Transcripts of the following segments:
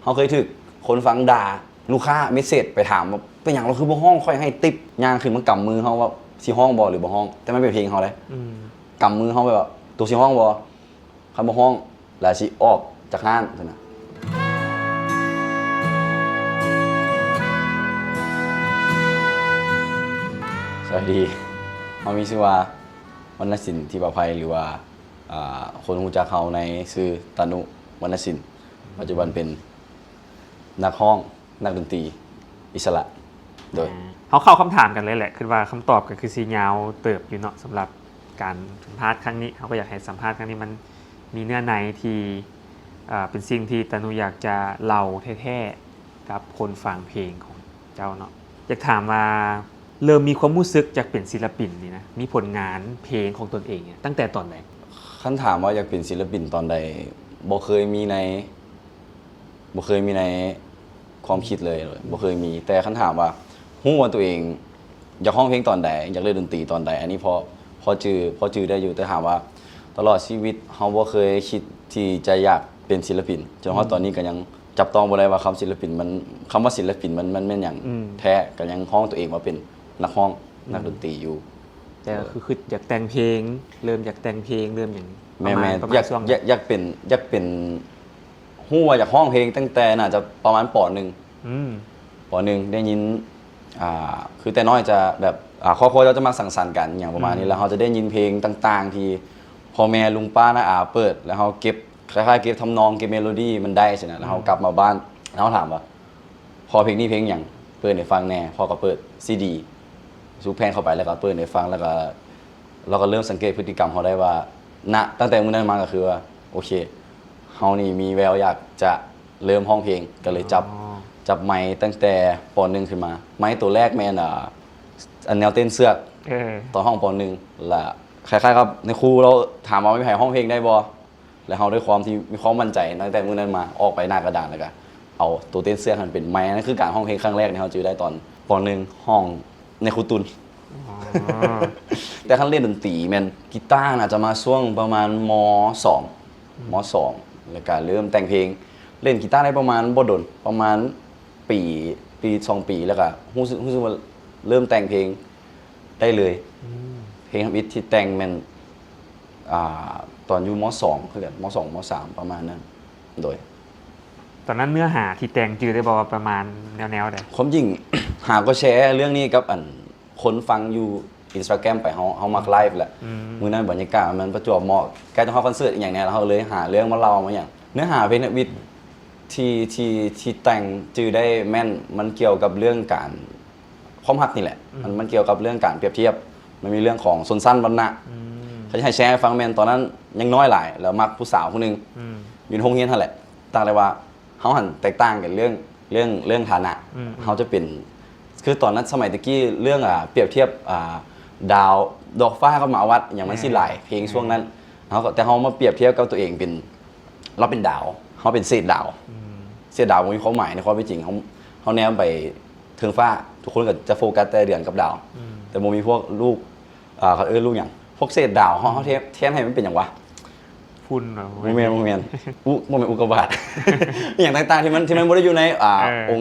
ເຮົາເຄີຍຖືກຄົນຟັງດ່າ ລູກຄ້າເມສເສດໄປຖາມວ່າ ເປັນຫຍັງລາວຄືບໍ່ຮ້ອງ ຂ້ອຍໃຫ້ຕິບ ຍ່າງຂຶ້ນມາກຳມືເຮົາວ່າ ຊິຮ້ອງບໍ່ ຫຼືບໍ່ຮ້ອງ ແຕ່ມັນເປັນເພງເຮົາເດ້ ອືມ ກຳມືເຮົາແບບວ່າ ໂຕຊິຮ້ອງບໍ່? ຄັນບໍ່ຮ້ອງ ລະຊິອອກຈາກຮ້ານຊັ້ນນະ. ສະບາຍດີ ເຮົາມີຊື່ວ່າ ວັນນະສິນ ທິບາໄພ ຫຼືວ່າ ອາ ຄົນຮູ້ຈັກເຮົາໃນຊື່ ຕານຸ ວັນນະສິນ ປັດຈຸບັນເປັນນັກຮ້ອງ ນັກດົນຕີອິດສະຫຼະ. ໂດຍ ອ່າ ເຮົາເຂົ້າຄຳຖາມກັນເລີຍແຫຼະ ຄິດວ່າຄຳຕອບກໍຄືຊິຍາວເຕີບຢູ່ເນາະ ສຳລັບການສຳພາດຄັ້ງນີ້ ເຮົາກໍຢາກໃຫ້ສຳພາດຄັ້ງນີ້ມັນມີເນື້ອໃນທີ່ ເປັນສິ່ງທີ່ຕານຸຢາກຈະເລົ່າແທ້ໆ ກັບຄົນຟັງເພງຂອງເຈົ້າເນາະ. ຢາກຖາມວ່າ ເລີ່ມມີຄວາມຮູ້ສຶກຢາກເປັນສິນລະປິນນີ້ນະ ມີຜົນງານເພງຂອງຕົນເອງນີ້ ຕັ້ງແຕ່ຕອນໃດ? ຄັນຖາມວ່າຢາກເປັນສິນລະປິນຕອນໃດ? ບໍ່ເຄີຍມີໃນ ບໍ່ເຄີຍມີໃນຄວາມຄິດເລີຍ ບໍ່ເຄີຍມີ. ແຕ່ຄັນຖາມວ່າ ຮູ້ວ່າຕົວເອງຢາກຮ້ອງເພງຕອນໃດ ຢາກຫຼິ້ນດົນຕີຕອນໃດ ອັນນີ້ພໍ ພໍຈື່ ພໍຈື່ໄດ້ຢູ່. ແຕ່ຖາມວ່າ ຕະຫຼອດຊີວິດເຮົາບໍ່ເຄີຍຄິດທີ່ຈະຢາກເປັນສິນລະປິນ ຈົນຮອດ ອືມ ຕອນນີ້ກໍຍັງຈັບຕ້ອງບໍ່ໄດ້ວ່າຄຳສິນລະປິນມັນ ຄຳວ່າສິນລະປິນມັນ ມັນແມ່ນຫຍັງ ອືມ ແທ້ ກໍຍັງຮ້ອງຕົວເອງວ່າເປັນນັກຮ້ອງ ອືມ ນັກດົນຕີຢູ່. ແຕ່ກໍຄື ເອີ ຄິດຢາກແຕ່ງເພງ ເລີ່ມຢາກແຕ່ງເພງ ເລີ່ມຫຍັງ ປະມານ ແມ່ນໆ ປະມານ ຢາກ ຊ່ວງ ຢາກ ຢາກເປັນ ຢາກເປັນ ຮູ້ວ່າຢາກຮ້ອງເພງຕັ້ງແຕ່ໜ້າຈະປະມານ ປໍໜຶ່ງ ອືມ ປໍໜຶ່ງ ໄດ້ຍິນ ອ່າ ຄືແຕ່ນ້ອຍຈະແບບ ອ່າ ຄອບຄົວເຮົາຈະມັກສັງສັນກັນ ອີ່ຫຍັງປະມານນີ້ ອືມ ແລ້ວເຮົາຈະໄດ້ຍິນເພງຕ່າງໆ ທີ່ພໍ່ແມ່ ລຸງປ້າ ນ້າອາເປີດ ແລ້ວເຮົາເກັບ ຄ້າຍໆ ເກັບທຳນອງ ເກັບເມໂລດີມັນໄດ້ຊີ້ນະ ແລ້ວເຮົາ ອືມ ກັບມາບ້ານ ແລ້ວເຮົາຖາມວ່າ ພໍ່ ເພງນີ້ເພງຫຍັງ? ເປີດໃຫ້ຟັງແດ່. ພໍ່ກໍເປີດຊີດີ ຊຸກແຜ່ນເຂົ້າໄປ ແລ້ວກໍເປີດໃຫ້ຟັງ ແລ້ວກໍ ເຮົາກໍເລີ່ມສັງເກດພຶດຕິກຳເຮົາໄດ້ວ່າ ນະ ຕັ້ງແຕ່ມື້ນັ້ນມາກໍຄືວ່າ ໂອເຄ ເຮົານີ້ມີແວວຢາກຈະເລີ່ມຮ້ອງເພງ ກໍເລີຍຈັບ ອໍ ຈັບໄມຕັ້ງແຕ່ ປໍໜຶ່ງ ຂຶ້ນມາ. ໄມໂຕແລກແມ່ນ ອ່າ ອັນແນວເຕັ້ນເຊືອກ ເອີ ຕອນຮ້ອງ ປໍໜຶ່ງ ລະຄ້າຍໆ ກັບໃນຄູເຮົາຖາມວ່າ ມີໃຜຮ້ອງເພງໄດ້ບໍ່? ແລ້ວເຮົາດ້ວຍຄວາມທີ່ມີຄວາມໝັ້ນໃຈ ຕັ້ງແຕ່ມື້ນັ້ນມາອອກໄປໜ້າກະດານ ແລ້ວກະເອົາໂຕເຕັ້ນເຊືອກຫັ້ນເປັນໄມ. ນັ້ນຄືການຮ້ອງເພງຄັ້ງແລກທີ່ເຮົາຈື່ໄດ້ຕອນ ປໍໜຶ່ງ ຮ້ອງໃນຄູຕຸນ. ອໍ ແຕ່ຄັນຫຼິ້ນດົນຕີແມ່ນ ກີຕາໜ້າຈະມາຊ່ວງປະມານ ມ. ສອງ ອືມ ມ. ສອງ ແລ້ວກະເລີ່ມແຕ່ງເພງ. ຫຼິ້ນກີຕາໄດ້ປະມານບໍ່ດົນ ປະມານປີ ປີສອງປີ ແລ້ວກະຮູ້ສຶກ ຮູ້ສຶກວ່າເລີ່ມແຕ່ງເພງ ໄດ້ເລີຍ. ອືມ ເພງທຳອິດທີ່ແຕ່ງແມ່ນ ອ່າ ຕອນຢູ່ ມ. ສອງ ຄືກັນ ມ. ສອງ ມ. ສາມ ປະມານນັ້ນ. ໂດຍ ຕອນນັ້ນເນື້ອຫາທີ່ແຕ່ງຈື່ໄດ້ບໍ່ວ່າປະມານແນວໆໃດ? ຄວາມຈິງ ຫາກໍແຊເລື່ອງນີ້ກັບອັນຄົນຟັງຢູ່ Instagram ໄປ ເຮົາ ເຮົາມັກໄລຟ໌ແຫຼະ. ອືມ ມື້ນັ້ນບັນຍາກາດມັນປະຈວບເໝາະ ໃກ້ຈະຮອດຄອນເສີດອີ່ຫຍັງແດ່ ເຮົາເລີຍຫາເລື່ອງມາເລົ່າມາຫຍັງ. ເນື້ອຫາເພງທຳອິດທີ່ ທີ່ ທີ່ແຕ່ງຈື່ໄດ້ແມ່ນ ມັນກ່ຽວກັບເລື່ອງການ ຄວາມຮັກນີ້ແຫຼະ. ອືມ ມັນ ມັນກ່ຽວກັບເລື່ອງການປຽບທຽບ ມັນມີເລື່ອງຂອງຊົນຊັ້ນວັນນະ. ອືມ ຄັນຈະໃຫ້ແຊໃຫ້ຟັງແມ່ນ ຕອນນັ້ນຍັງນ້ອຍຫຼາຍ ແລ້ວມັກຜູ້ສາວຜູ້ໜຶ່ງ ອືມ ຢູ່ໃນໂຮງຮຽນຫັ້ນແຫຼະ. ຕ່າງແຕ່ວ່າເຮົາຫັ້ນແຕກຕ່າງກັນເລື່ອງ ເລື່ອງ ເລື່ອງຖານະ. ອືມ ເຮົາຈະເປັນ ຄືຕອນນັ້ນສະໄໝແຕ່ກີ້ ເລື່ອງ ອ່າ ປຽບທຽບ ອ່າ ດາວ ດອກຟ້າກັບໝາວັດ ຫຍັງມັນຊິຫຼາຍ ເອີ ເພງຊ່ວງນັ້ນ. ເຮົາກໍ ແຕ່ເຮົາມາປຽບທຽບກັບຕົວເອງເປັນ ລາວເປັນດາວ ເຮົາເປັນເສດດາວ. ອືມ ເສດດາວບໍ່ມີຄວາມໝາຍໃນຄວາມເປັນຈິງ. ເຮົາ ເຮົາແນມໄປເທິງຟ້າ ທຸກຄົນກໍຈະໂຟກັສແຕ່ເດືອນກັບດາວ. ອືມ ແຕ່ບໍ່ມີພວກລູກ ອ່າ ເຂົາເອີ້ນລູກຫຍັງ ພວກເສດດາວ. ເຮົາ ເຮົາແທນ ແທນໃຫ້ມັນເປັນຫຍັງວະ? ຝຸ່ນເຫາະ? ບໍ່ແມ່ນ ບໍ່ແມ່ນ ອຸ ບໍ່ແມ່ນອຸກກາບາດ ອີ່ຫຍັງຕ່າງໆ ທີ່ມັນ ທີ່ມັນບໍ່ໄດ້ຢູ່ໃນ ອ່າ ເອີ ອົງ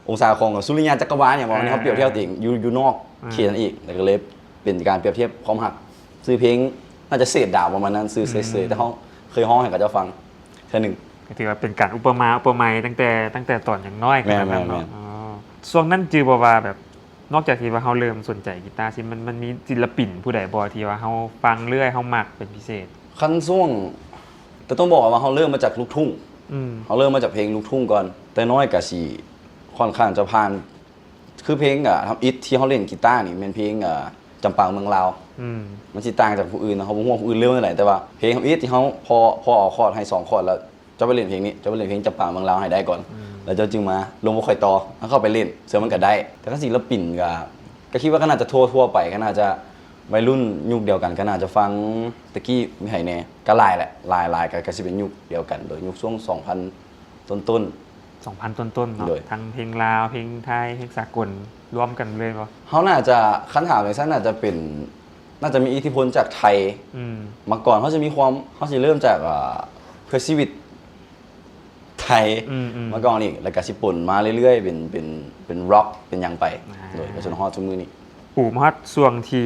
ອົງສາຂອງສຸລິຍະຈັກກະວານຫຍັງປະມານນີ້. ເອີ ເຮົາປຽບທຽບຕົວເອງຢູ່ ຢູ່ນອກ ເອີ ເຂດນັ້ນອີກ ແລ້ວກໍເລີຍເປັນການປຽບທຽບຄວາມຮັກ. ຊື່ເພງໜ້າຈະເສດດາວປະມານນັ້ນ ຊື່ເສຍໆ. ອືມ ແຕ່ເຮົາເຄີຍຮ້ອງໃຫ້ເຂົາເຈົ້າຟັງເທື່ອໜຶ່ງ. ກໍຖືວ່າເປັນການອຸປະມາອຸປະໄມຕັ້ງແຕ່ ຕັ້ງແຕ່ຕອນຍັງນ້ອຍຂະໜາດນັ້ນເນາະ. ແມ່ນໆໆ. ອໍ ຊ່ວງນັ້ນຈື່ບໍ່ວ່າແບບ ນອກຈາກທີ່ວ່າເຮົາເລີ່ມສົນໃຈກີຕາຊິ ມັນ ມັນມີສິນລະປິນຜູ້ໃດບໍ່ທີ່ວ່າເຮົາຟັງເລື້ອຍ ເຮົາມັກເປັນພິເສດ? ຄັນຊ່ວງ ແຕ່ຕ້ອງບອກວ່າເຮົາເລີ່ມມາຈາກລູກທຸ່ງ. ອືມ ເຮົາເລີ່ມມາຈາກເພງລູກທຸ່ງກ່ອນ. ແຕ່ນ້ອຍກະຊິຂ້ອນຂ້າງຈະຜ່ານ ຄືເພງ ອ່າ ທຳອິດທີ່ເຮົາຫຼິ້ນກີຕານີ້ແມ່ນເພງ ອ່າ ຈຳປາເມືອງລາວ. ອືມ ມັນຊິຕ່າງຈາກຜູ້ອື່ນ ເຮົາບໍ່ຮູ້ວ່າຜູ້ອື່ນເລີ່ມຈັ່ງໃດ ແຕ່ວ່າເພງທຳອິດທີ່ເຮົາ ພໍ່ ພໍ່ເອົາຄອດໃຫ້ສອງຄອດ ແລ້ວເຈົ້າໄປຫຼິ້ນເພງນີ້ ເຈົ້າໄປຫຼິ້ນເພງຈຳປາເມືອງລາວໃຫ້ໄດ້ກ່ອນ. ອືມ ແລ້ວເຈົ້າຈຶ່ງມາລົງບໍ່ຄ່ອຍຕໍ່ ເຮົາເຂົ້າໄປຫຼິ້ນ ເຊື່ອມັນກໍໄດ້. ແຕ່ຄັນສິນລະປິນກໍ ກໍຄິດວ່າກໍໜ້າຈະທົ່ວໆໄປ ກໍໜ້າຈະໄວລຸ້ນຍຸກດຽວກັນ ກໍໜ້າຈະຟັງ ແຕ່ກີ້ມີໃຜແດ່ ກໍຫຼາຍແຫຼະ ຫຼາຍໆ ກໍ ກໍຊິເປັນຍຸກດຽວກັນ ໂດຍຍຸກຊ່ວງສອງພັນ ຕົ້ນໆ ສອງພັນ ຕົ້ນໆເນາະ. ໂດຍ ທັງເພງລາວ ເພງໄທ ເພງສາກົນ ລວມກັນເລີຍບໍ່? ເຮົາໜ້າຈະ ຄັນຖາມຈັ່ງຊັ້ນ ໜ້າຈະເປັນ ໜ້າຈະມີອິດທິພົນຈາກໄທ. ອືມ ມາກ່ອນ ເຮົາຈະມີຄວາມ ເຮົາຊິເລີ່ມຈາກ ອ່າ ເພື່ອຊີວິດ ໄທ ອືມໆ ມາກ່ອນອີກ ແລ້ວກໍຊິປົນມາເລື້ອຍໆ ເປັນ ເປັນ ເປັນຣັອກ ເປັນຫຍັງໄປ ອ່າ ໂດຍ ກໍຈົນຮອດທຸກມື້ນີ້. ປູມາຮອດຊ່ວງທີ່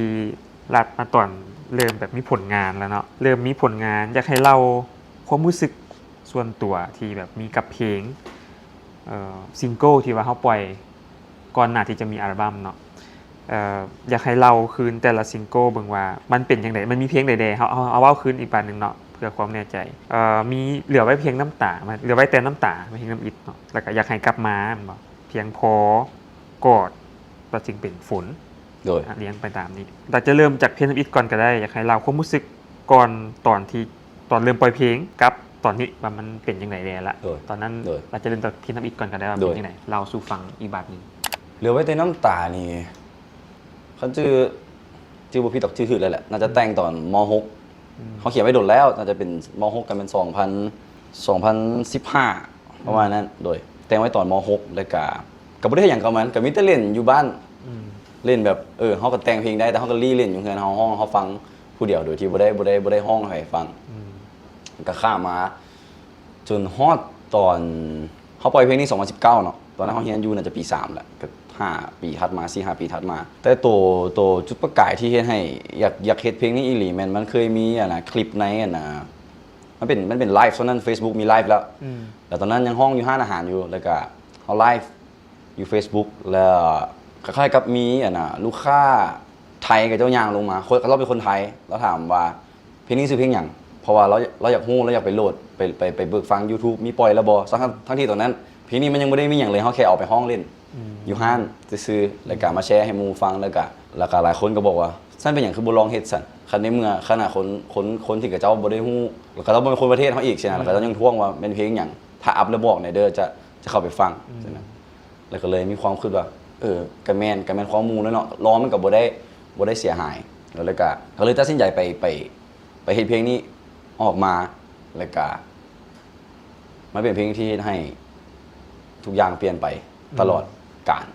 ລັດມາຕອນເລີ່ມແບບມີຜົນງານແລ້ວເນາະ ເລີ່ມມີຜົນງານ ຢາກໃຫ້ເລົ່າຄວາມຮູ້ສຶກສ່ວນຕົວທີ່ແບບມີກັບເພງ ເອີ ຊິງເກິນທີ່ວ່າເຮົາປ່ອຍ ກ່ອນໜ້າທີ່ຈະມີອັລບັມເນາະ ເອີ ຢາກໃຫ້ເລົ່າຄືນແຕ່ລະຊິງເກິນເບິ່ງວ່າມັນເປັນຈັ່ງໃດ ມັນມີເພງໃດແດ່ ເຮົາ ເຮົາ ເຮົາເວົ້າຄືນອີກບາດໜຶ່ງເນາະ ເພື່ອຄວາມແນ່ໃຈ. ເອີ ມີເຫຼືອໄວ້ພຽງນ້ຳຕາ ເຫຼືອໄວ້ແຕ່ນ້ຳຕາ ເພງທຳອິດເນາະ ແລ້ວກໍຢາກໃຫ້ກັບມາ ແມ່ນບໍ່ ພຽງພໍ ກອດ ແລ້ວຈຶ່ງເປັນຝົນ ໂດຍ ອະ ລຽງໄປຕາມນີ້. ອາດຈະເລີ່ມຈາກເພງທຳອິດກ່ອນກໍໄດ້ ຢາກໃຫ້ເລົ່າຄວາມຮູ້ສຶກກ່ອນ ຕອນທີ່ ຕອນເລີ່ມປ່ອຍເພງກັບຕອນນີ້ວ່າມັນເປັນຈັ່ງໃດແດ່ລະ ໂດຍ ຕອນນັ້ນ ໂດຍ ອາດຈະເລີ່ມຈາກເພງທຳອິດກ່ອນກໍໄດ້ວ່າ ໂດຍ ເປັນຈັ່ງໃດ ເລົ່າສູ່ຟັງອີກບາດໜຶ່ງ. ເຫຼືອໄວ້ແຕ່ນ້ຳຕານີ້ ຄັນຈື່ ຈື່ບໍ່ຜິດດອກ ຈື່ຖືກແລ້ວແຫຼະ ໜ້າຈະແຕ່ງຕອນ ມ. ຫົກ ອືມ ເຮົາຂຽນໄວ້ດົນແລ້ວ ໜ້າຈະເປັນ ມ. ຫົກ ກໍແມ່ນ ສອງພັນ ສອງພັນສິບຫ້າ ປະມານນັ້ນ ໂດຍ ແຕ່ງໄວ້ຕອນ ມ. ຫົກ ແລ້ວກະ ກໍບໍ່ໄດ້ເຮັດຫຍັງກັບມັນ ກໍມີແຕ່ຫຼິ້ນຢູ່ບ້ານ ອືມ ຫຼິ້ນແບບ ເອີ ເຮົາກໍແຕ່ງເພງໄດ້ ແຕ່ເຮົາກໍລີ້ຫຼິ້ນຢູ່ເຮືອນເຮົາ ຮ້ອງ ເຮົາຟັງຜູ້ດຽວ ໂດຍທີ່ບໍ່ໄດ້ ບໍ່ໄດ້ ບໍ່ໄດ້ຮ້ອງໃຫ້ໃຜຟັງ ອືມ ກໍຂ້າມມາຈົນຮອດຕອນ ເຮົາປ່ອຍເພງນີ້ ສອງພັນສິບເກົ້າ ເນາະ ຕອນນັ້ນເຮົາຮຽນຢູ່ໜ້າຈະປີສາມແລ້ວ ກໍຫ້າປີຖັດມາ ສີ່ຫ້າປີຖັດມາ. ແຕ່ໂຕ ໂຕຈຸດປະກາຍທີ່ເຮັດໃຫ້ຢາກ ຢາກເຮັດເພງນີ້ອີ່ຫຼີ ແມ່ນມັນເຄີຍມີ ອັນນ່າ ຄລິບໃນ ອັນນ່າ ມັນເປັນ ມັນເປັນໄລຟ໌ ຕອນນັ້ນເຟສບຸກມີໄລຟ໌ແລ້ວ ອືມ ແລ້ວຕອນນັ້ນຍັງຮ້ອງຢູ່ຮ້ານອາຫານຢູ່ ແລ້ວກະເຮົາໄລຟ໌ຢູ່ເຟສບຸກ ແລ້ວຄ້າຍໆກັບມີ ອັນນ່າ ລູກຄ້າໄທ ເຂົາເຈົ້າຍ່າງລົງມາ ຄົນ ເຂົາເຈົ້າເປັນຄົນໄທ ລາວຖາມວ່າ ເພງນີ້ຊື່ເພງຫຍັງ? ເພາະວ່າລາວ ລາວຢາກຮູ້ ລາວຢາກໄປໂຫຼດ ໄປ ໄປ ໄປເບິ່ງຟັງຢູທູບ ມີປ່ອຍແລ້ວບໍ່? ທັງ ທັງທີ່ຕອນນັ້ນເພງນີ້ມັນຍັງບໍ່ໄດ້ມີຫຍັງເລີຍ ເຮົາແຄ່ເອົາໄປຮ້ອງຫຼິ້ນ ອືມ ຢູ່ຮ້ານຊື່ໆ ແລ້ວກະມາແຊໃຫ້ໝູ່ຟັງ ແລ້ວກະ ແລ້ວກະຫຼາຍຄົນກໍບອກວ່າ ຊັ້ນເປັນຫຍັງຄືບໍ່ລອງເຮັດຊັ້ນ? ຄັນໃນເມື່ອຂະໜາດຄົນ ຄົນ ຄົນທີ່ເຂົາເຈົ້າບໍ່ໄດ້ຮູ້ ແລ້ວເຂົາເຈົ້າບໍ່ແມ່ນຄົນປະເທດເຮົາອີກຊີ້ນະ ອືມ ແລ້ວເຂົາເຈົ້າຍັງທ້ວງວ່າແມ່ນເພງຫຍັງ? ຖ້າອັບແລ້ວບອກແດ່ເດີ ຈະ ຈະເຂົ້າໄປຟັງ ອືມ ຊີ້ນະ. ແລ້ວກໍເລີຍມີຄວາມຄິດວ່າ ເອີ ກໍແມ່ນ ກໍແມ່ນຄວາມໝູ່ແຫຼະເນາະ ລອງມັນກໍບໍ່ໄດ້ ບໍ່ໄດ້ເສຍຫາຍ ແລ້ວກໍ ກໍເລີຍຕັດສິນໃຈໄປ ໄປ ໄປເຮັດເພງນີ້ອອກມາ ແລ້ວກໍ ມັນເປັນເພງທີ່ເຮັດໃຫ້ທຸກຢ່າງປ່ຽນໄປ ອືມ ຕະຫຼອດການ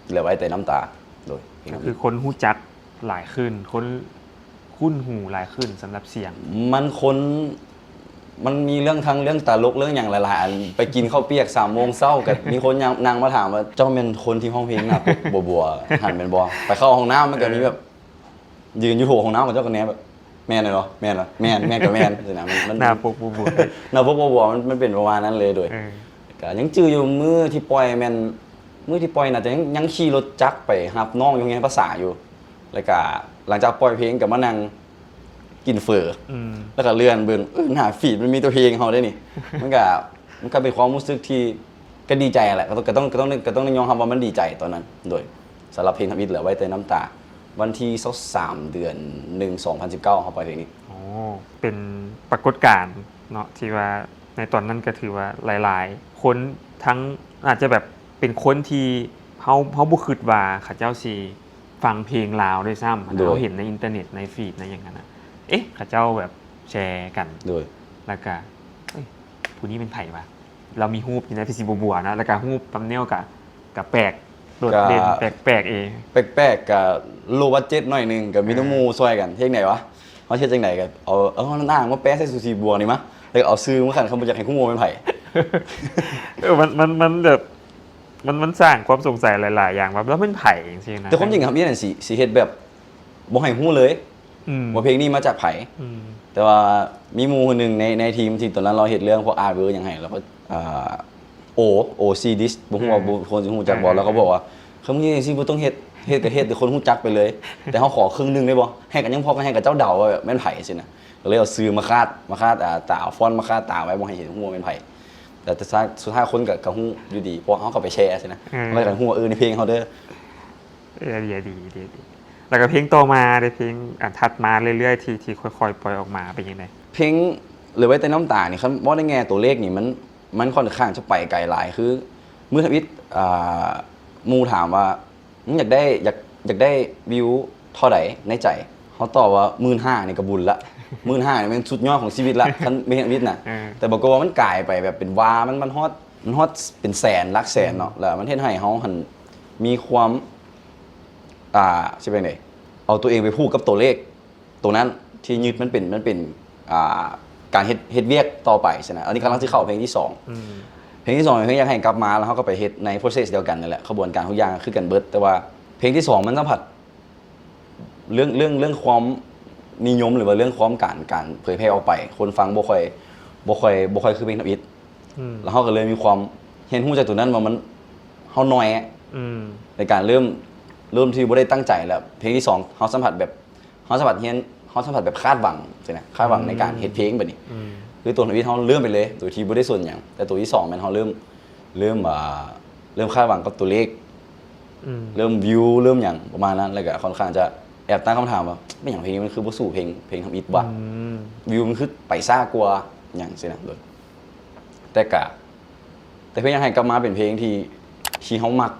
ເຫຼືອໄວ້ແຕ່ນ້ຳຕາ ໂດຍ ກໍຄືຄົນຮູ້ຈັກຫຼາຍຂຶ້ນ ຄົນຄຸ້ນຫູຫຼາຍຂຶ້ນສຳລັບສຽງ ມັນຄົນ ມັນມີເລື່ອງທັງເລື່ອງຕະຫຼົກເລື່ອງຫຍັງຫຼາຍໆ ອັນ ໄປກິນເຂົ້າປຽກສາມໂມງເຊົ້າ ກໍມີຄົນຍ່າງ ນັ່ງມາຖາມວ່າ ເຈົ້າແມ່ນຄົນທີ່ຮ້ອງເພງໜ້າປົກບົວໆ ຫັ້ນແມ່ນບໍ່? ໄປເຂົ້າຫ້ອງນ້ຳມັນກໍມີແບບ ເອີ ຢືນຢູ່ໂຖຫ້ອງນ້ຳ ເຂົາເຈົ້າກໍແນມແບບ ແມ່ນແມ່ນບໍ່? ແມ່ນລະ ແມ່ນ ແມ່ນກໍແມ່ນຊີ້ນະ ມັນ ມັນ ໜ້າປົກບົວໆ ໜ້າປົກບົວໆ ມັນ ມັນເປັນປະມານນັ້ນເລີຍ ໂດຍ ເອີ ກໍຍັງຈື່ຢູ່ມື້ທີ່ປ່ອຍແມ່ນ ມື້ທີ່ປ່ອຍໜ້າຈະຍັງ ຍັງຂີ່ລົດຈັກໄປຮັບນ້ອງຢູ່ໂຮງຮຽນພາສາຢູ່ ແລ້ວກໍຫຼັງຈາກປ່ອຍເພງກໍມານັ່ງກິນເຝີ ອືມ ແລ້ວກໍເລື່ອນເບິ່ງ ເອີ ໜ້າຟີດມັນມີແຕ່ເພງເຮົາເດ້ນີ້ ມັນກໍ ມັນກໍເປັນຄວາມຮູ້ສຶກທີ່ ກໍດີໃຈຫັ້ນແຫຼະ ກໍຕ້ອງ ກໍຕ້ອງ ກໍຕ້ອງ ກໍຕ້ອງໄດ້ຍອມຮັບວ່າມັນດີໃຈຕອນນັ້ນ ໂດຍ ສຳລັບເພງທຳອິດ ເຫຼືອໄວ້ແຕ່ນ້ຳຕາ ວັນທີຊາວສາມ ເດືອນໜຶ່ງ ສອງພັນສິບເກົ້າ ເຮົາປ່ອຍເພງນີ້ ໂອ້ ເປັນປາກົດການເນາະ ທີ່ວ່າໃນຕອນນັ້ນກໍຖືວ່າຫຼາຍໆຄົນ ທັງອາດຈະແບບເປັນຄົນທີ່ເຮົາ ເຮົາບໍ່ຄິດວ່າເຂົາເຈົ້າຊິຟັງເພງລາວດ້ວຍຊ້ຳ ໂດຍ ເຮົາເຫັນໃນອິນເຕີເນັດ ໃນຟີດ ໃນຫຍັງຫັ້ນນະ ເອະ ເຂົາເຈົ້າແບບແຊກັນ ໂດຍ ແລ້ວກະ ເອີຍ ຜູ້ນີ້ແມ່ນໃຜວະ? ລາວມີຮູບຢູ່ໃນ ເພຈ ບົວໆ ນະ ແລ້ວກະຮູບທຳເນວກະ ກະແປກ ໂດດເດັ່ນ ກະແປກໆ ເອ ແປກໆ ກະໂລບັດເຈັດໜ້ອຍໜຶ່ງ ກະມີແຕ່ ອ່າ ໝູ່ຊ່ອຍກັນ ເຮັດຈັ່ງໃດວະ? ເຮົາເຮັດຈັ່ງໃດ? ກະເອົາ ເອົາໜ້າມາແປະໃສ່ສູສີບົວນີ້ມາ ແລ້ວກະເອົາຊື່ມາຄັນ ຄັນບໍ່ຢາກໃຫ້ຮູ້ວ່າແມ່ນໃຜ. ເອີ ມັນ ມັນ ມັນແບບ ມັນ ມັນສ້າງຄວາມສົງໄສຫຼາຍໆຢ່າງວ່າ ລາວແມ່ນໃຜ ຈັ່ງຊີ້ນະ. ແຕ່ຄວາມຈິງທຳອິດຫັ້ນ ຊິ ຊິເຮັດແບບບໍ່ໃຫ້ຮູ້ເລີຍ ອືມ ວ່າເພງນີ້ມາຈາກໃຜ ອືມ ແຕ່ວ່າມີໝູ່ຄົນໜຶ່ງໃນ ໃນທີມທີ່ຕອນນັ້ນລາວເຮັດເລື່ອງພວກອາດເວີຫຍັງໃຫ້ ລາວກໍ ອ່າ ໂອ ໂອຊີດິສ ບໍ່ຮູ້ວ່າ ອ່າ ທຸກຄົນຊິຮູ້ຈັກບໍ່ ອ່າ ລາວກໍບອກວ່າ ຄັນມຶງເຮັດຈັ່ງຊີ້ບໍ່ຕ້ອງເຮັດ ເຮັດກໍເຮັດແຕ່ຄົນຮູ້ຈັກໄປເລີຍ ແຕ່ເຮົາຂໍເຄິ່ງໜຶ່ງໄດ້ບໍ່? ໃຫ້ກັນຍັງພໍກັນ ໃຫ້ກັບເຈົ້າເດົາວ່າແມ່ນໃຜຊີ້ນະ ກໍເລີຍເອົາຊື່ມາຄາດ ມາຄາດ ອ່າ ຕາ ເອົາຟອນມາຄາດຕາໄວ້ ບໍ່ໃຫ້ເຫັນຮູ້ວ່າແມ່ນໃຜ ແຕ່ສຸດທ້າຍ ສຸດທ້າຍຄົນກໍ ກໍຮູ້ຢູ່ດີ ເພາະເຮົາກໍໄປແຊຊີ້ນະ ເອີ ເຮົາກໍຮູ້ວ່າ ເອີ ນີ້ເພງເຮົາເດີ ເອີ ດີ ດີ ດີ ດີ ແລ້ວກໍເພງຕໍ່ມາເດ້ ເພງ ອ່າ ຖັດມາເລື້ອຍໆ ທີ່ ທີ່ຄ່ອຍໆປ່ອຍອອກມາເປັນຈັ່ງໃດ? ເພງເຫຼືອໄວ້ແຕ່ນ້ຳຕານີ້ ຄັນເວົ້າໃນແງ່ຕົວເລກນີ້ ມັນ ມັນຂ້ອນຂ້າງຈະໄປໄກຫຼາຍ ຄືມື້ທຳອິດ ອ່າ ໝູ່ຖາມວ່າ ມຶງຢາກໄດ້ ຢາກ ຢາກໄດ້ວິວເທົ່າໃດໃນໃຈ? ເຮົາຕອບວ່າ ໝື່ນຫ້າ ນີ້ກໍບຸນລະ ໝື່ນຫ້າ ນີ້ແມ່ນສຸດຍອດຂອງຊີວິດລະ ຄັນເຮັດທຳອິດນະ ເອີ ແຕ່ປາກົດວ່າມັນກາຍໄປແບບເປັນວ່າ ມັນ ມັນຮອດ ມັນຮອດເປັນແສນ ຫຼັກແສນເນາະ ອືມ ແລ້ວມັນເຮັດໃຫ້ເຮົາຫັ້ນມີຄວາມ ອ່າ ຊິວ່າຈັ່ງໃດ ເອົາຕົວເອງໄປຜູກກັບຕົວເລກຕົວນັ້ນ ທີ່ຍຶດມັນເປັນ ມັນເປັນ ອ່າ ການເຮັດ ເຮັດວຽກ ຕໍ່ໄປຊີ້ນະ. ອັນນີ້ກຳລັງຊິເຂົ້າເພງທີສອງ ອືມ ເພງທີສອງເປັນເພງຢາກໃຫ້ກັບມາ ແລ້ວເຮົາກໍໄປເຮັດໃນໂປຣເຊສດຽວກັນນັ້ນແຫຼະ ຂະບວນການທຸກຢ່າງຄືກັນເບິດ ແຕ່ວ່າເພງທີສອງມັນສຳຜັດ ເລື່ອງ ເລື່ອງ ເລື່ອງຄວາມນິຍົມ ຫຼືວ່າເລື່ອງຄວາມການ ການເຜີຍແຜ່ອອກໄປ ຄົນຟັງບໍ່ຄ່ອຍ ບໍ່ຄ່ອຍ ບໍ່ຄ່ອຍຄືເພງທຳອິດ ອືມ ແລ້ວເຮົາກໍເລີຍມີຄວາມຮຽນຮູ້ຈາກໂຕນັ້ນວ່າມັນ ເຮົາໜ້ອຍ ອືມ ໃນການເລີ່ມ ເລີ່ມທີ່ບໍ່ໄດ້ຕັ້ງໃຈ ແລ້ວເພງທີສອງເຮົາສຳຜັດແບບ ເຮົາສຳຜັດຮຽນ ເຮົາສຳຜັດແບບຄາດຫວັງຊີ້ນະ ຄາດຫວັງໃນການເຮັດເພງແບບນີ້ ອືມ ຄືໂຕທຳອິດເຮົາເລີ່ມໄປເລີຍ ໂດຍທີ່ບໍ່ໄດ້ສົນຫຍັງ ແຕ່ໂຕທີສອງແມ່ນເຮົາເລີ່ມ ເລີ່ມ ອ່າ ເລີ່ມຄາດຫວັງກັບຕົວເລກ ອືມ ເລີ່ມວິວ ເລີ່ມຫຍັງປະມານນັ້ນ ແລ້ວກໍຄ່ອນຂ້າງຈະແອບຕັ້ງຄຳຖາມວ່າ ແມ່ນຫຍັງເພງນີ້ມັນຄືບໍ່ສູ້ເພງ ເພງທຳອິດວະ ອືມ ວິວມັນຄືໄປຊ້າກວ່າຫຍັງຊີ້ນະ ໂດຍ ແຕ່ກະ ແຕ່ເພງຢາກໃຫ້ກັບມາເປັນເພງທີ່ ທີ່ເຮົາມັກ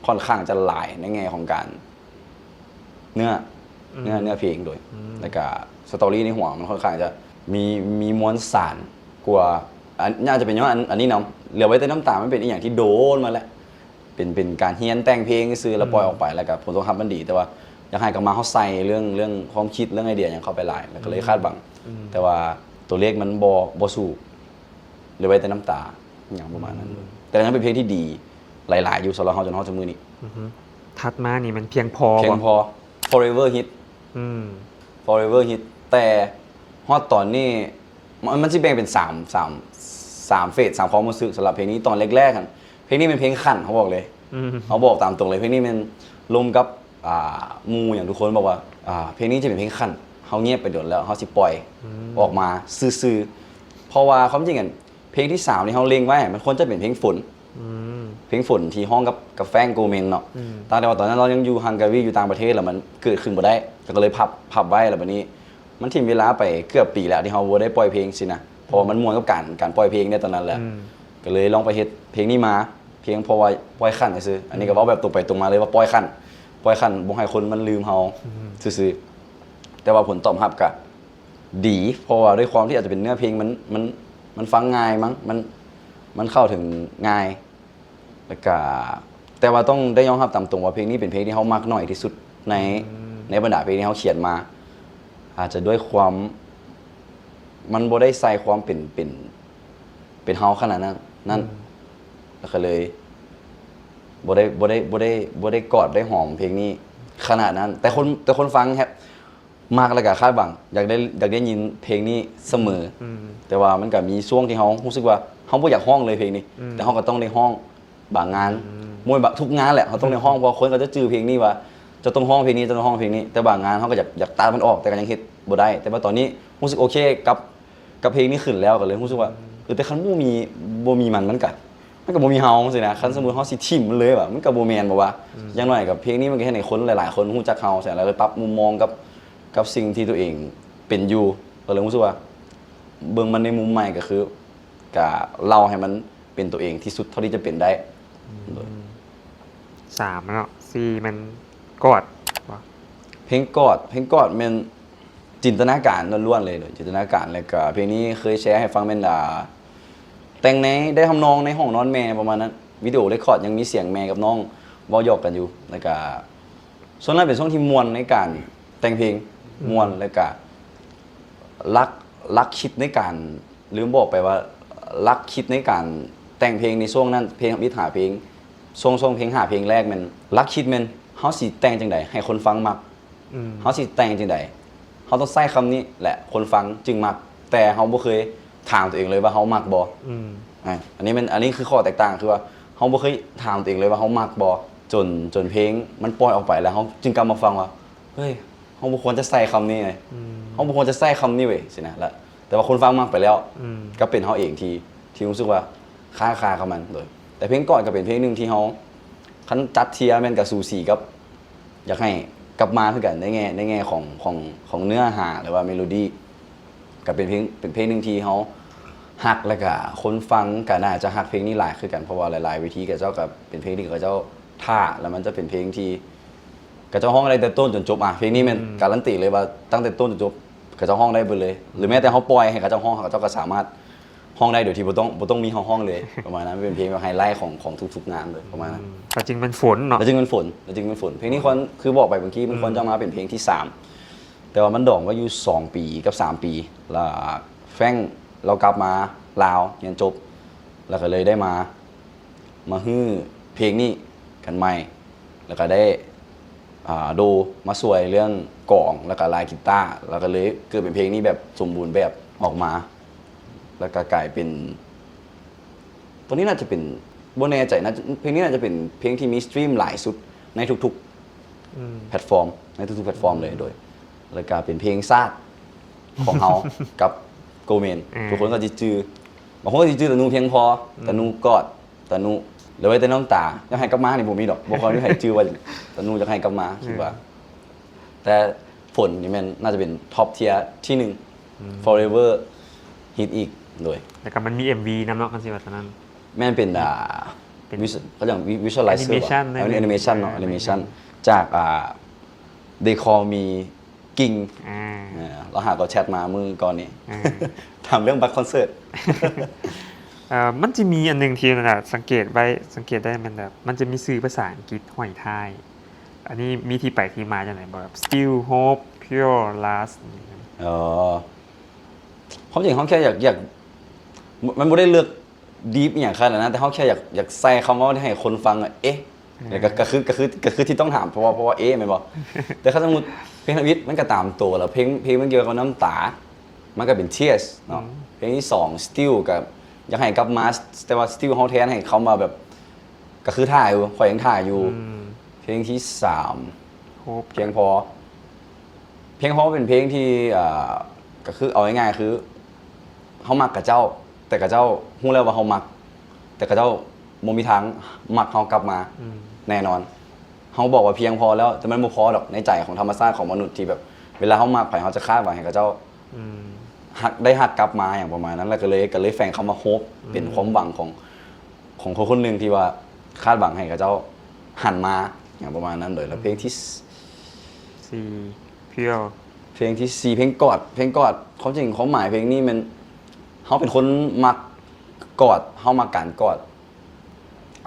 ຄ່ອນຂ້າງຈະຫຼາຍໃນແງ່ຂອງການ ເນື້ອ ອືມ ເນື້ອ ເນື້ອເພງໂດຍ ອືມ ແລ້ວກະສະຕໍຣີໃນຫົວມັນຄ່ອນຂ້າງຈະມີ ມີມວນສານກວ່າ ອັນ ອາດຈະເປັນຍ້ອນອັນ ອັນນີ້ນຳ ເຫຼືອໄວ້ແຕ່ນ້ຳຕາ ມັນເປັນອີ່ຫຍັງທີ່ໂດນມາແລ້ວ ເປັນ ເປັນການຮຽນແຕ່ງເພງຊື່ໆ ແລ້ວ ອືມ ປ່ອຍອອກໄປ ແລ້ວກະຜົນຕົບຮັບມັນດີ ແຕ່ວ່າຢາກໃຫ້ກັບມາເຮົາໃສ່ເລື່ອງ ເລື່ອງຄວາມຄິດ ເລື່ອງໄອເດຍຫຍັງເຂົ້າໄປຫຼາຍ ແລ້ວກໍເລີຍ ອືມ ຄາດຫວັງ ອືມ ແຕ່ວ່າຕົວເລກມັນບໍ່ ບໍ່ສູ້ ເຫຼືອໄວ້ແຕ່ນ້ຳຕາ ຫຍັງປະມານນັ້ນ ອືມ ແຕ່ນັ້ນເປັນເພງທີ່ດີຫຼາຍໆຢູ່ສຳລັບເຮົາຈົນຮອດທຸກມື້ນີ້ ອືຮຶ ຖັດມານີ້ມັນພຽງພໍ ພຽງພໍ Forever Hit ອືມ Forever Hit ແຕ່ຮອດຕອນນີ້ ມັນ ມັນຊິແບ່ງເປັນສາມ ສາມ ສາມເຟສ ສາມຄວາມຮູ້ສຶກສຳລັບເພງນີ້ ຕອນແລກໆຫັ້ນ ເພງນີ້ແມ່ນເພງຂັນ ເຮົາບອກເລີຍ ອືມ ເຮົາບອກຕາມຕົງເລີຍ ເພງນີ້ແມ່ນລົມກັບ ອ່າ ໝູ່ຫຍັງ ທຸກຄົນບອກວ່າ ອ່າ ເພງນີ້ຈະເປັນເພງຂັນ ເຮົາງຽບໄປດົນແລ້ວ ເຮົາຊິປ່ອຍ ອືມ ອອກມາຊື່ໆ ເພາະວ່າຄວາມຈິງຫັ້ນ ເພງທີສາມທີ່ເຮົາເລັງໄວ້ ມັນຄວນຈະເປັນເພງຝົນ ອືມ ເພງຝົນທີ່ຮ້ອງກັບ ກັບແຟນໂກເມນເນາະ ອືມ ຕ່າງແຕ່ວ່າຕອນນັ້ນເຮົາຍັງຢູ່ຮັງກາຣີ ຢູ່ຕ່າງປະເທດ ແລ້ວມັນເກີດຂຶ້ນບໍ່ໄດ້ ກໍເລີຍພັບ ພັບໄວ້ ແລ້ວບັດນີ້ມັນຖິ້ມເວລາໄປເກືອບປີແລ້ວ ທີ່ເຮົາບໍ່ໄດ້ປ່ອຍເພງຊີ້ນະ ເພາະວ່າມັນມ່ວນກັບການ ການປ່ອຍເພງໃນຕອນນັ້ນແຫຼະ ອືມ ກໍເລີຍລອງໄປເຮັດເພງນີ້ມາ ພຽງເພາະວ່າປ່ອຍຂັນຊື່ໆ ອັນນີ້ກໍເວົ້າແບບຕົງໄປຕົງມາເລີຍວ່າປ່ອຍຂັນ ປ່ອຍຂັນບໍ່ໃຫ້ຄົນມັນລືມເຮົາ ອືມ ຊື່ໆ ແຕ່ວ່າຜົນຕອບຮັບກະ ດີ ເພາະວ່າດ້ວຍຄວາມທີ່ອາດຈະເປັນເນື້ອເພງມັນ ມັນ ມັນຟັງງ່າຍມັ້ງ ມັນ ມັນເຂົ້າເຖິງງ່າຍ ແລ້ວກະ ແຕ່ວ່າຕ້ອງໄດ້ຍອມຮັບຕາມຕົງວ່າເພງນີ້ເປັນເພງທີ່ເຮົາມັກໜ້ອຍທີ່ສຸດໃນ ອືມ ໃນບັນດາເພງທີ່ເຮົາຂຽນມາ ອາດຈະດ້ວຍຄວາມ ມັນບໍ່ໄດ້ໃສ່ຄວາມເປັນ ເປັນ ເປັນເຮົາຂະໜາດນັ້ນ ນັ້ນ ອືມ ແລ້ວກໍເລີຍບໍ່ໄດ້ ບໍ່ໄດ້ ບໍ່ໄດ້ ບໍ່ໄດ້ກອດໄດ້ຫອມເພງນີ້ຂະໜາດນັ້ນ ແຕ່ຄົນ ແຕ່ຄົນຟັງແຮບ ມັກແລ້ວກໍຄາດຫວັງ ຢາກໄດ້ ຢາກໄດ້ຍິນເພງນີ້ສະເໝີ ອືມ ແຕ່ວ່າມັນກໍມີຊ່ວງທີ່ເຮົາຮູ້ສຶກວ່າເຮົາບໍ່ຢາກຮ້ອງເລີຍເພງນີ້ ອືມ ແຕ່ເຮົາກໍຕ້ອງໄດ້ຮ້ອງບາງງານ ອືມ ບໍ່ແມ່ນວ່າທຸກງານແຫຼະ ເຮົາຕ້ອງໄດ້ຮ້ອງ ເພາະວ່າຄົນເຂົາຈະຈື່ເພງນີ້ວ່າ ເຈົ້າຕ້ອງຮ້ອງເພງນີ້ ເຈົ້າຕ້ອງຮ້ອງເພງນີ້ ແຕ່ບາງງານເຮົາກໍຢາກ ຢາກຕັດມັນອອກ ແຕ່ກໍຍັງເຮັດບໍ່ໄດ້ ແຕ່ວ່າຕອນນີ້ຮູ້ສຶກໂອເຄກັບ ກັບເພງນີ້ຂຶ້ນແລ້ວ ກໍເລີຍຮູ້ສຶກວ່າ ອືມ ເອີ ແຕ່ຄັນບໍ່ມີ ບໍ່ມີມັນ ມັນກະ ມັນກໍບໍ່ມີເຮົາຊີ້ນະ ຄັນ ອືມ ສົມມຸດເຮົາຊິຖິ້ມມັນເລີຍວ່າ ມັນກໍບໍ່ແມ່ນ ເພາະວ່າ ອືມ ຢ່າງໜ້ອຍກັບເພງນີ້ມັນກໍເຮັດໃຫ້ຄົນຫຼາຍໆຄົນຮູ້ຈັກເຮົາ ແລ້ວໄດ້ປັບມຸມມອງກັບ ກັບສິ່ງທີ່ຕົວເອງເປັນຢູ່ ກໍເລີຍຮູ້ສຶກວ່າ ເບິ່ງມັນໃນມຸມໃໝ່ ກໍຄື ກະເລົ່າໃຫ້ມັນເປັນຕົວເອງທີ່ສຸດເທົ່າທີ່ຈະເປັນໄດ້ ອືມ ໂດຍ ສາມເນາະ ສີ່ແມ່ນກອດບໍ່? ເພງກອດ ເພງກອດແມ່ນ ຈິນຕະນາການລ້ວນໆເລີຍ ໂດຍຈິນຕະນາການ ແລ້ວກະເພງນີ້ເຄີຍແຊໃຫ້ຟັງແມ່ນ ອ່າ ແຕ່ງໃນ ໄດ້ທຳນອງໃນຫ້ອງນອນແມ່ປະມານນັ້ນ ວິດີໂອເຣັກຄອດຍັງມີສຽງແມ່ກັບນ້ອງເວົ້າຫຍອກກັນຢູ່ ແລ້ວກະຊ່ວງນັ້ນເປັນຊ່ວງທີ່ມ່ວນໃນການແຕ່ງເພງ ອືມ ມ່ວນ ແລ້ວກະຫຼັກ ຫຼັກຄິດໃນການ ລືມບອກໄປວ່າ ຫຼັກຄິດໃນການແຕ່ງເພງໃນຊ່ວງນັ້ນ ເພງທຳອິດຫ້າເພງ ຊ່ວງ ຊ່ວງເພງຫ້າເພງແລກແມ່ນ ຫຼັກຄິດແມ່ນເຮົາຊິແຕ່ງຈັ່ງໃດໃຫ້ຄົນຟັງມັກ ອືມ ເຮົາຊິແຕ່ງຈັ່ງໃດ ເຮົາຕ້ອງໃຊ້ຄຳນີ້ແຫຼະ ຄົນຟັງຈຶ່ງມັກ ແຕ່ເຮົາບໍ່ເຄີຍຖາມຕົວເອງເລີຍວ່າເຮົາມັກບໍ່ ອືມ ອາ ອັນນີ້ແມ່ນ ອັນນີ້ຄືຂໍ້ແຕກຕ່າງ ຄືວ່າເຮົາບໍ່ເຄີຍຖາມຕົວເອງເລີຍວ່າເຮົາມັກບໍ່ ຈົນ ຈົນເພງມັນປ່ອຍອອກໄປ ແລ້ວເຮົາຈຶ່ງກັບມາຟັງວ່າ ເຮີ້ຍ ເຮົາບໍ່ຄວນຈະໃຊ້ຄຳນີ້ເວີຍ ອືມ ເຮົາບໍ່ຄວນຈະໃຊ້ຄຳນີ້ເວີຍ ຊີ້ນະ ແລະ ແຕ່ວ່າຄົນຟັງມັກໄປແລ້ວ ອືມ ກໍເປັນເຮົາເອງທີ່ ທີ່ຮູ້ສຶກວ່າຄ້າງຄາກັບມັນ ໂດຍ ແຕ່ເພງກອດກໍເປັນເພງໜຶ່ງທີ່ເຮົາ ຄັນຈັດເທີຍແມ່ນກໍສູສີກັບ ຢາກໃຫ້ກັບມາຄືກັນ ໃນແງ່ ໃນແງ່ຂອງ ຂອງ ຂອງເນື້ອຫາ ຫຼືວ່າເມໂລດີ ກໍເປັນເພງ ເປັນເພງໜຶ່ງທີ່ເຮົາຮັກ ແລ້ວກະຄົນຟັງກໍໜ້າຈະຮັກເພງນີ້ຫຼາຍຄືກັນ ເພາະວ່າຫຼາຍໆເວທີເຂົາເຈົ້າກໍເປັນເພງທີ່ເຂົາເຈົ້າຖ້າ ແລ້ວມັນຈະເປັນເພງທີ່ ເຂົາເຈົ້າຮ້ອງໄດ້ແຕ່ຕົ້ນຈົນຈົບ ອາ ເພງນີ້ແມ່ນ ອືມ ກາລັນຕີເລີຍວ່າຕັ້ງແຕ່ຕົ້ນຈົນຈົບ ເຂົາເຈົ້າຮ້ອງໄດ້ເບິດເລີຍ ຫຼືແມ້ແຕ່ເຮົາປ່ອຍໃຫ້ເຂົາເຈົ້າຮ້ອງ ເຂົາເຈົ້າກໍສາມາດຮ້ອງໄດ້ໂດຍທີ່ບໍ່ຕ້ອງ ບໍ່ຕ້ອງມີເຮົາຮ້ອງເລີຍ ປະມານນັ້ນ ມັນເປັນເພງແບບໄຮໄລຂອງ ຂອງທຸກໆງານເລີຍ ປະມານນັ້ນ ອືມ ແຕ່ຈິງແມ່ນຝົນເນາະ ແຕ່ຈິງແມ່ນຝົນ ແຕ່ຈິງແມ່ນຝົນ ເພງນີ້ຄວນ ອືມ ຄືບອກໄປເມື່ອກີ້ ມັນຄວນ ອືມ ຈະມາເປັນເພງທີສາມ ແຕ່ວ່າມັນດອງໄວ້ຢູ່ສອງປີກັບສາມປີ ລະແຟງ ລາວກັບມາລາວຮຽນຈົບ ແລ້ວກໍເລີຍໄດ້ມາ ມາຮື້ເພງນີ້ກັນໃໝ່ ແລ້ວກໍໄດ້ ອ່າ ໂດມາຊ່ວຍເລື່ອງກອງ ແລ້ວກໍລາຍກີຕາ ແລ້ວກໍເລີຍເກີດເປັນເພງນີ້ແບບສົມບູນແບບອອກມາ ແລ້ວກໍກາຍເປັນ ຕົວນີ້ໜ້າຈະເປັນ ບໍ່ແນ່ໃຈ ໜ້າຈະ ເພງນີ້ໜ້າຈະເປັນເພງທີ່ມີສະຕຣີມຫຼາຍສຸດໃນທຸກໆ ອືມ ແພລດຟອມ ໃນທຸກໆແພລດຟອມເລີຍ ໂດຍ ແລ້ວກະເປັນເພງຊາດຂອງເຮົາ ກັບໂກເມນ ອ່າ ທຸກຄົນກໍຊິຈື່ ບາງຄົນກໍຊິຈື່ຕານູພຽງພໍ ອືມ ຕານູກອດ ຕານູ ຫຼືວ່າແຕ່ນ້ຳຕາ ຢາກໃຫ້ກັບມານີ້ບໍ່ມີດອກ ບໍ່ຄ່ອຍມີໃຜຈື່ວ່າຕານູຢາກໃຫ້ກັບມາ ອືມ ຄິດວ່າ ແຕ່ຝົນນີ້ແມ່ນໜ້າຈະເປັນທັອບເທຍທີໜຶ່ງ ອືມ Forever Hit ອີກ ໂດຍ ແລ້ວກໍມັນມີເອັມວີນຳເນາະ ຄັນຊິວ່າຕອນນັ້ນ ແມ່ນເປັນ ອ່າ ເປັນ ວິຊ ເຂົາເອີ້ນ visualizer ແອນິເມຊັນ ບໍ່ ແອນິເມຊັນເນາະ ແອນິເມຊັນ ແອນິເມຊັນ ຈາກ ອ່າ They Call Me King ອ່າ ເອີ ລາວຫາກໍແຊັດມາມື້ກ່ອນນີ້ ອ່າ ຖາມເລື່ອງບັດຄອນເສີດ ເອີ ມັນຈະມີອັນໜຶ່ງທີ່ ນະ ສັງເກດໄວ້ ສັງເກດໄດ້ແມ່ນແບບ ມັນຈະມີຊື່ພາສາອັງກິດຫ້ອຍທ້າຍ ອັນນີ້ມີທີ່ໄປທີ່ມາຈັ່ງໃດບໍ່? ແບບ Still Hope Pure Last ເອີ ຄວາມຈິງເຮົາແຄ່ຢາກ ຢາກ ມັນບໍ່ໄດ້ເລິກດີບອີ່ຫຍັງຂະໜາດນັ້ນ ແຕ່ເຮົາແຄ່ຢາກ ຢາກໃສ່ຄຳເວົ້າໃຫ້ຄົນຟັງວ່າ ເອະ ອືມ ແລ້ວກໍ ກໍຄື ກໍຄື ກໍຄືທີ່ຕ້ອງຖາມ ເພາະວ່າ ເພາະວ່າ ເອະ ແມ່ນບໍ່? ແຕ່ຄັນສົມມຸດເພງທຳອິດມັນກໍຕາມໂຕແລ້ວ ເພງ ເພງມັນກ່ຽວກັບນ້ຳຕາ ມັນກໍເປັນ Tears ເນາະ ອືມ ເພງທີສອງ Still ກໍຢາກໃຫ້ກັບມາ ແຕ່ວ່າ Still ເຮົາແທນໃຫ້ຄຳວ່າແບບ ກໍຄືຖ້າຢູ່ ຂ້ອຍຍັງຖ້າຢູ່ ອືມ ເພງທີສາມ Hope ພຽງພໍ ພຽງພໍເປັນເພງທີ່ ອ່າ ກໍຄືເອົາງ່າຍໆ ຄືເຮົາມັກຂະເຈົ້າ ແຕ່ຂະເຈົ້າຮູ້ແລ້ວວ່າເຮົາມັກ ແຕ່ຂະເຈົ້າບໍ່ມີທາງມັກເຮົາກັບມາ ອືມ ແນ່ນອນ ເຮົາບອກວ່າພຽງພໍແລ້ວ ແຕ່ມັນບໍ່ພໍດອກ ໃນໃຈຂອງທຳມະຊາດຂອງມະນຸດທີ່ແບບ ເວລາເຮົາມັກໃຜ ເຮົາຈະຄາດຫວັງໃຫ້ຂະເຈົ້າ ອືມ ຮັກ ໄດ້ຮັກກັບມາ ຫຍັງປະມານນັ້ນ ແລ້ວກໍເລີຍ ກໍເລີຍແຝງຄຳວ່າ Hope ອືມ ເປັນຄວາມຫວັງຂອງ ຂອງຄົນຄົນໜຶ່ງທີ່ວ່າຄາດຫວັງໃຫ້ເຂົາເຈົ້າຫັນມາ ຫຍັງປະມານນັ້ນໂດຍ ແລ້ວເພງທີ ອືມ ສີ່ Pure ເພງທີສີ່ ເພງກອດ ເພງກອດ ຄວາມຈິງຄວາມໝາຍເພງນີ້ແມ່ນ ເຮົາເປັນຄົນມັກກອດ ເຮົາມັກການກອດ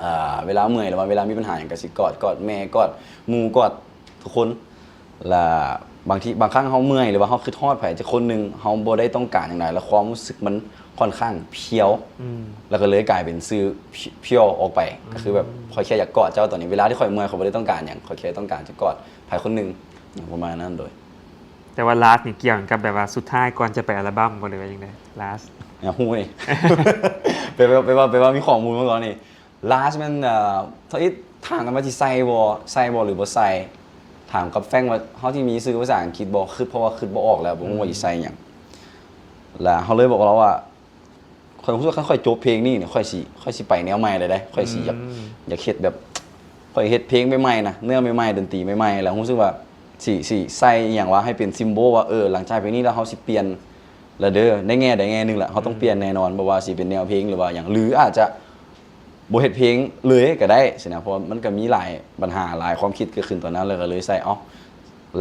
ເອີ ເວລາເມື່ອຍ ຫຼືວ່າເວລາມີບັນຫາຫຍັງກໍຊິກອດ ກອດແມ່ ກອດໝູ່ ກອດທຸກຄົນ ລະບາງທີ ບາງຄັ້ງເຮົາເມື່ອຍ ຫຼືວ່າເຮົາຄິດຮອດໃຜຈັກຄົນໜຶ່ງ ເຮົາບໍ່ໄດ້ຕ້ອງການຫຍັງຫຼາຍ ລະຄວາມຮູ້ສຶກມັນຂ້ອນຂ້າງພຽວ ອືມ ລະກໍເລີຍກາຍເປັນຊື່ Pure ອອກໄປ ອືມ ກໍຄືແບບ ຂ້ອຍແຄ່ຢາກກອດເຈົ້າຕອນນີ້ ເວລາທີ່ຂ້ອຍເມື່ອຍ ຂ້ອຍບໍ່ໄດ້ຕ້ອງການຫຍັງ ຂ້ອຍແຄ່ຕ້ອງການຈະກອດໃຜຄົນໜຶ່ງ ຫຍັງປະມານນັ້ນໂດຍ ແຕ່ວ່າ Last ນີ້ກ່ຽວກັບແບບວ່າສຸດທ້າຍກ່ອນຈະໄປອັລະບັ້ມບໍ່ ຫຼືວ່າຈັ່ງໃດ? Last ຢາກຮູ້ນີ້ ແປວ່າ ແປວ່າ ແປວ່າມີຂໍ້ມູນມາກ່ອນນີ້ Last ແມ່ນ ເອີ ທຳອິດຖາມກັນວ່າຊິໃສ່ບໍ່ ໃສ່ບໍ່ ຫຼືບໍ່ໃສ່ ຖາມກັບແຟງວ່າເຮົາຊິມີຊື່ພາສາອັງກິດບໍ່ ຄຶດ ເພາະວ່າຄຶດບໍ່ອອກແລ້ວ ບໍ່ຮູ້ວ່າຊິໃສ່ຫຍັງ ອືມ ລະເຮົາເລີຍບອກລາວວ່າ ຂ້ອຍຮູ້ສຶກວ່າຄັນຂ້ອຍຈົບເພງນີ້ນີ້ ຂ້ອຍຊິ ຂ້ອຍຊິໄປແນວໃໝ່ເລີຍເດ້ ຂ້ອຍຊິຢາກ ອືມ ຢາກເຮັດແບບ ຂ້ອຍເຮັດເພງໃໝ່ໆນະ ເນື້ອໃໝ່ໆ ດົນຕີໃໝ່ໆ ແລ້ວຮູ້ສຶກວ່າຊິ ຊິໃສ່ອີ່ຫຍັງວະ ໃຫ້ເປັນ symbol ວ່າ ເອີ ຫຼັງຈາກເພງນີ້ແລ້ວເຮົາຊິປ່ຽນລະເດີ ໃນແງ່ໃດແງ່ໜຶ່ງລະ ເຮົາຕ້ອງ ອືມ ປ່ຽນແນ່ນອນ ບໍ່ວ່າຊິເປັນແນວເພງ ຫຼືວ່າຫຍັງ ຫຼືອາດຈະບໍ່ເຮັດເພງເລີຍກໍໄດ້ຊີ້ນະ ເພາະວ່າມັນກໍມີຫຼາຍບັນຫາ ຫຼາຍຄວາມຄິດເກີດຂຶ້ນຕອນນັ້ນ ແລ້ວກໍເລີຍໃສ່ ເອົ້າ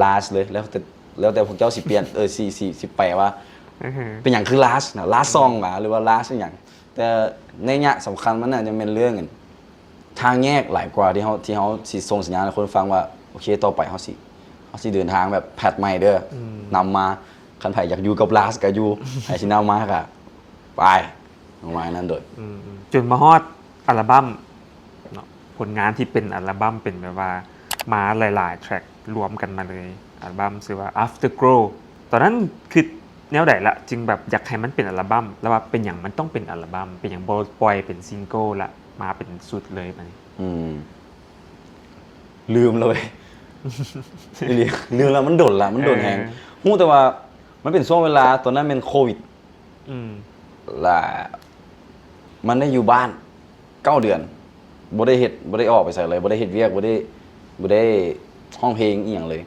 Last ເລີຍ ແລ້ວແຕ່ ແລ້ວແຕ່ພວກເຈົ້າຊິປ່ຽນ ເອີ ຊິ ຊິ ຊິແປວ່າ ອືຮຶ ເປັນຫຍັງຄື Last ນະ Last Song ຫວາ ຫຼືວ່າ Last ອີ່ຫຍັງ ແຕ່ໄນຍະສຳຄັນມັນໜ້າຈະແມ່ນເລື່ອງທາງແຍກຫຼາຍກວ່າທີ່ເຮົາ ທີ່ເຮົາຊິສົ່ງສັນຍານໃຫ້ຄົນຟັງວ່າ ໂອເຄ ຕໍ່ໄປເຮົາຊິ ເຮົາຊິເດີນທາງແບບ path ໃໝ່ເດີ ອືມ ນຳມາ ຄັນໃຜຢາກຢູ່ກັບ Last ກໍຢູ່ ໃຜຊິນຳມາກໍໄປ ປະມານນັ້ນໂດຍ ອືມ ຈົນມາຮອດອັລະບັ້ມເນາະ ຜົນງານທີ່ເປັນອັລະບັ້ມ ເປັນແບບວ່າມາຫຼາຍໆແທຣັກລວມກັນມາເລີຍ ອັລະບັ້ມຊື່ວ່າ Afterglow ຕອນນັ້ນຄິດແນວໃດລະ ຈຶ່ງແບບຢາກໃຫ້ມັນເປັນອັລະບັ້ມ ແລ້ວວ່າເປັນຫຍັງມັນຕ້ອງເປັນອັລະບັ້ມ ເປັນຫຍັງບໍ່ປ່ອຍເປັນ single ລະ ມາເປັນຊຸດເລີຍບາດນີ້? ອືມ ລືມແລ້ວເວີຍ ອີ່ຫຼີ ລືມແລ້ວ ມັນດົນລະ ມັນດົນແຮງ ເອີ ຮູ້ແຕ່ວ່າມັນເປັນຊ່ວງເວລາຕອນນັ້ນແມ່ນໂຄວິດ ອືມ ລະມັນໄດ້ຢູ່ບ້ານເກົ້າເດືອນ ບໍ່ໄດ້ເຮັດ ບໍ່ໄດ້ອອກໄປໃສເລີຍ ບໍ່ໄດ້ເຮັດວຽກ ບໍ່ໄດ້ ບໍ່ໄດ້ຮ້ອງເພງອີ່ຫຍັງເລີຍ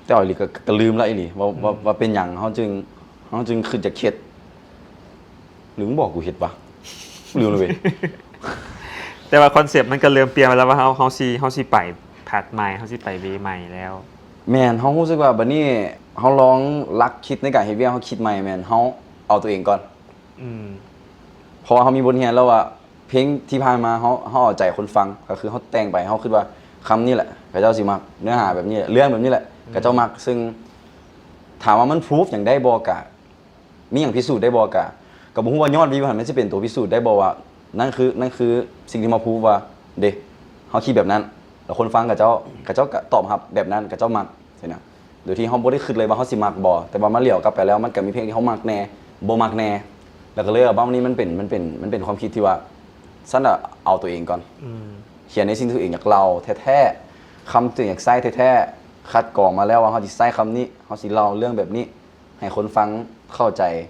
ແຕ່ເວົ້າອີ່ຫຼີກໍ ກໍລືມລະອີ່ຫຼີ ວ່າ ອືມ ວ່າ ວ່າເປັນຫຍັງເຮົາຈຶ່ງ ເຮົາຈຶ່ງຄິດຈະເຮັດ ຫຼືມຶງບອກກູເຮັດວະ ລືມແລ້ວເວີຍ ແຕ່ວ່າຄອນເຊັບມັນກໍເລີ່ມປ່ຽນໄປແລ້ວວ່າເຮົາ ເຮົາຊິ ເຮົາຊິໄປພາດໃໝ່ ເຮົາຊິໄປເວໃໝ່ແລ້ວ ແມ່ນ ເຮົາຮູ້ສຶກວ່າບັດນີ້ເຮົາລອງຫຼັກຄິດໃນການເຮັດວຽກ ເຮົາຄິດໃໝ່ ແມ່ນເຮົາເອົາຕົວເອງກ່ອນ ອືມ ເພາະວ່າເຮົາມີບົດຮຽນແລ້ວວ່າ ເພງທີ່ຜ່ານມາເຮົາ ເຮົາເອົາໃຈຄົນຟັງ ກໍຄືເຮົາແຕ່ງໄປ ເຮົາຄິດວ່າຄຳນີ້ແຫຼະ ເຂົາເຈົ້າຊິມັກ ເນື້ອຫາແບບນີ້ແຫຼະ ເລື່ອງແບບນີ້ແຫຼະ ອືມ ເຂົາເຈົ້າມັກ ຊຶ່ງຖາມວ່າມັນ proof ຫຍັງໄດ້ບໍ່ ກະ ມີຫຍັງພິສູດໄດ້ບໍ່? ກະ ກະບໍ່ຮູ້ວ່າຍອດວິວຫັ້ນມັນຊິເປັນຕົວພິສູດໄດ້ບໍ່ວ່າ ນັ້ນຄື ນັ້ນຄືສິ່ງທີ່ມາພູບວ່າ ເດ້ ເຮົາຄິດແບບນັ້ນ ແລ້ວຄົນຟັງເຂົາເຈົ້າ ເຂົາເຈົ້າກະຕອບຮັບແບບນັ້ນ ເຂົາເຈົ້າມັກຊີ້ນະ ໂດຍທີ່ເຮົາບໍ່ໄດ້ຄິດເລີຍວ່າເຮົາຊິມັກບໍ່ ແຕ່ວ່າມາຫຼຽວກັບໄປແລ້ວ ມັນກະມີເພງທີ່ເຮົາມັກແດ່ ບໍ່ມັກແດ່ ແລ້ວກະເລີຍອັລບັ້ມນີ້ມັນເປັນ ມັນເປັນ ມັນເປັນຄວາມຄິດທີ່ວ່າ ຊັ້ນລະເອົາຕົວເອງກ່ອນ ອືມ ຂຽນໃນສິ່ງທີ່ຕົວເອງຢາກເລົ່າແທ້ໆ ຄຳທີ່ຕົວເອງຢາກໃຊ້ແທ້ໆ ຄັດກອງມາແລ້ວວ່າເຮົາຊິໃຊ້ຄຳນີ້ ເຮົາຊິເລົ່າເລື່ອງແບບນີ້ ໃຫ້ຄົນຟັງເຂົ້າໃຈ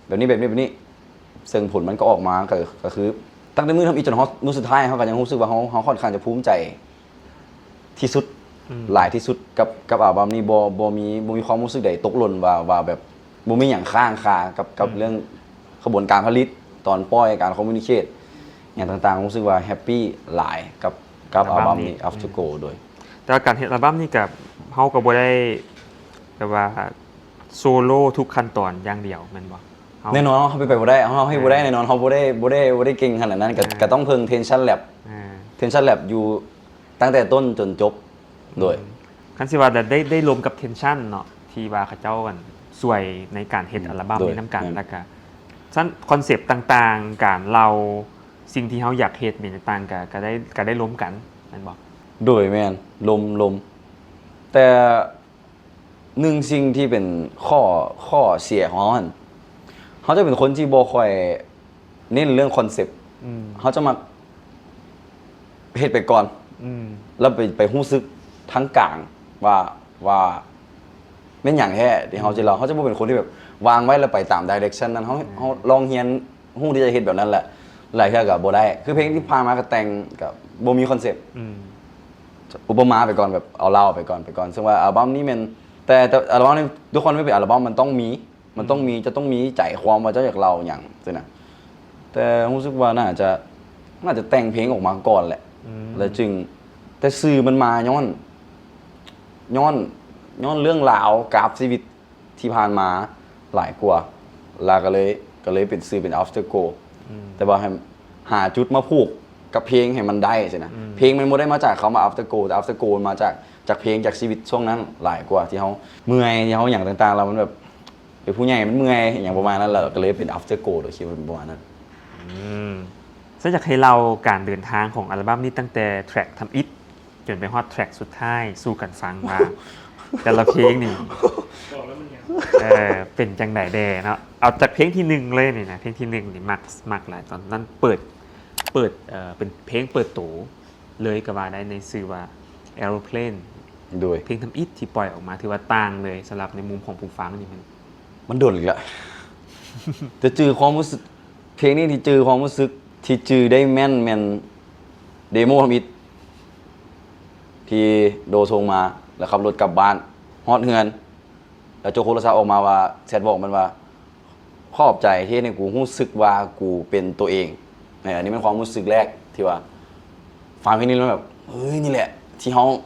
ແບບນີ້ ແບບນີ້ ແບບນີ້ ເຊິ່ງຜົນມັນກໍອອກມາ ກໍ ກໍຄືຕັ້ງແຕ່ມື້ທຳອິດຈົນຮອດມື້ສຸດທ້າຍ ເຮົາກໍຍັງຮູ້ສຶກວ່າເຮົາ ເຮົາຂ້ອນຂ້າງຈະພູມໃຈທີ່ສຸດ ອືມ ຫຼາຍທີ່ສຸດກັບ ກັບອັລບັ້ມນີ້ ບໍ່ ບໍ່ມີ ບໍ່ມີຄວາມຮູ້ສຶກໃດຕົກຫຼົ່ນວ່າ ວ່າແບບບໍ່ມີຫຍັງຄ້າງຄາກັບ ກັບ ອືມ ເລື່ອງຂະບວນການຜະລິດ ຕອນປ່ອຍ ການຄອມມູນິເຄດຫຍັງຕ່າງໆ ຮູ້ສຶກວ່າແຮັບປີ້ຫຼາຍກັບ ກັບອັລບັ້ມນີ້ Afterglow ໂດຍ ແຕ່ວ່າການເຮັດອັລບັ້ມນີ້ກະ ເຮົາກໍບໍ່ໄດ້ແບບວ່າໂຊໂລທຸກຂັ້ນຕອນຢ່າງດຽວແມ່ນບໍ່? ເຮົາ ແນ່ນອນ ເຮົາເປັນໄປບໍ່ໄດ້ ເຮົາເຮັດບໍ່ໄດ້ ເອີ ແນ່ນອນ ເຮົາບໍ່ໄດ້ ບໍ່ໄດ້ ບໍ່ໄດ້ເກັ່ງຂະໜາດນັ້ນ ກະ ເອີ ກະຕ້ອງເພິ່ງ Tension Lab ເອີ Tension Lab ຢູ່ຕັ້ງແຕ່ຕົ້ນຈົນຈົບ ໂດຍ ອືມ ຄັນຊິວ່າໄດ້ ໄດ້ລົມກັບ Tension ເນາະ ທີ່ວ່າເຂົາເຈົ້າ ອັນ ຊ່ວຍໃນການເຮັດ ອືມ ອັລບັ້ມ ໂດຍ ນີ້ນຳກັນ ແມ່ນ ແລ້ວກະຊັ້ນຄອນເຊັບຕ່າງໆ ການເລົ່າ ສິ່ງທີ່ເຮົາຢາກເຮັດນີ້ຕ່າງໆ ກະ ກະໄດ້ ກະໄດ້ລົມກັນແມ່ນບໍ່? ໂດຍ ແມ່ນ ລົມ ລົມ ແຕ່ໜຶ່ງສິ່ງທີ່ເປັນຂໍ້ ຂໍ້ເສຍຂອງເຮົາຫັ້ນ ເຮົາຈະເປັນຄົນທີ່ບໍ່ຄ່ອຍເນັ້ນເລື່ອງຄອນເຊັບ ອືມ ເຮົາຈະມັກເຮັດໄປກ່ອນ ອືມ ແລ້ວໄປ ໄປຮູ້ສຶກທາງກາງວ່າ ວ່າແມ່ນຫຍັງແທ້ທີ່ເຮົາ ອືມ ຊິເລົ່າ ເຮົາຈະບໍ່ເປັນຄົນທີ່ແບບວາງໄວ້ແລ້ວໄປຕາມ direction ນັ້ນ ເຮົາ ອືມ ເຮົາລອງຮຽນ ຮູ້ທີ່ຈະເຮັດແບບນັ້ນແຫຼະ ຫຼາຍເທື່ອກໍບໍ່ໄດ້ ຄືເພງທີ່ຜ່ານມາກໍແຕ່ງກໍບໍ່ມີຄອນເຊັບ ອືມ ອຸປະມາໄປກ່ອນ ແບບເອົາເລົ່າໄປກ່ອນ ໄປກ່ອນ ເຊິ່ງວ່າອັລບັ້ມນີ້ແມ່ນ ແຕ່ ແຕ່ອັລບັ້ມນີ້ ທຸກຄົນ ມັນເປັນອັລບັ້ມ ມັນຕ້ອງມີ ມັນຕ້ອງມີ ອືມ ຈະຕ້ອງມີໃຈຄວາມວ່າເຈົ້າຢາກເລົ່າຫຍັງຊີ້ນະ ແຕ່ຮູ້ສຶກວ່າໜ້າຈະ ໜ້າຈະແຕ່ງເພງອອກມາກ່ອນແຫຼະ ອືມ ແລ້ວຈຶ່ງ ແຕ່ຊື່ມັນມາຍ້ອນ ຍ້ອນ ຍ້ອນເລື່ອງລາວກາບຊີວິດ ທີ່ຜ່ານມາຫຼາຍກວ່າ ລະກະເລີຍ ກະເລີຍເປັນຊື່ເປັນ Afterglow ອືມ ແຕ່ວ່າໃຫ້ຫາຈຸດມາຜູກກັບເພງໃຫ້ມັນໄດ້ຊີ້ນະ ອືມ ເພງມັນບໍ່ໄດ້ມາຈາກຄຳວ່າ Afterglow ແຕ່ Afterglow ມັນມາຈາກ ຈາກເພງ ຈາກຊີວິດຊ່ວງນັ້ນຫຼາຍກວ່າ ທີ່ເຮົາເມື່ອຍ ທີ່ເຮົາຫຍັງຕ່າງໆ ແລ້ວມັນແບບ ເປັນຜູ້ໃຫຍ່ມັນເມື່ອຍ ອີ່ຫຍັງປະມານນັ້ນ ລະກະເລີຍເປັນ Afterglow ໂດຍທີ່ເປັນປະມານນັ້ນ ອືມ ຊັ້ນຢາກໃຫ້ເລົ່າການເດີນທາງຂອງອັລບັ້ມນີ້ ຕັ້ງແຕ່ແທຣັກທຳອິດ ຈົນໄປຮອດແທຣັກສຸດທ້າຍ ສູ່ກັນຟັງວ່າ ແຕ່ລະເພງນີ້ ເອີ ເປັນຈັ່ງໃດແດ່ເນາະ? ເອົາຈາກເພງທີໜຶ່ງເລີຍນີ້ນະ ເພງທີໜຶ່ງນີ້ມັກ ມັກຫຼາຍ ຕອນນັ້ນເປີດ ເປີດ ເອີ ເປັນເພງເປີດໂຕເລີຍກໍວ່າໄດ້ ໃນຊື່ວ່າ Aeroplane ໂດຍ ເພງທຳອິດທີ່ປ່ອຍອອກມາ ຖືວ່າຕ່າງເລີຍ ສຳລັບໃນມຸມຂອງຜູ້ຟັງນີ້ ມັນ ມັນດົນອີກລະ ຈະຈື່ຄວາມຮູ້ສຶກ ເພງນີ້ທີ່ຈື່ຄວາມຮູ້ສຶກ ທີ່ຈື່ໄດ້ແມ່ນແມ່ນເດໂມທຳອິດ ທີ່ໂດສົ່ງມາ ແລ້ວຂັບລົດກັບບ້ານ ຮອດເຮືອນ ແລ້ວຈົກໂທລະສັບອອກມາວ່າ ແຊັດບອກມັນວ່າ ຂອບໃຈທີ່ເຮັດໃຫ້ກູຮູ້ສຶກວ່າກູເປັນໂຕເອງ. ເອີ ອັນນີ້ແມ່ນຄວາມຮູ້ສຶກແລກທີ່ວ່າ ຟັງເພງນີ້ແລ້ວແບບ ເອີຍ ນີ້ແຫຼະທີ່ເຮົາ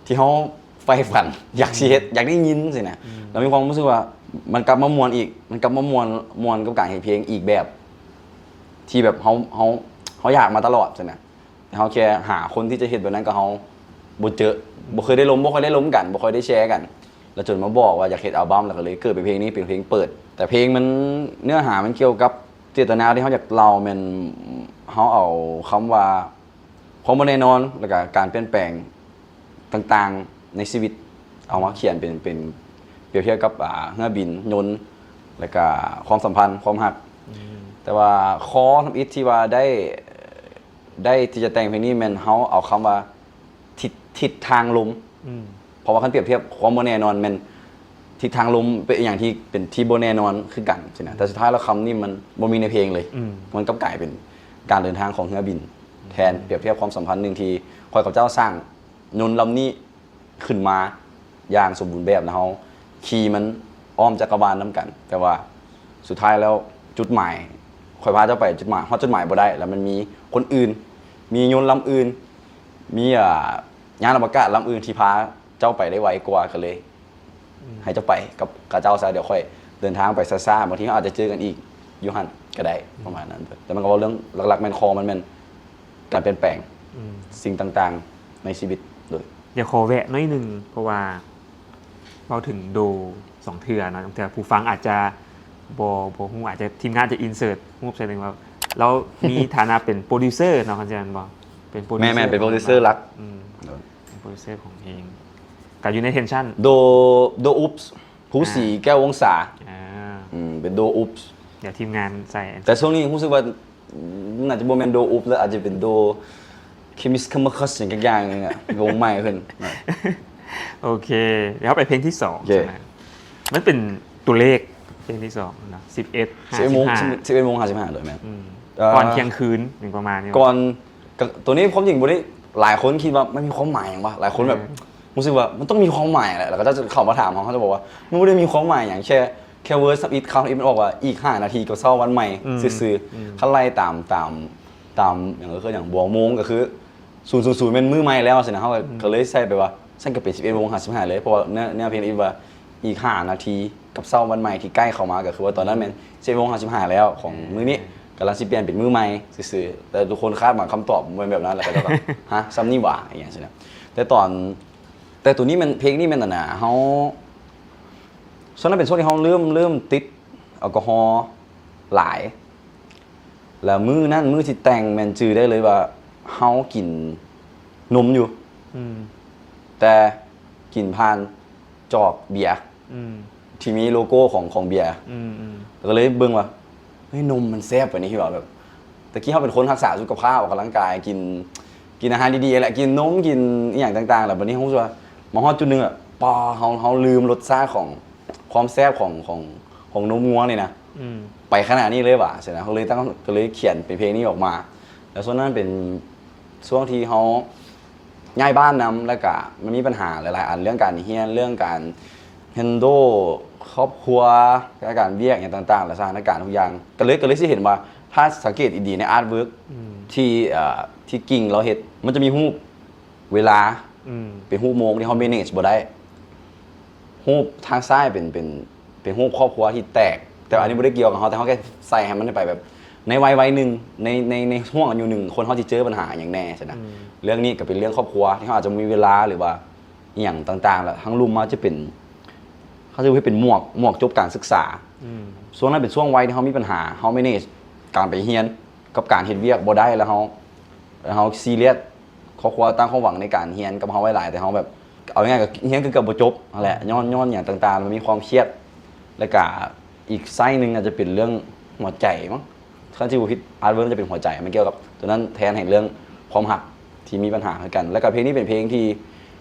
ທີ່ເຮົາໃຝ່ຝັນ ຢາກຊິເຮັດ ອືມ ຢາກໄດ້ຍິນຊີ້ນະ. ອືມ ແລ້ວມີຄວາມຮູ້ສຶກວ່າມັນກັບມາມ່ວນອີກ ມັນກັບມາມ່ວນ ມ່ວນກັບການເຮັດເພງອີກແບບ ທີ່ແບບເຮົາ ເຮົາ ເຮົາຢາກມາຕະຫຼອດຊີ້ນະ. ເຮົາແຄ່ຫາຄົນທີ່ຈະເຮັດແບບນັ້ນກັບເຮົາບໍ່ເຈີ ອືມ ບໍ່ເຄີຍໄດ້ລົມ ບໍ່ຄ່ອຍໄດ້ລົມກັນ ບໍ່ຄ່ອຍໄດ້ແຊກັນ ແລ້ວຈົນມາບອກວ່າຢາກເຮັດອັລບັ້ມ ແລ້ວກໍເລີຍເກີດເປັນເພງນີ້ ເປັນເພງເປີດ. ແຕ່ເພງມັນ ເນື້ອຫາມັນກ່ຽວກັບເຈດຕະນາທີ່ເຮົາຢາກເລົ່າ ແມ່ນເຮົາເອົາຄຳວ່າຄວາມບໍ່ແນ່ນອນ ແລ້ວກໍການປ່ຽນແປງຕ່າງໆໃນຊີວິດ ເອົາມາຂຽນເປັນ ເປັນປຽບທຽບກັບ ອ່າ ເຮືອບິນ ຍົນ ແລ້ວກໍຄວາມສຳພັນ ຄວາມຮັກ. ອືມ ແຕ່ວ່າຂໍ້ທຳອິດທີ່ວ່າໄດ້ ໄດ້ທີ່ຈະແຕ່ງເພງນີ້ແມ່ນເຮົາເອົາຄຳວ່າທິດ ທິດທາງລົມ ອືມ ເພາະວ່າຄັນປຽບທຽບຄວາມບໍ່ແນ່ນອນແມ່ນທິດທາງລົມເປັນອີ່ຫຍັງທີ່ເປັນທີ່ບໍ່ແນ່ນອນຄືກັນຊີ້ນະ ແຕ່ສຸດທ້າຍແລ້ວຄຳນີ້ມັນບໍ່ມີໃນເພງເລີຍ ອືມ ມັນກັບກາຍເປັນການເດີນທາງຂອງເຮືອບິນແທນ ອືມ ປຽບທຽບຄວາມສຳພັນໜຶ່ງທີ່ຂ້ອຍກັບເຈົ້າສ້າງຍົນລຳນີ້ ຂຶ້ນມາຢ່າງສົມບູນແບບ ແລ້ວເຮົາຂີ່ມັນອ້ອມຈັກກະວານນຳກັນ. ແຕ່ວ່າສຸດທ້າຍແລ້ວຈຸດໝາຍ ຂ້ອຍພາເຈົ້າໄປຈຸດໝາຍ ຮອດຈຸດໝາຍບໍ່ໄດ້ ແລ້ວມັນມີຄົນອື່ນ ມີຍົນລຳອື່ນ ມີ ອ່າ ຍານອະວະກາດລຳອື່ນທີ່ພາເຈົ້າໄປໄດ້ໄວກວ່າ ກໍເລີຍ ອືມ ໃຫ້ເຈົ້າໄປກັບ ກັບເຈົ້າຊະ ດຽວຂ້ອຍເດີນທາງໄປຊ້າໆ ບາງທີເຮົາອາດຈະເຈີກັນອີກຢູ່ຫັ້ນກໍໄດ້ ອືມ ປະມານນັ້ນ. ແຕ່ມັນກໍເວົ້າເລື່ອງຫຼັກໆ ແມ່ນຄໍມັນແມ່ນການປ່ຽນແປງ ອືມ ສິ່ງຕ່າງໆໃນຊີວິດ ໂດຍ ດຽວຂໍແວະໜ້ອຍໜຶ່ງ ເພາະວ່າເວົ້າເຖິງໂດສອງເທື່ອເນາະ ບາງເທື່ອຜູ້ຟັງອາດຈະ ບໍ່ ບໍ່ຮູ້ ອາດຈະ ທີມງານຈະ insert ຮູບໃສ່ໜຶ່ງວ່າ ລາວມີຖານະເປັນໂປຣດິວເຊີເນາະ ຄັນຊິແມ່ນບໍ່ ເປັນໂປຣດິວເຊີ ແມ່ນໆ ເປັນໂປຣດິວເຊີຫຼັກ ອືມ ເປັນໂປຣດິວເຊີຂອງເພງ ກໍຢູ່ໃນ Tension ໂດ ໂດ Oops ພູສີ ແກ້ວວົງສາ ອາ ອືມ ເປັນໂດ Oops ດຽວທີມງານໃສ່ ແຕ່ຊ່ວງນີ້ຮູ້ສຶກວ່າ ໜ້າຈະບໍ່ແມ່ນໂດ Oops ແລ້ວ ອາດຈະເປັນໂດ Chemical Chemical ຫຍັງຈັກຢ່າງໜຶ່ງອະ ວົງໃໝ່ເພິ່ນ ໂອເຄ ດຽວເຮົາໄປເພງທີສອງ ໂອເຄ ໃຊ່ໄໝ ມັນເປັນຕົວເລກ ເພງທີສອງເນາະ ສິບເອັດ ສິບເອັດໂມງ ຫ້າສິບຫ້າ ສິບເອັດໂມງຫ້າສິບຫ້າໂດຍແມ່ນ ອືມ ເອີ ກ່ອນທ່ຽງຄືນຫຍັງປະມານນີ້ ກ່ອນ ກໍ ຕົວນີ້ຄວາມຈິງບໍ່ໄດ້ ຫຼາຍຄົນຄິດວ່າມັນມີຄວາມໝາຍຫຍັງວະ ຫຼາຍຄົນແບບ ເອີ ຮູ້ສຶກວ່າມັນຕ້ອງມີຄວາມໝາຍແຫຼະ ແລ້ວເຂົາເຈົ້າຈະເຂົ້າມາຖາມເຮົາ ເຂົາຈະບອກວ່າ ມັນບໍ່ໄດ້ມີຄວາມໝາຍຫຍັງ ແຄ່ ແຄ່ເວີສທຳອິດ ຄຳອິດ ມັນອອກວ່າອີກຫ້ານາທີກັບເຊົ້າວັນໃໝ່ ອືມ ຊື່ໆ ອືມ ຄັນໄລ່ຕາມ ຕາມ ຕາມຫຍັງ ເອີ້ນຫຍັງ ບົວໂມງ ກໍຄື ສູນສູນສູນ ແມ່ນມື້ໃໝ່ແລ້ວຊີ້ນະ ເຮົາກໍ ອືມ ກໍເລີຍໃສ່ໄປວ່າ ຊັ້ນກໍເປັນສິບເອັດໂມງຫ້າສິບຫ້າເລີຍ ເພາະວ່າເນື້ອ ເນື້ອເພງອີກວ່າ ອີກຫ້ານາທີກັບເຊົ້າວັນໃໝ່ທີ່ໃກ້ເຂົ້າມາ ກໍຄືວ່າຕອນນັ້ນແມ່ນສິບເອັດໂມງຫ້າສິບຫ້າແລ້ວຂອງ ອືມ ມື້ນີ້ ກຳລັງຊິປ່ຽນເປັນມື້ໃໝ່ຊື່ໆ ແຕ່ທຸກຄົນຄາດຫວັງຄຳຕອບແມ່ນແບບນັ້ນ ແລ້ວກໍເຈົ້າກໍ ຮະ ສ່ຳນີ້ຫວາ ອີຫຍັງຊີ້ນະ ແຕ່ຕອນ ແຕ່ໂຕນີ້ແມ່ນ ເພງນີ້ແມ່ນອັນນ່າ ເຮົາ ຊ່ວງນັ້ນເປັນຊ່ວງທີ່ເຮົາເລີ່ມ ເລີ່ມຕິດແອລກໍຮໍຫຼາຍ ແລ້ວມື້ນັ້ນ ມື້ທີ່ແຕ່ງແມ່ນຈື່ໄດ້ເລີຍວ່າ ເຮົາກິນນົມຢູ່ ອືມ ແຕ່ກິນຜ່ານຈອກເບຍ ອືມ ທີ່ມີໂລໂກ້ຂອງ ຂອງເບຍ ອືມໆ ແລ້ວກໍເລີຍເບິ່ງວ່າ ເຮີ້ຍ ນົມມັນແຊບປານນີ້ ທີ່ວ່າແບບ ແຕ່ກີ້ເຮົາເປັນຄົນຮັກສາສຸຂະພາບ ອອກກຳລັງກາຍ ກິນ ກິນອາຫານດີໆແຫຼະ ກິນນົມ ກິນອີ່ຫຍັງຕ່າງໆ ແລ້ວບັດນີ້ເຮົາຮູ້ສຶກວ່າ ມາຮອດຈຸດໜຶ່ງອະ ປາ ເຮົາ ເຮົາລືມລົດຊາດຂອງ ຄວາມແຊບຂອງ ຂອງ ຂອງນົມງົວນີ້ນະ ອືມ ໄປຂະໜາດນີ້ເລີຍຫວາ ຊີ້ນະ ເຮົາເລີຍຕັ້ງ ກໍເລີຍຂຽນເປັນເພງນີ້ອອກມາ ແລ້ວຊ່ວງນັ້ນເປັນຊ່ວງທີ່ເຮົາຍ້າຍບ້ານນຳ ແລ້ວກະມັນມີບັນຫາຫຼາຍໆອັນ ເລື່ອງການຮຽນ ເລື່ອງການ handle ຄອບຄົວ ການວຽກຫຍັງຕ່າງໆ ແລະ ສະຖານະການທຸກຢ່າງ ກໍເລີຍ ກໍເລີຍຊິເຫັນວ່າ ຖ້າສັງເກດດີໆໃນ artwork ອືມ ທີ່ ເອີ ທີ່ກິ່ງລາວເຮັດ ມັນຈະມີຮູບເວລາ ອືມ ເປັນຮູບໂມງທີ່ເຮົາ manage ບໍ່ໄດ້ ຮູບທາງຊ້າຍເປັນ ເປັນ ເປັນຮູບຄອບຄົວທີ່ແຕກ ແຕ່ວ່າອັນນີ້ບໍ່ໄດ້ກ່ຽວກັບເຮົາ ແຕ່ເຮົາແຄ່ໃສ່ໃຫ້ມັນໄປແບບ ໃນໄວ ໄວໜຶ່ງ ໃນ ໃນ ໃນຊ່ວງອາຍຸໜຶ່ງ ຄົນເຮົາຊິເຈີບັນຫາຫຍັງແດ່ຊັ້ນນະ ອືມ ເລື່ອງນີ້ກໍເປັນເລື່ອງຄອບຄົວ ທີ່ເຮົາອາດຈະບໍ່ມີເວລາ ຫຼືວ່າອີ່ຫຍັງຕ່າງໆ ແລ້ວທາງລຸ່ມມາຈະເປັນ ເຂົາຈະເຮັດເປັນໝວກ ໝວກຈົບການສຶກສາ ອືມ ຊ່ວງນັ້ນເປັນຊ່ວງໄວທີ່ເຮົາມີບັນຫາ ເຮົາ manage ການໄປຮຽນກັບການເຮັດວຽກບໍ່ໄດ້ ແລ້ວເຮົາ ແລ້ວເຮົາ serious ຄອບຄົວຕັ້ງຄວາມຫວັງໃນການຮຽນກັບເຮົາໄວ້ຫຼາຍ ແຕ່ເຮົາແບບ ເອົາງ່າຍໆ ກໍຮຽນກໍເກືອບບໍ່ຈົບຫັ້ນແຫຼະ ອືມ ຍ້ອນ ຍ້ອນຫຍັງຕ່າງໆ ມັນມີຄວາມຄຽດ ແລ້ວກະອີກໄຊໜຶ່ງອາດຈະເປັນເລື່ອງຫົວໃຈມັ້ງ ຄັນຊິບໍ່ຜິດ artwork ຈະເປັນຫົວໃຈ ມັນກ່ຽວກັບຕົວນັ້ນແທນໃຫ້ເລື່ອງຄວາມຮັກທີ່ມີບັນຫາຄືກັນ ແລ້ວກະເພງນີ້ເປັນເພງທີ່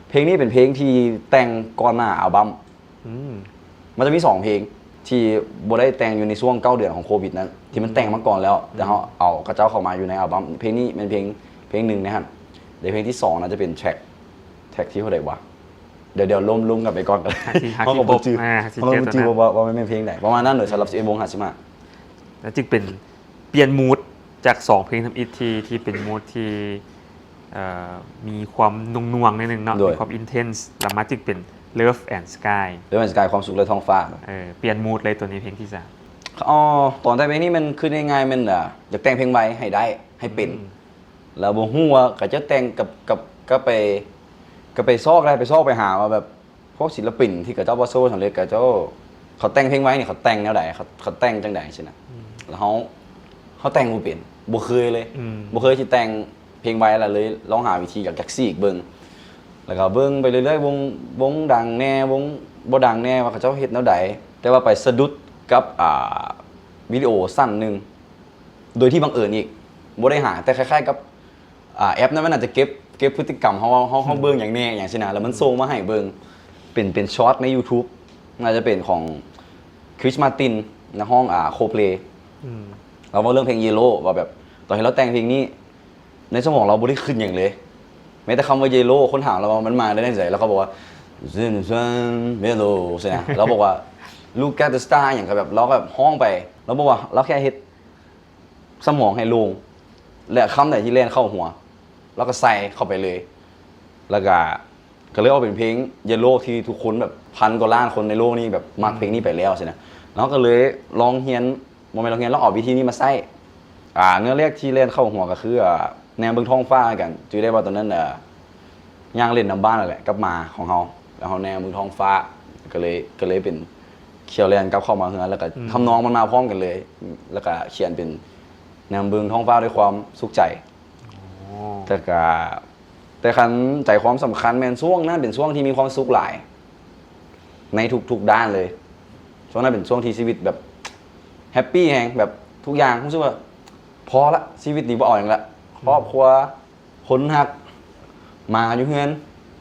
ເພງນີ້ເປັນເພງທີ່ແຕ່ງກ່ອນໜ້າອັລບັ້ມ ອືມ ມັນຈະມີສອງເພງທີ່ບໍ່ໄດ້ແຕ່ງຢູ່ໃນຊ່ວງເກົ້າເດືອນຂອງໂຄວິດນັ້ນ ທີ່ມັນແຕ່ງມາກ່ອນແລ້ວ ອືມ ແຕ່ເຮົາເອົາເຂົາເຈົ້າເຂົ້າມາຢູ່ໃນອັລບັ້ມ ເພງນີ້ແມ່ນເພງ ເພງໜຶ່ງໃນຫັ້ນ ແລະ ເພງທີສອງໜ້າຈະເປັນແທຣັກ ແທຣັກທີເທົ່າໃດຫວາ ດຽວ ດຽວລົມ ລົມກັນໄປກ່ອນກໍໄດ້ ຫາທີ່ ຫາທີ່ ເຮົາກໍບໍ່ຈື່ ອ່າ ຫາທີ່ ເຮົາກໍບໍ່ຈື່ວ່າ ວ່າ ວ່າແມ່ນເພງໃດ ປະມານນັ້ນເລີຍ ສຳລັບສິບເອັດໂມງຫ້າສິບຫ້າ ແລ້ວຈຶ່ງເປັນປ່ຽນ mood ຈາກສອງເພງທຳອິດທີ່ ທີ່ເປັນ mood ທີ່ ເອີ ມີຄວາມໜ່ວງໆໜ້ອຍໜຶ່ງເນາະ ໂດຍ ມີຄວາມ intense ແລ້ວມາຈຶ່ງເປັນ Love and Sky Love and Sky ຄວາມສຸກ ແລະ ທ້ອງຟ້າ ເອີ ປ່ຽນ mood ເລີຍ ຕົວນີ້ເພງທີສາມ ອໍ ຕອນແຕ່ງເພງນີ້ແມ່ນ ຄືງ່າຍໆ ແມ່ນ ອາ ຢາກແຕ່ງເພງໄວໃຫ້ໄດ້ ໃຫ້ເປັນ ອືມ ແລ້ວບໍ່ຮູ້ວ່າເຂົາເຈົ້າແຕ່ງກັບ ກັບ ກັບໄປ ກໍໄປຊອກໄດ້ ໄປຊອກໄປຫາວ່າແບບ ພວກສິນລະປິນທີ່ເຂົາເຈົ້າປະສົບຜົນສຳເລັດ ເຂົາເຈົ້າ ເຂົາແຕ່ງເພງໄວນີ້ ເຂົາແຕ່ງແນວໃດ ເຂົາ ເຂົາແຕ່ງຈັ່ງໃດຊີ້ນະ ອືມ ແລ້ວເຮົາ ເຮົາແຕ່ງບໍ່ເປັນ ບໍ່ເຄີຍເລີຍ ອືມ ບໍ່ເຄີຍຊິແຕ່ງເພງໄວ ແລ້ວເລີຍລອງຫາວິທີ ຢາກ ຢາກສີກເບິ່ງ ແລ້ວກໍເບິ່ງໄປເລື້ອຍໆ ວົງ ວົງດັງແດ່ ວົງບໍ່ດັງແດ່ ວ່າເຂົາເຈົ້າເຮັດແນວໃດ ແຕ່ວ່າໄປສະດຸດກັບ ອ່າ ວິດີໂອສັ້ນໜຶ່ງ ໂດຍທີ່ບັງເອີນອີກ ບໍ່ໄດ້ຫາ ແຕ່ຄ້າຍໆກັບ ອ່າ ແອັບນັ້ນມັນອາດຈະເກັບ ເກັບພຶດຕິກຳເຮົາ ເຮົາ ເຮົາເບິ່ງຫຍັງແດ່ຫຍັງຊີ້ນະ ແລ້ວມັນສົ່ງມາໃຫ້ເບິ່ງ ເປັນ ເປັນຊອດໃນ YouTube ໜ້າຈະເປັນຂອງ Chris Martin ນັກຮ້ອງ ອ່າ Coldplay ອືມ ລາວເວົ້າເລື່ອງເພງ Yellow ວ່າແບບ ຕອນທີ່ລາວແຕ່ງເພງນີ້ ໃນສະໝອງລາວບໍ່ໄດ້ຄິດຫຍັງເລີຍ ແມ້ແຕ່ຄຳວ່າ Yellow ຄົນຖາມລາວວ່າມັນມາໄດ້ຈັ່ງໃດ ລາວກໍບອກວ່າ Yellow ຊີ້ນະ ລາວບອກວ່າ Look at the star ຫຍັງກໍແບບ ລາວກໍແບບຮ້ອງໄປ ລາວບອກວ່າລາວແຄ່ເຮັດ ສະໝອງໃຫ້ໂລ່ງ ແລະ ຄຳໃດທີ່ແລ່ນເຂົ້າຫົວ ລາວກໍໃສ່ເຂົ້າໄປເລີຍ ແລ້ວກໍ ກໍເລີຍອອກເປັນເພງ Yellow ທີ່ທຸກຄົນແບບພັນກວ່າລ້ານຄົນໃນໂລກນີ້ແບບມັກເພງນີ້ໄປແລ້ວຊີ້ນະ ແລ້ວເຮົາກໍເລີຍລອງຮຽນ ບໍ່ແມ່ນລອງຮຽນ ລອງເອົາວິທີນີ້ມາໃຊ້ ອ່າ ເນື້ອແລກທີ່ແລ່ນເຂົ້າຫົວກໍຄື ອ່າ ແນມເບິ່ງທ້ອງຟ້າກັນ ຈື່ໄດ້ວ່າຕອນນັ້ນ ອ່າ ຍ່າງຫຼິ້ນນຳບ້ານນັ້ນແຫຼະ ກັບໝາຂອງເຮົາ ແລ້ວເຮົາແນມເບິ່ງທ້ອງຟ້າ ກໍເລີຍ ກໍເລີຍເປັນ ຂ້ອຍແລ່ນກັບເຂົ້າມາເຮືອນ ແລ້ວກໍ ອືມ ທຳນອງມັນມາພ້ອມກັນເລີຍ ແລ້ວກໍຂຽນເປັນ ແນມເບິ່ງທ້ອງຟ້າດ້ວຍຄວາມສຸກໃຈ. ອໍ ແຕ່ກະ ແຕ່ຄັນໃຈຄວາມສຳຄັນແມ່ນຊ່ວງນັ້ນເປັນຊ່ວງທີ່ມີຄວາມສຸກຫຼາຍໃນທຸກໆດ້ານເລີຍ. ຊ່ວງນັ້ນເປັນຊ່ວງທີ່ຊີວິດແບບແຮັບປີແຮງ ແບບທຸກຢ່າງຮູ້ສຶກວ່າພໍລະ ຊີວິດນີ້ບໍ່ເອົາຫຍັງລະ ອືມ ຄອບຄົວ ຄົນຮັກ ໝາຢູ່ເຮືອນ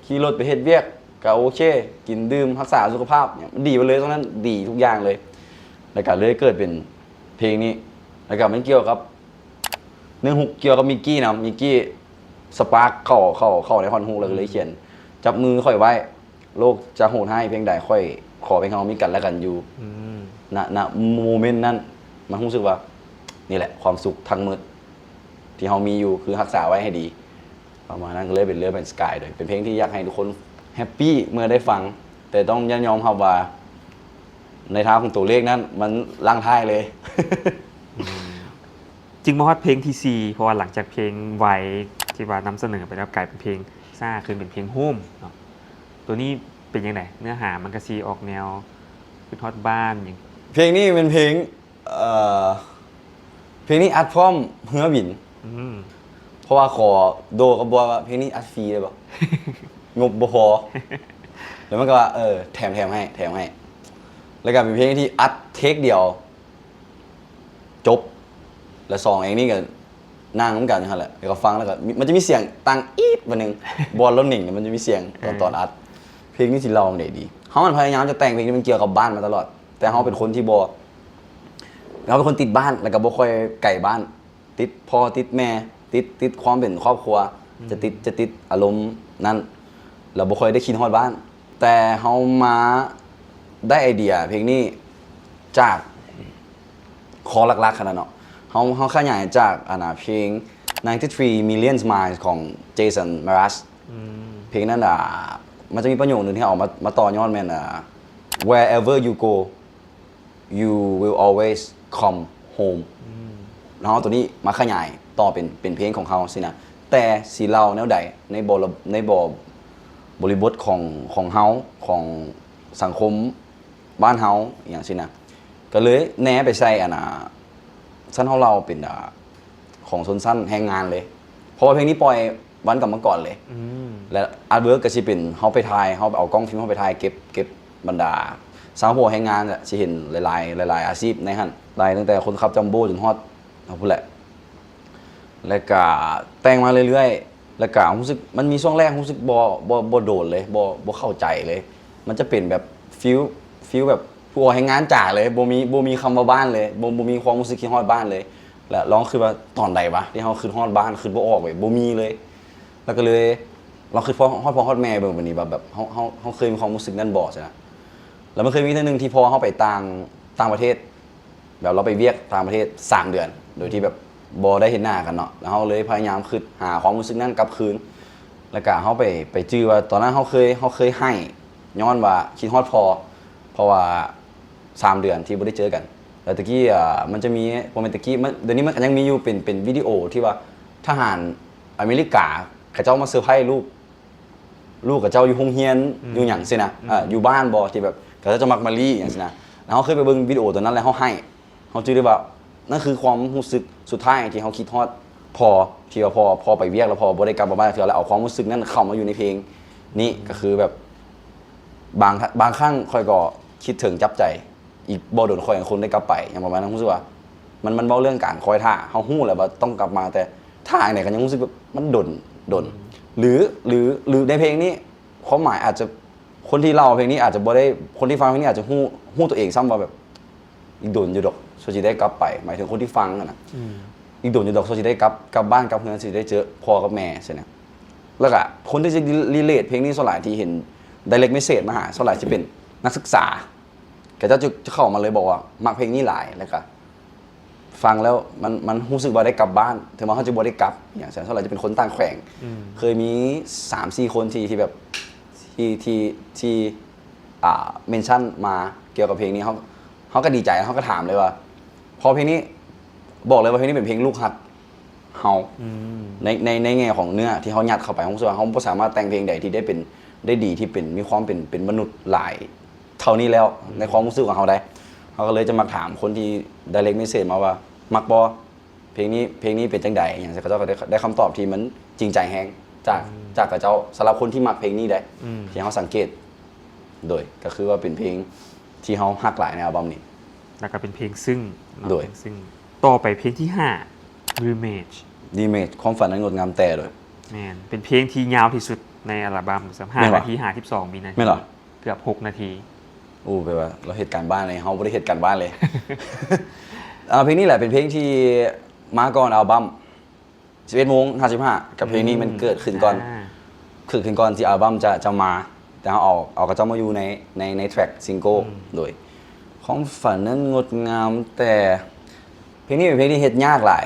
ຂີ່ລົດໄປເຮັດວຽກກໍໂອເຄ ກິນດື່ມ ຮັກສາສຸຂະພາບ ມັນດີໄປເລີຍ. ຊ່ວງນັ້ນດີທຸກຢ່າງເລີຍ ແລ້ວກໍເລີຍເກີດເປັນເພງນີ້ ແລ້ວກໍມັນກ່ຽວກັບ ເນື້ອຮຸກກ່ຽວກັບມິກກີ້ນຳ ມິກກີ້ສະປາກເຂົ້າ ເຂົ້າ ເຂົ້າໃນທ່ອນຮຸກ ແລ້ວກໍເລີຍຂຽນ ຈັບມືຂ້ອຍໄວ້ ໂລກຈະໂຫດຮ້າຍພຽງໃດ ຂ້ອຍຂໍພຽງເຮົາມີກັນແລະກັນຢູ່ ອືມ ນະ ນະໂມເມັນນັ້ນ ມັນຮູ້ສຶກວ່າ ນີ້ແຫຼະຄວາມສຸກທັງໝົດທີ່ເຮົາມີຢູ່ ຄືຮັກສາໄວ້ໃຫ້ດີ ປະມານນັ້ນ. ກໍເລີຍເປັນເລື່ອງເປັນສະກາຍ ໂດຍເປັນເພງທີ່ຢາກໃຫ້ທຸກຄົນແຮັບປີເມື່ອໄດ້ຟັງ ແຕ່ຕ້ອງຍອມຮັບວ່າ ໃນທາງຂອງຕົວເລກນັ້ນ ມັນຫຼັງທ້າຍເລີຍ. ອືມ ຈຶ່ງມາຮອດເພງທີສີ່ ເພາະວ່າຫຼັງຈາກເພງໄວທີ່ວ່ານຳສະເໜີໄປແລ້ວ ກາຍເປັນເພງຊ້າຂຶ້ນເປັນເພງໂຮມເນາະ ຕົວນີ້ເປັນຈັ່ງໃດ? ເນື້ອຫາມັນກະຊິອອກແນວຄິດຮອດບ້ານຫຍັງ? ເພງນີ້ເປັນເພງ ເອີ ເພງນີ້ອັດພ້ອມເຮືອບິນ ອືມ ເພາະວ່າຂໍໂດກັບບອຍວ່າ ເພງນີ້ອັດຟຣີໄດ້ບໍ່? ງົບບໍ່ພໍ ແລ້ວມັນກໍວ່າ ເອີ ແຖມ ແຖມໃຫ້ ແຖມໃຫ້ ແລ້ວກໍເປັນເພງທີ່ອັດເທກດຽວ ຈົບ ແລ້ວສອງເອງນີ້ກໍນັ່ງນຳກັນຢູ່ຫັ້ນແຫຼະ ແລ້ວກໍຟັງ ແລ້ວກໍມີ ມັນຈະມີສຽງຕັງອີດບາດໜຶ່ງ ບ່ອນລາວເໜັງ ມັນຈະມີສຽງຕອນ ເອີ ຕອນອັດ. ເພງນີ້ຊິເລົ່າຈັ່ງໃດດີ? ເຮົາມັນພະຍາຍາມຈະແຕ່ງເພງທີ່ມັນກ່ຽວກັບບ້ານມາຕະຫຼອດ ແຕ່ເຮົາເປັນຄົນທີ່ບໍ່ ເຮົາເປັນຄົນຕິດບ້ານ ແລ້ວກໍບໍ່ຄ່ອຍໄກບ້ານ ຕິດພໍ່ຕິດແມ່ ຕິດ ຕິດຄວາມເປັນຄອບຄົວ ອືມ ຈະຕິດ ຈະຕິດອາລົມນັ້ນ ແລ້ວບໍ່ຄ່ອຍໄດ້ຄິດຮອດບ້ານ. ແຕ່ເຮົາມາໄດ້ໄອເດຍເພງນີ້ຈາກຂໍ້ຫຼັກໆຫັ້ນນະເນາະ ເຮົາ ເຮົາຂະຫຍາຍຈາກ ອັນນະ ເພງ ninety-three Million Miles ຂອງ Jason Mraz ອືມ ເພງນັ້ນ ອ່າ ມັນຈະມີປະໂຫຍກໜຶ່ງທີ່ເອົາມາ ມາຕໍ່ຍອດແມ່ນ ອ່າ Wherever you go, you will always come home. ອືມ ເຮົາເອົາຕົວນີ້ມາຂະຫຍາຍຕໍ່ເປັນ ເປັນເພງຂອງເຮົາຊີ້ນະ ແຕ່ຊິເລົ່າແນວໃດໃນບໍ ໃນບໍ ບໍລິບົດຂອງ ຂອງເຮົາ ຂອງສັງຄົມບ້ານເຮົາ ອີ່ຫຍັງຊີ້ນະ ກໍເລີຍແນໄປໃສ່ ອັນນະ ຊັ້ນເຮົາເລົ່າເປັນ ອ່າ ຂອງຊົນຊັ້ນແຮງງານເລີຍ ເພາະວ່າເພງນີ້ປ່ອຍວັນກຳມະກອນເລີຍ ອືມ ແລະ ອາດເວີກກໍຊິເປັນເຮົາໄປຖ່າຍ ເຮົາເອົາກ້ອງຟິມເຮົາໄປຖ່າຍເກັບ ເກັບບັນດາຊາວຫົວແຮງງານ ແລະ ຊິເຫັນຫຼາຍໆ ຫຼາຍໆອາຊີບໃນຫັ້ນ ໄລ່ຕັ້ງແຕ່ຄົນຂັບຈັມໂບ້ຈົນຮອດເຮົາພຸ້ນແຫຼະ ແລ້ວກະແຕ່ງມາເລື້ອຍໆ ແລ້ວກະຮູ້ສຶກ ມັນມີຊ່ວງແລກຮູ້ສຶກບໍ່ ບໍ່ ບໍ່ໂດນເລີຍ ບໍ່ ບໍ່ເຂົ້າໃຈເລີຍ ມັນຈະເປັນແບບຟີລ ຟີລແບບຜູ້ອອກແຮງງານຈ໋າເລີຍ ບໍ່ມີ ບໍ່ມີຄຳວ່າບ້ານເລີຍ ບໍ່ ບໍ່ມີຄວາມຮູ້ສຶກຄິດຮອດບ້ານເລີຍ ແລ້ວລອງຄິດວ່າຕອນໃດວະທີ່ເຮົາຄິດຮອດບ້ານ ຄິດບໍ່ອອກເລີຍ ບໍ່ມີເລີຍ ແລ້ວກໍເລີຍລອງຄິດພໍ ຮອດພໍ່ຮອດແມ່ເບິ່ງ ບັດນີ້ວ່າແບບເຮົາ ເຮົາ ເຮົາເຄີຍມີຄວາມຮູ້ສຶກນັ້ນບໍ່ ຊີ້ນະ ແລ້ວມັນເຄີຍມີເທື່ອໜຶ່ງທີ່ພໍ່ເຮົາໄປຕ່າງ ຕ່າງປະເທດ ແບບລາວໄປວຽກຕ່າງປະເທດສາມເດືອນ ໂດຍທີ່ແບບບໍ່ໄດ້ເຫັນໜ້າກັນເນາະ ແລ້ວເຮົາເລີຍພະຍາຍາມຄິດຫາຄວາມຮູ້ສຶກນັ້ນກັບຄືນ ແລ້ວກະເຮົາໄປ ໄປຈື່ວ່າຕອນນັ້ນເຮົາເຄີຍ ເຮົາເຄີຍໄຫ້ ຍ້ອນວ່າຄິດຮອດພໍ່ ເພາະວ່າສາມເດືອນທີ່ບໍ່ໄດ້ເຈີກັນ ແລ້ວຕະກີ້ ອ່າ ມັນຈະມີ ບໍ່ແມ່ນຕະກີ້ ມັນ ດຽວນີ້ມັນກໍຍັງມີຢູ່ ເປັນ ເປັນວິດີໂອທີ່ວ່າທະຫານອາເມລິກາເຂົາເຈົ້າມາເຊີໄພລູກ ລູກເຂົາເຈົ້າຢູ່ໂຮງຮຽນ ອືມ ຢູ່ຫຍັງຊີ້ນະ ອືມ ເອີ ຢູ່ບ້ານບໍ່ ທີ່ແບບເຂົາເຈົ້າຈະມັກມາລີ້ຫຍັງຊີ້ນະ ແລ້ວເຮົາເຄີຍໄປເບິ່ງວິດີໂອຕົວນັ້ນ ແລ້ວເຮົາໄຫ້ ເຮົາຈື່ໄດ້ວ່າ ນັ້ນຄືຄວາມຮູ້ສຶກສຸດທ້າຍທີ່ເຮົາຄິດຮອດພໍ່ ທີ່ວ່າພໍ່ ພໍ່ໄປວຽກແລ້ວພໍ່ບໍ່ໄດ້ກັບມາບ້ານເທື່ອ ແລ້ວເອົາຄວາມຮູ້ສຶກນັ້ນເຂົ້າມາຢູ່ໃນເພງນີ້ ອືມ ກໍຄືແບບ ບາງ ບາງຄັ້ງຂ້ອຍກໍຄິດເຖິງຈັບໃຈ ອີກບໍ່ດົນຂ້ອຍຍັງຄົງໄດ້ກັບໄປ ຫຍັງປະມານນັ້ນ ຮູ້ສຶກວ່າ ມັນ ມັນເວົ້າເລື່ອງການຄອຍຖ້າ ເຮົາຮູ້ແລ້ວວ່າຕ້ອງກັບມາ ແຕ່ຖ້າຈັ່ງໃດກໍຍັງຮູ້ສຶກແບບມັນດົນ ດົນ ອືມ ຫຼື ຫຼື ຫຼືໃນເພງນີ້ ຄວາມໝາຍອາດຈະ ຄົນທີ່ເລົ່າເພງນີ້ອາດຈະບໍ່ໄດ້ ຄົນທີ່ຟັງເພງນີ້ອາດຈະຮູ້ ຮູ້ຕົວເອງຊ້ຳວ່າແບບ ອີກດົນຢູ່ດອກ ສ່ວນຊິໄດ້ກັບໄປ ໝາຍເຖິງຄົນທີ່ຟັງຫັ້ນນະ ອືມ ອີກດົນຢູ່ດອກ ສ່ວນຊິໄດ້ກັບ ກັບບ້ານກັບເຮືອນ ຊິໄດ້ເຈີພໍ່ກັບແມ່ຊີ້ນະ ແລ້ວກະຄົນທີ່ຈະ relate ເພງນີ້ ສ່ວນຫຼາຍທີ່ເຫັນ direct message ມາຫາ ສ່ວນຫຼາຍຈະເປັນນັກສຶກສາ ເຂົາເຈົ້າຈະ ຈະເຂົ້າມາເລີຍບອກວ່າມັກເພງນີ້ຫຼາຍ ແລ້ວກະ ຟັງແລ້ວມັນ ມັນຮູ້ສຶກວ່າໄດ້ກັບບ້ານ ເຖິງວ່າເຮົາຈະບໍ່ໄດ້ກັບຫຍັງຊັ້ນ ສ່ວນຫຼາຍຈະເປັນຄົນຕ່າງແຂວງ ອືມ ເຄີຍມີສາມສີ່ຄົນທີ່ ທີ່ແບບ ທີ່ ທີ່ ທີ່ ອ່າ mention ມາກ່ຽວກັບເພງນີ້ ເຮົາ ເຮົາກໍດີໃຈ ເຮົາກໍຖາມເລີຍວ່າ ເພາະເພງນີ້ ບອກເລີຍວ່າເພງນີ້ເປັນເພງລູກຮັກເຮົາ ອືມ ໃນ ໃນ ໃນແງ່ຂອງເນື້ອທີ່ເຮົາຍັດເຂົ້າໄປ ເຮົາຮູ້ສຶກວ່າເຮົາບໍ່ສາມາດແຕ່ງເພງໃດທີ່ໄດ້ເປັນ ໄດ້ດີ ທີ່ເປັນ ມີຄວາມເປັນ ເປັນມະນຸດຫຼາຍ ເຂົ້ານີ້ແລ້ວ ໃນຄວາມຮູ້ສຶກຂອງເຮົາໄດ໋. ເຮົາກໍເລີຍຈະມັກຖາມຄົນທີ່ direct message ມາວ່າ ມັກບໍ່ ເພງນີ້ ເພງນີ້ເປັນຈັ່ງໃດ ຫຍັງຊີ້ ເຂົາເຈົ້າກໍໄດ້ ໄດ້ຄຳຕອບທີ່ມັນຈິງໃຈແຮງ ຈາກ ອືມ ຈາກເຂົາເຈົ້າ ສຳລັບຄົນທີ່ມັກເພງນີ້ໄດ໋ ອືມ ທີ່ເຮົາສັງເກດ ໂດຍ ກໍຄືວ່າເປັນເພງທີ່ເຮົາຮັກຫຼາຍໃນອັລບັມນີ້ ແລ້ວກໍເປັນເພງຊຶ້ງເນາະ ໂດຍ ເພງຊຶ້ງ. ຕໍ່ໄປເພງທີຫ້າ Remake Remake ຄວາມຝັນອັນງົດງາມແຕ່ ໂດຍ ແມ່ນ ເປັນເພງທີ່ຍາວທີ່ສຸດໃນອັລບັມຊ້ຳ ຫ້ານາທີຫ້າສິບສອງວິນາທີ ແມ່ນບໍ່? ເກືອບຫົກນາທີ. ໂອ້ ແປວ່າລາວເຮັດການບ້ານເລີຍ ເຮົາບໍ່ໄດ້ເຮັດການບ້ານເລີຍ. ເອີ ເພງນີ້ແຫຼະເປັນເພງທີ່ມາກ່ອນອັລບັມ ສິບເອັດໂມງຫ້າສິບຫ້າ ກັບເພງນີ້ມັນເກີດຂຶ້ນກ່ອນ ອືມ ອ່າ ເກີດຂຶ້ນກ່ອນທີ່ອັລບັມຈະ ຈະມາ ແຕ່ເຮົາເອົາ ເອົາເຂົາເຈົ້າມາຢູ່ໃນ ໃນ ໃນແທຣັກ single ອືມ ໂດຍ ຄວາມຝັນນັ້ນງົດງາມແຕ່ ເພງນີ້ເປັນເພງທີ່ເຮັດຍາກຫຼາຍ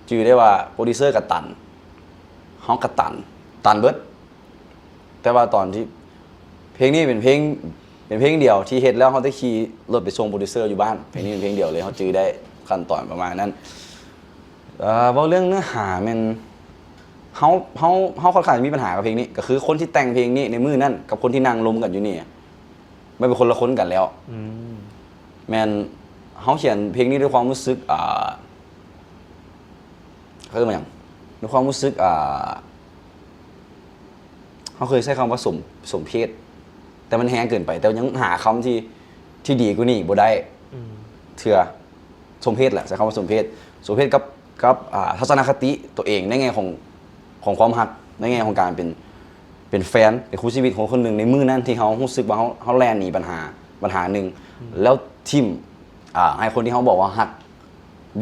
ຈື່ໄດ້ວ່າໂປຣດິວເຊີກໍຕັນ ເຮົາກໍຕັນ ຕັນເບິດ. ແຕ່ວ່າຕອນທີ່ ເພງນີ້ເປັນເພງ ເປັນເພງດຽວທີ່ເຮັດແລ້ວເຮົາໄດ້ຂີ່ລົດໄປສົ່ງໂປຣດິວເຊີຢູ່ບ້ານ. ເພງນີ້ເປັນເພງດຽວເລີຍ ເຮົາຈື່ໄດ້ຂັ້ນຕອນປະມານນັ້ນ. ເອີ ເວົ້າເລື່ອງເນື້ອຫາແມ່ນ ເຮົາ ເຮົາ ເຮົາຄ່ອນຂ້າງຈະມີບັນຫາກັບເພງນີ້ ກໍຄືຄົນທີ່ແຕ່ງເພງນີ້ໃນມື້ນັ້ນ ກັບຄົນທີ່ນັ່ງລົມກັນຢູ່ນີ້ ມັນເປັນຄົນລະຄົນກັນແລ້ວ. ອືມ ແມ່ນ ເຮົາຂຽນເພງນີ້ດ້ວຍຄວາມຮູ້ສຶກ ອ່າ ເອີ້ນວ່າຫຍັງ ໃນຄວາມຮູ້ສຶກ ອ່າ ເຮົາເຄີຍໃຊ້ຄຳວ່າສົມ ສົມເພດ ແຕ່ມັນແຮງເກີນໄປ ແຕ່ຍັງຫາຄຳທີ່ ທີ່ດີກວ່ານີ້ບໍ່ໄດ້ ອືມ ເທື່ອ. ສົມເພດແຫຼະ ໃຊ້ຄຳວ່າສົມເພດ ສົມເພດກັບ ກັບ ອ່າ ທັດສະນະຄະຕິຕົວເອງໃນແງ່ຂອງ ຂອງຄວາມຮັກ ໃນແງ່ຂອງການເປັນ ເປັນແຟນ ເປັນຄູ່ຊີວິດຂອງຄົນໜຶ່ງ ໃນມື້ນັ້ນທີ່ເຮົາຮູ້ສຶກວ່າເຮົາ ເຮົາແລ່ນໜີບັນຫາ ບັນຫາໜຶ່ງ ອືມ ແລ້ວຖິ້ມ ອ່າ ໃຫ້ຄົນທີ່ເຮົາບອກວ່າຮັກ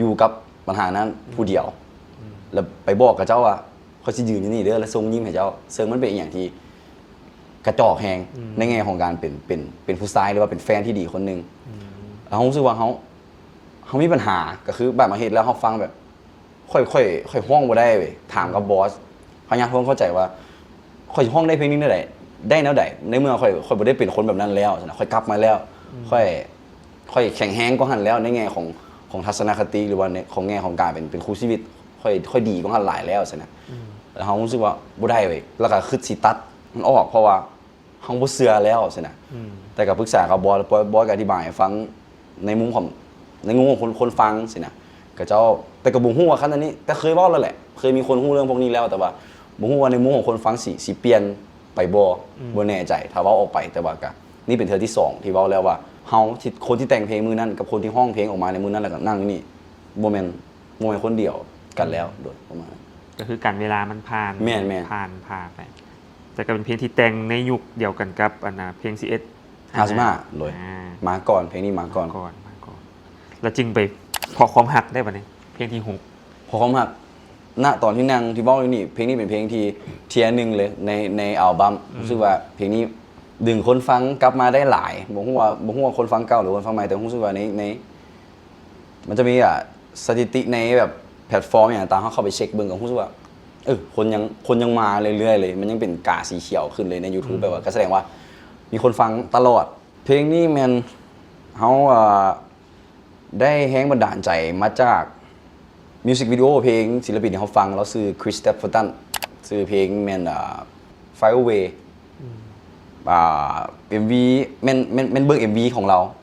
ຢູ່ກັບບັນຫານັ້ນຜູ້ດຽວ ອືມ ແລ້ວໄປບອກກັບເຈົ້າວ່າ ຂ້ອຍຊິຢືນຢູ່ນີ້ເດີ ແລ້ວສົ່ງຍິ້ມໃຫ້ເຈົ້າ ເຊິ່ງມັນເປັນອີ່ຫຍັງທີ່ກະຈອກແຮງ ອືມ ໃນແງ່ຂອງການເປັນ ເປັນ ເປັນຜູ້ຊາຍ ຫຼືວ່າເປັນແຟນທີ່ດີຄົນໜຶ່ງ ອືມ ແລ້ວເຮົາຮູ້ສຶກວ່າເຮົາ ເຮົາມີບັນຫາ ກໍຄືບາດມາເຮັດແລ້ວເຮົາຟັງແບບ ຂ້ອຍ ຂ້ອຍ ຂ້ອຍຮ້ອງບໍ່ໄດ້ເວີຍ ຖາມກັບ ອືມ ບອສ ພະຍາຍາມຄວາມເຂົ້າໃຈວ່າ ຂ້ອຍຊິຮ້ອງໄດ້ເພງນີ້ແນວໃດ ໄດ້ແນວໃດ ໃນເມື່ອຂ້ອຍ ຂ້ອຍບໍ່ໄດ້ເປັນຄົນແບບນັ້ນແລ້ວຊັ້ນນະ ຂ້ອຍກັບມາແລ້ວ ອືມ ຂ້ອຍ ຂ້ອຍແຂງແຮງກວ່າຫັ້ນແລ້ວ ໃນແງ່ຂອງ ຂອງທັດສະນະຄະຕິ ຫຼືວ່າໃນ ຂອງແງ່ຂອງການເປັນ ເປັນຄູ່ຊີວິດ ຂ້ອຍ ຂ້ອຍດີກວ່າຫັ້ນຫຼາຍແລ້ວຊັ້ນນະ ອືມ ແລ້ວເຮົາຮູ້ສຶກວ່າບໍ່ໄດ້ເວີຍ ແລ້ວກໍຄິດຊິຕັດມັນອອກ ເພາະວ່າເຮົາບໍ່ເຊື່ອແລ້ວຊັ້ນນະ ອືມ ແຕ່ກໍປຶກສາກັບບອສ ແລ້ວບອສ ບອສກໍອະທິບາຍໃຫ້ຟັງ ໃນມຸມຂອງ ໃນມຸມຂອງຄົນ ຄົນຟັງຊີ້ນະ ເຂົາເຈົ້າ ແຕ່ກໍບໍ່ຮູ້ວ່າຄັນອັນນີ້ ແຕ່ເຄີຍເວົ້າແລ້ວແຫຼະ ເຄີຍມີຄົນຮູ້ເລື່ອງພວກນີ້ແລ້ວ ແຕ່ວ່າບໍ່ຮູ້ວ່າໃນມຸມຂອງຄົນຟັງຊິ ຊິປ່ຽນໄປບໍ່ ອືມ ບໍ່ແນ່ໃຈຖ້າເວົ້າອອກໄປ ແຕ່ວ່າກະ ນີ້ເປັນເທື່ອທີສອງທີ່ເວົ້າແລ້ວວ່າ ເຮົາທີ່ ຄົນທີ່ແຕ່ງເພງມື້ນັ້ນ ກັບຄົນທີ່ຮ້ອງເພງອອກມາໃນມື້ນັ້ນ ແລ້ວກໍນັ່ງຢູ່ນີ້ ບໍ່ແມ່ນ ບໍ່ແມ່ນຄົນດຽວກັນແລ້ວ ອືມ ໂດຍປະມານນັ້ນ ກໍຄືກັນເວລາມັນຜ່ານ ແມ່ນໆ ຜ່ານ ຜ່ານໄປ ແຕ່ກໍເປັນເພງທີ່ແຕ່ງໃນຍຸກດຽວກັນກັບອັນນ່າ ເພງສິບເອັດ ຫ້າສິບຫ້າ ໂດຍ ອ່າ ມາກ່ອນ ເພງນີ້ມາກ່ອນ ມາກ່ອນ ມາກ່ອນ ແລ້ວຈຶ່ງໄປເພາະຄວາມຮັກໄດ້ບັດນີ້ ເພງທີຫົກ ເພາະຄວາມຮັກ ນະຕອນທີ່ນັ່ງທີ່ເວົ້າຢູ່ນີ້ ເພງນີ້ເປັນເພງທີ່ tier ໜຶ່ງເລີຍ ໃນ ໃນອັລບັມ ອືມ ຮູ້ສຶກວ່າເພງນີ້ດຶງຄົນຟັງກັບມາໄດ້ຫຼາຍ ບໍ່ຮູ້ວ່າ ບໍ່ຮູ້ວ່າຄົນຟັງເກົ່າ ຫຼືຄົນຟັງໃໝ່ ແຕ່ຮູ້ສຶກວ່າໃນ ໃນ ມັນຈະມີ ອ່າ ສະຖິຕິໃນແບບແພລດຟອມຫຍັງຕ່າງໆ ເຮົາເຂົ້າໄປເຊັກເບິ່ງກໍຮູ້ສຶກວ່າ ເອີ ຄົນຍັງ ຄົນຍັງມາເລື້ອຍໆເລີຍ ມັນຍັງເປັນກາສີຂຽວຂຶ້ນເລີຍໃນ YouTube ອືມ ແບບວ່າກະສະແດງວ່າມີຄົນຟັງຕະຫຼອດ. ເພງນີ້ແມ່ນເຮົາ ອ່າ ໄດ້ແຮງບັນດານໃຈມາຈາກມິວສິກວິດີໂອເພງ ສິນລະປິນທີ່ເຮົາຟັງ ລາວຊື່ Chris Stapleton ຊື່ເພງແມ່ນ ອ່າ Fly Away ອືມ ອ່າ ເອັມວີ ແມ່ນ ແມ່ນ ແມ່ນເບິ່ງເອັມວີຂອງລາວ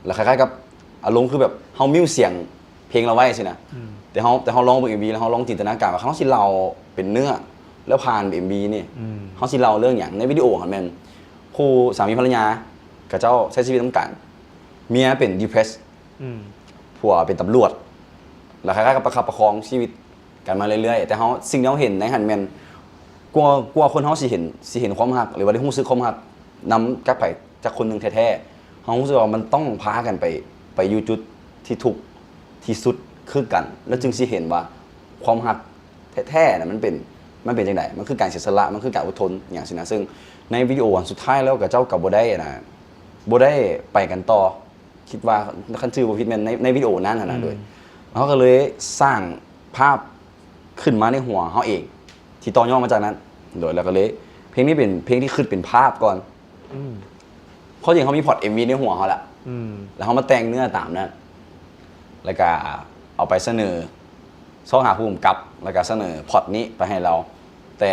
ແລ້ວຄ້າຍໆກັບອາລົມຄືແບບເຮົາມິ້ວສຽງເພງລາວໄວ້ຊີ້ນະ ອືມ ແຕ່ເຮົາ ແຕ່ເຮົາລອງເບິ່ງເອັມວີ ແລ້ວເຮົາລອງຈິນຕະນາການວ່າ ຄັນເຮົາຊິເລົ່າເປັນເນື້ອ ແລ້ວຜ່ານເອັມວີນີ້ ອືມ ເຮົາຊິເລົ່າເລື່ອງຫຍັງ? ໃນວິດີໂອຫັ້ນແມ່ນຄູ່ສາມີພັນລະຍາ ເຂົາເຈົ້າໃຊ້ຊີວິດນຳກັນ ເມຍເປັນ depressed ອືມ ຜົວເປັນຕຳຫຼວດ ແລ້ວຄ້າຍໆກັບປະຄັບປະຄອງຊີວິດກັນມາເລື້ອຍໆ ແຕ່ເຮົາ ສິ່ງທີ່ເຮົາເຫັນໃນຫັ້ນແມ່ນ ກວ່າ ກວ່າຄົນເຮົາຊິເຫັນ ຊິເຫັນຄວາມຮັກ ຫຼືວ່າໄດ້ຮູ້ສຶກຄວາມຮັກນຳຈາກໃຜ ຈາກຄົນໜຶ່ງແທ້ໆ ເຮົາຮູ້ສຶກວ່າມັນຕ້ອງພາກັນໄປ ໄປຢູ່ຈຸດທີ່ທຸກທີ່ສຸດຄືກັນ ແລ້ວຈຶ່ງຊິເຫັນວ່າຄວາມຮັກແທ້ໆນະ ມັນເປັນ ມັນເປັນຈັ່ງໃດ ມັນຄືການເສຍສະຫຼະ ມັນຄືການອົດທົນຫຍັງຊີ້ນະ ເຊິ່ງໃນວິດີໂອອັນສຸດທ້າຍແລ້ວ ເຂົາເຈົ້າກໍບໍ່ໄດ້ ອັນນ່າ ບໍ່ໄດ້ໄປກັນຕໍ່ ຄິດວ່າ ຄັນຈື່ບໍ່ຜິດແມ່ນໃນ ໃນວິດີໂອນັ້ນຫັ້ນນະ ອືມ ໂດຍ ເຮົາກໍເລີຍສ້າງພາບຂຶ້ນມາໃນຫົວເຮົາເອງ ທີ່ຕໍ່ຍໍ້ມາຈາກນັ້ນ ໂດຍ ແລ້ວກໍເລີຍ ເພງນີ້ເປັນເພງທີ່ຄິດເປັນພາບກ່ອນ ອືມ ເພາະຈິງເຮົາມີພລັອດເອັມວີໃນຫົວເຮົາແລ້ວ ອືມ ແລ້ວເຮົາມາແຕ່ງເນື້ອຕາມນັ້ນ ແລ້ວກໍເອົາໄປສະເໜີ ຊອກຫາຜູ້ກຳກັບ ແລ້ວກໍສະເໜີພລັອດນີ້ໄປໃຫ້ລາວ ແຕ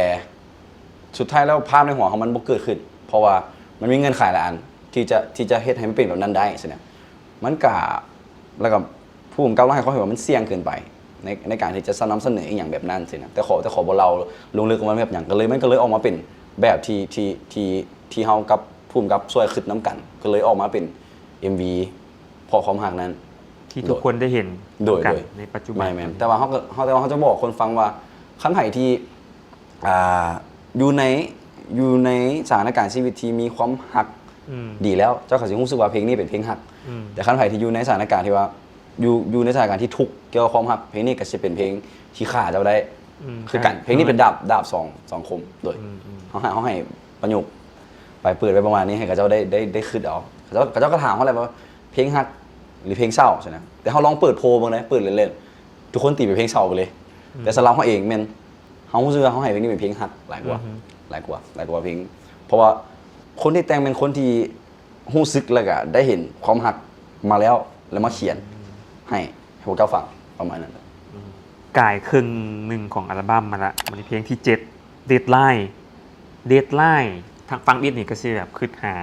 ່ສຸດທ້າຍແລ້ວພາບໃນຫົວເຮົາມັນບໍ່ເກີດຂຶ້ນ ເພາະວ່າມັນມີເງື່ອນໄຂຫຼາຍອັນ ທີ່ຈະ ທີ່ຈະເຮັດໃຫ້ມັນເປັນແບບນັ້ນໄດ້ຊີ້ນະ. ມັນກະ ແລ້ວກະຜູ້ກຳກັບລາວໃຫ້ຄວາມເຫັນວ່າມັນສ່ຽງເກີນໄປ ໃນ ໃນການທີ່ຈະນຳສະເໜີອີ່ຫຍັງແບບນັ້ນຊີ້ນະ. ແຕ່ຂໍ ແຕ່ຂໍບໍ່ເລົ່າລົງເລິກວ່າມັນແບບຫຍັງ ກໍເລີຍ ມັນກໍເລີຍອອກມາເປັນແບບທີ່ ທີ່ ທີ່ ທີ່ເຮົາກັບຜູ້ກຳກັບຊ່ວຍຄິດນຳກັນ ກໍເລີຍອອກມາເປັນເອັມວີ ເພາະຄວາມຮັກນັ້ນ ທີ່ທຸກຄົນໄດ້ເຫັນ ໂດຍ ກັນ ໂດຍ ໃນປັດຈຸບັນ. ແມ່ນໆ ແຕ່ວ່າເຮົາກໍ ເຮົາ ແຕ່ວ່າເຮົາຈະບອກຄົນຟັງວ່າ ຄັນໃຜທີ່ ອ່າ ຢູ່ໃນ ຢູ່ໃນສະຖານະການຊີວິດທີ່ມີຄວາມຮັກ ອືມ ດີແລ້ວ ເຈົ້າກໍຊິຮູ້ສຶກວ່າເພງນີ້ເປັນເພງຮັກ. ອືມ ແຕ່ຄັນໃຜທີ່ຢູ່ໃນສະຖານະການທີ່ວ່າ ຢູ່ ຢູ່ໃນສະຖານະການທີ່ທຸກກ່ຽວກັບຄວາມຮັກ ເພງນີ້ກໍຊິເປັນເພງທີ່ຂ້າເຈົ້າໄດ້ ອືມ ຄືກັນ. ເພງນີ້ເປັນດາບ ດາບສອງ ສອງຄົມ ໂດຍ ອືມ ເຮົາໃຫ້ ເຮົາໃຫ້ປະໂຫຍກ ໄປເປີດໄວ້ປະມານນີ້ ໃຫ້ເຂົາເຈົ້າໄດ້ ໄດ້ ໄດ້ຄິດເອົາ. ເຂົາເຈົ້າ ເຂົາເຈົ້າກໍຖາມເຮົາແຫຼະວ່າ ເພງຮັກ ຫຼື ເພງເສົ້າ ຊີ້ນະ. ແຕ່ເຮົາລອງເປີດໂພເບິ່ງເດ້ ເປີດເຫຼັ້ນໆ ທຸກຄົນຕີເປັນເພງເສົ້າໄປເລີຍ. ອືມ ແຕ່ສຳລັບເຮົາເອງແມ່ນ ເຮົາຮູ້ສຶກວ່າເຮົາໃຫ້ເພງນີ້ເປັນເພງຮັກຫຼາຍກວ່າ ອືຮຶ ຫຼາຍກວ່າ ຫຼາຍກວ່າເພງ ເພາະວ່າຄົນທີ່ແຕ່ງແມ່ນຄົນທີ່ຮູ້ສຶກ ແລ້ວກະໄດ້ເຫັນຄວາມຮັກມາແລ້ວ ແລ້ວມາຂຽນ ອືມ ໃຫ້ ໃຫ້ພວກເຈົ້າຟັງ ປະມານນັ້ນ. ອືມ ກາຍເຄິ່ງໜຶ່ງຂອງອັລບັມມາລະ ບັດນີ້ເພງທີເຈັດ Deadline Deadline ທາງຝັ່ງອິດນີ້ກໍຊິແບບຄິດຫາ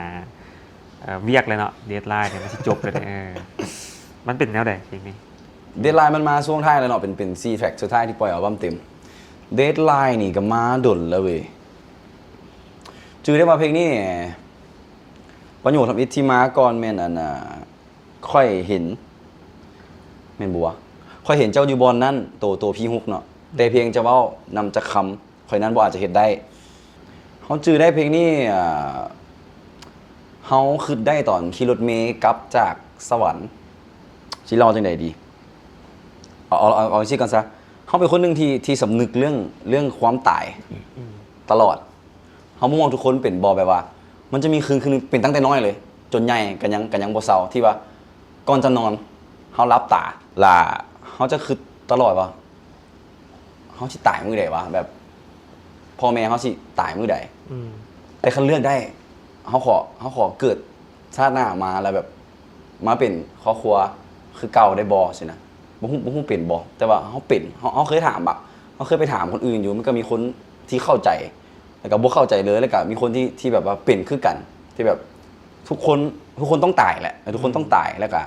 ເອີ ວຽກແລ້ວເນາະ Deadline ນີ້ມັນຊິຈົບແລ້ວເດ້. ເອີ ມັນເປັນແນວໃດເພງນີ້? Deadline ມັນມາຊ່ວງທ້າຍແລ້ວເນາະ ເປັນ ເປັນສີ່ແທຣັກສຸດທ້າຍທີ່ປ່ອຍອັລບັມເຕັມ. Deadline ນີ້ກໍມາດົນແລ້ວເວີຍ ຈື່ໄດ້ວ່າເພງນີ້ ປະໂຫຍກທຳອິດທີ່ມາກ່ອນແມ່ນ ອັນ ອ່າ ຂ້ອຍເຫັນ ແມ່ນບໍ່ວະ? ຂ້ອຍເຫັນເຈົ້າຢູ່ບ່ອນນັ້ນ ໂຕ ໂຕພີຮຸກເນາະ ແຕ່ພຽງຈະເວົ້ານຳຈັກຄຳ ຂ້ອຍນັ້ນບໍ່ອາດຈະເຮັດໄດ້. ເຮົາຈື່ໄດ້ເພງນີ້ ເຮົາຄິດໄດ້ຕອນຂີ່ລົດເມກັບຈາກສະຫວັນ ຊິເລົ່າຈັ່ງໃດດີ? ເອົາ ເອົາ ເອົາ ເອົາຈັ່ງຊີ້ກ່ອນຊະ ເຮົາເປັນຄົນໜຶ່ງທີ່ ທີ່ສຳນຶກເລື່ອງ ເລື່ອງຄວາມຕາຍ ອືມ ຕະຫຼອດ. ເຮົາບໍ່ຮູ້ວ່າທຸກຄົນເປັນບໍ່ ແບບວ່າ ມັນຈະມີຄືນ ຄືນໜຶ່ງ ເປັນຕັ້ງແຕ່ນ້ອຍເລີຍ ຈົນໃຫຍ່ກໍຍັງ ກໍຍັງບໍ່ເຊົາ ທີ່ວ່າກ່ອນຈະນອນ ເຮົາຫຼັບຕາ ລະເຮົາຈະຄິດຕະຫຼອດວ່າ ເຮົາຊິຕາຍມື້ໃດວະ? ແບບ ພໍ່ແມ່ເຮົາຊິຕາຍມື້ໃດ? ອືມ ແຕ່ຄັນເລືອກໄດ້ ເຮົາຂໍ ເຮົາຂໍເກີດຊາດໜ້າມາ ແລ້ວແບບ ມາເປັນຄອບຄົວຄືເກົ່າໄດ້ບໍ່? ຊີ້ນະ ບໍ່ຮູ້ ບໍ່ຮູ້ເປັນບໍ່? ແຕ່ວ່າເຮົາເປັນ ເຮົາ ເຮົາເຄີຍຖາມບາງ ເຮົາເຄີຍໄປຖາມຄົນອື່ນຢູ່ ມັນກໍມີຄົນທີ່ເຂົ້າໃຈ ແລ້ວກໍບໍ່ເຂົ້າໃຈເລີຍ ແລ້ວກໍມີຄົນທີ່ ທີ່ແບບວ່າເປັນຄືກັນ ທີ່ແບບທຸກຄົນ ທຸກຄົນຕ້ອງຕາຍແຫຼະ ທຸກຄົນ ອືມ ຕ້ອງຕາຍ ແລ້ວກໍ